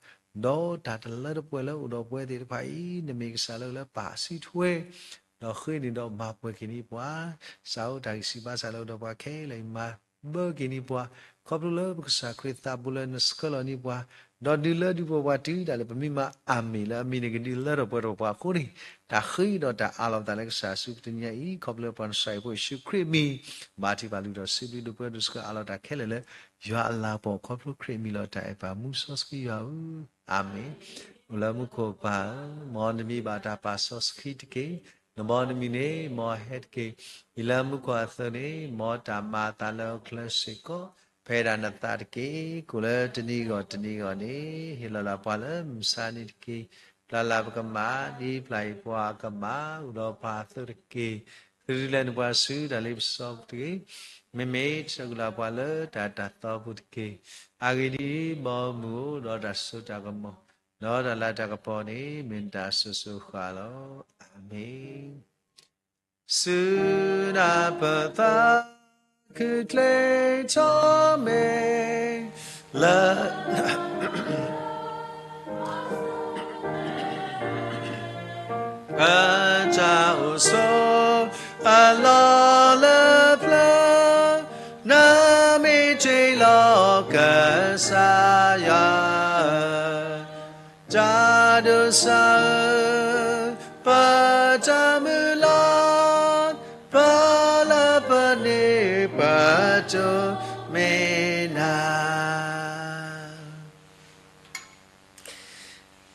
ဒီးတၢ်တလၢတပှဲၤလၢအိၣ်ဒီးပဝဲသ့ၣ်တဖၣ်အံၤ, နမ့ၢ်ကစၢ်လၢလၢပာ်စုထွဲ ဒီးဃ့န့ၢ်ဒီးမၤပှဲၤက့ၤန့ၢ်ပှၤ, ကစၢ်ဧၢ, တၢ်ဂံၢ်စၢ်ဘါစၢ်လၢအိၣ်ဒီးပှၤခဲလၢာ်အံၤ မၤဘၢက့ၤန့ၢ်ပှၤ, ခီဖျိလၢပကစၢ်ခရံာ်သးပူၤလၢနဆှၢလီၤန့ၢ်ပှၤ, ဒီးဒုးလၢဒုးပှဲၤပှၤတုၤဒၣ်လဲာ် ပမ့ၢ်မၤအၤမ့ၣ်လၢအမံၤန့ၣ် ကဒုးလၢထီၣ်ပှဲၤထီၣ်ပှၤအဃိန့ၣ်, တၢ်ဃ့ဒီးတၢ်အးလီၤပသးလၢကစၢ်အစုပူၤတနံၤအံၤ ခီဖျိပှၤနစၢ်အံၤဖိယ့ၣ်ၡူးခရံာ်အမံၤ, ဘါထုကဖၣ်လုၢ်ထီၣ်စံးဘျုးဒိၣ်ပှဲၤဒိၣ်ဆှၢအးလီၤတၢ်ခဲလၢာ်လၢ ယွၤအလၤကပီၤခီဖျိခရံာ်အမံၤလီၤ. တၢ်အဲၣ်ပၢ်မူစီဆှံယွၤဧၢ, အၤမ့ၣ်. အိၣ်လၢမူခိၣ်ပၢ်ဧၢ, မ်နမံၤဘၣ်တၢ်ပာ်စီဆှံတက့ၢ်. မ်နမံၤန့ၣ် မ်ဟဲတက့ၢ်. ဒ်လၢမူခိၣ်အသိးန့ၣ် မ်တၢ်မၤအသးလၢဟီၣ်ခိၣ်ချၢစ့ၢ်ကီး ဖဲဒၣ်နသးတက့ၢ်. ကိၣ်လၢတနံၤဂီၢ်တနံၤဂီၢ်န့ၣ် ဟ့ၣ်လီၤလၢပှၤလၢမုၢ်ဆါနံၤတက့ၢ်. ပျၢ်လၢပကမၣ် ဒ်ပျၢ်အံၤပှၤကမၣ် အိၣ်ဒီးပှၤအသိးတက့ၢ်. သုတလဲၤနပှၤဆူတၢ်လ့ပစီပူၤတဂ့ၤ. မ့မ့ၢ်ဆှၢက့ၤလၢပှၤလၢတၢ်တၢ်သီပူၤတက့ၢ်. အဂ့ၢ်ဒ်အံၤ, မ်မုၢ်အိၣ်ဒီးတၢ်စိတၢ်ကမီၤ, ဒီးတၢ်လၤတၢ်ကပီၤန့ၣ် မ့ၢ်နတၢ်အစိၤစိၤဃၣ်လီၤ. အၤမ့ၣ်. စူၢ်နၤပသးခုၣ်ချ့ထီၣ်မ့ၢ်လၢ ပတၢ်အိၣ်ဆိးအလီၢ်လၢပျၢၤ, နမ့ၢ်တ့ၢ်လီၤကစၢ်ယွၤဧၢ, တၢ်ဒိးစၢ်ဧၢ, ပတၢ်မုၢ်လၢ်, ပလၢပန့ၢ်ပတိၢ်မ့ၢ်နၤ.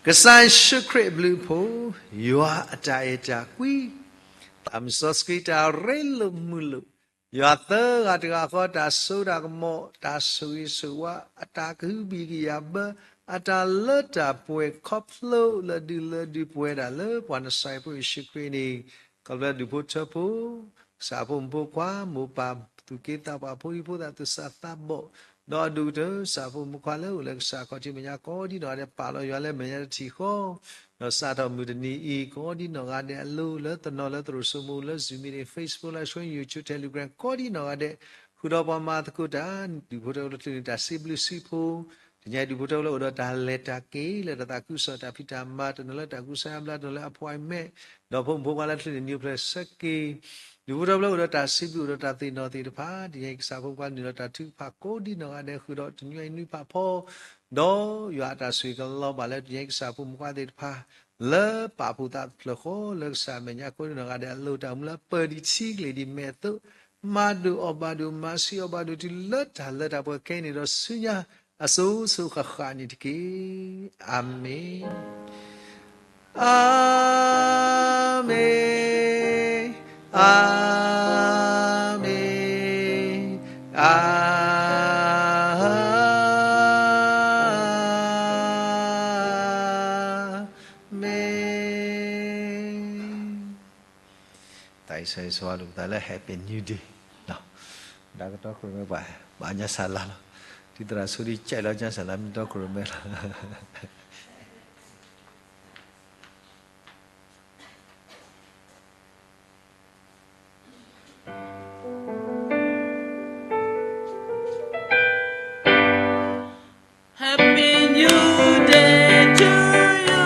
ကစၢ်ယ့ၣ်ၡူးခရံာ်အဘျုးအဖှိၣ်, ယွၤအတၢ်အဲၣ်တၢ်ကွံ, သးစီဆှံတၢ်ရ့လိာ်မုာ်လိာ်, ယွၤသၢဂၤတဂၤဃီ တၢ်စိတၢ်ကမီၤ, တၢ်ဆိၣ်ဂ့ၤဆိၣ်ဝါ, အတၢ်ကဟုဘံၣ်ကယာ်ဘၢ, အတၢ်လၢတၢ်ပှဲၤ ခီဖျိလၢဒုးလၢဒုးပှဲၤဒၣ်လၢပှၤနစၢ်ဖိယ့ၣ်ၡူးခရံာ်န့ၣ်, ခီဖျိဒူၣ်ဖိထၢဖိ, ကစၢ်ဖိမုၣ်ဖိခွါ, မိၢ်ပၢ်သူၣ်က့သးပှၢ် ဖိဒံဖိသၣ် သူၣ်စၢ်သးဘီၣ်, ဒီးအဒိၣ်ကတၢၢ် ကစၢ်ဖိမုၣ်ခွါလၢအိၣ်လၢကစၢ်ခီၣ်ထံးမဲာ်ညါ ကိးဒံနီၢ်ဂၤဒဲး ပာ်လီၤယွၤလၢမဲာ်ညါတထံၣ်ဃီ, ဒီးစးထီၣ်မုၢ်တနံၤအံၤ ကိးဒံနီၢ်ဂၤဒဲးအလိၤ လၢတနီၤလၢသရိာ်စိမိၤ လၢ Zoom meeting, Facebook Live Stream, YouTube, Telegram ကိးဒံနီၢ်ဂၤဒဲး, ဃုာ်ဒီးပှၤမၤသကိးတၢ် ဒူၣ်ဖိထၢဖိလၢချုးန့ၣ် တၢ်စံးဘျုးစံးဖှိၣ်, တနံၤအံၤဒူၣ်ဖိထၢဖိလၢအိၣ်ဒီးတၢ်လဲၤတၢ်က့ၤ လၢတၢ်သးခုကစီၣ် တၢ်ဖံးတၢ်မၤ, တနီၤလၢတၢ်ကူစါယါဘျါ, တနီၤလၢ appointment, ဒီးဖိမုၣ်ဖိခွါလၢချုးန့ၣ် နံၤအိၣ်ဖျဲၣ်ဆၢက့ၤ, ဒူၣ်ဖိထၢဖိလၢအိၣ်ဒီးတၢ်စံးဘျုး အိၣ်ဒီးတၢ်သ့ၣ်နီၣ်သ့ၣ်တဖၣ်, တနံၤအံၤကစၢ်ဖိခွါနုာ်လီၤတၢ်ထုကဖၣ်ကိးဒံနီၢ်ဂၤဒဲး ဃုာ်ဒီးတနွံအံၤနွံဖးဖီ, ဒီးယွၤအတၢ်ဆိၣ်ဂ့ၤကလီၤဘၣ်လၢတနံၤအံၤကစၢ်ဖိမုၣ်ဖိခွါသ့ၣ်တဖၣ် လၢပာ်ဖှိၣ်သးတဖျၢၣ်ဃီ လၢကစၢ်မဲာ်ညါကိးဒံနီၢ်ဂၤဒဲးအလိၤ တၢ်အိၣ်မူလၢပၢၢ်ဒံးထံကလ့ၤဒံးမဲာ်အသိး, မၤဒိၣ်အီၣ်ဘၣ်ဒိၣ် မၤဆံးအီၣ်ဘၣ်ဒိၣ်တုၤလၢတၢ်လၢတၢ်ပှဲၤခဲအံၤန့ၣ်ဒီးဆူညါ အစိၤစိၤဃၣ်ဃၣ်န့ၣ်တက့ၢ်. အၤမ့ၣ်, အၤမ့ၣ်, အၤမ့ၣ်, အၤမ့ၣ်. တၢ်အံၤဆိၣ်ဂ့ၤဆိၣ်ဝါလိာ်ပသးလၢ Happy New Day တၢ်ကတီခိၣ်ရိၣ်မဲဘၣ် ဘၣ်ညါစၢ်လါလီၤ. ဒ်သရၣ်ဆိဒံးကဲးလီၤညါစၢ်လါ မ့ၢ်တီခိၣ်ရိၣ်မဲလီၤ. Happy New Day to you.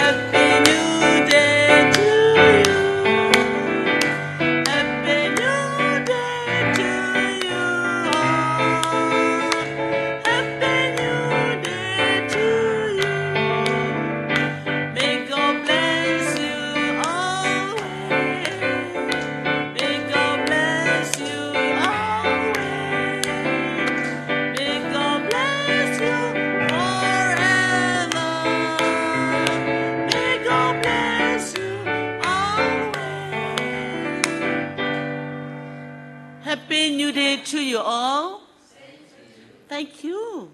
Happy New Day to you. Happy New Day to you. Happy New Day. Happy New Day to you all. Thank you.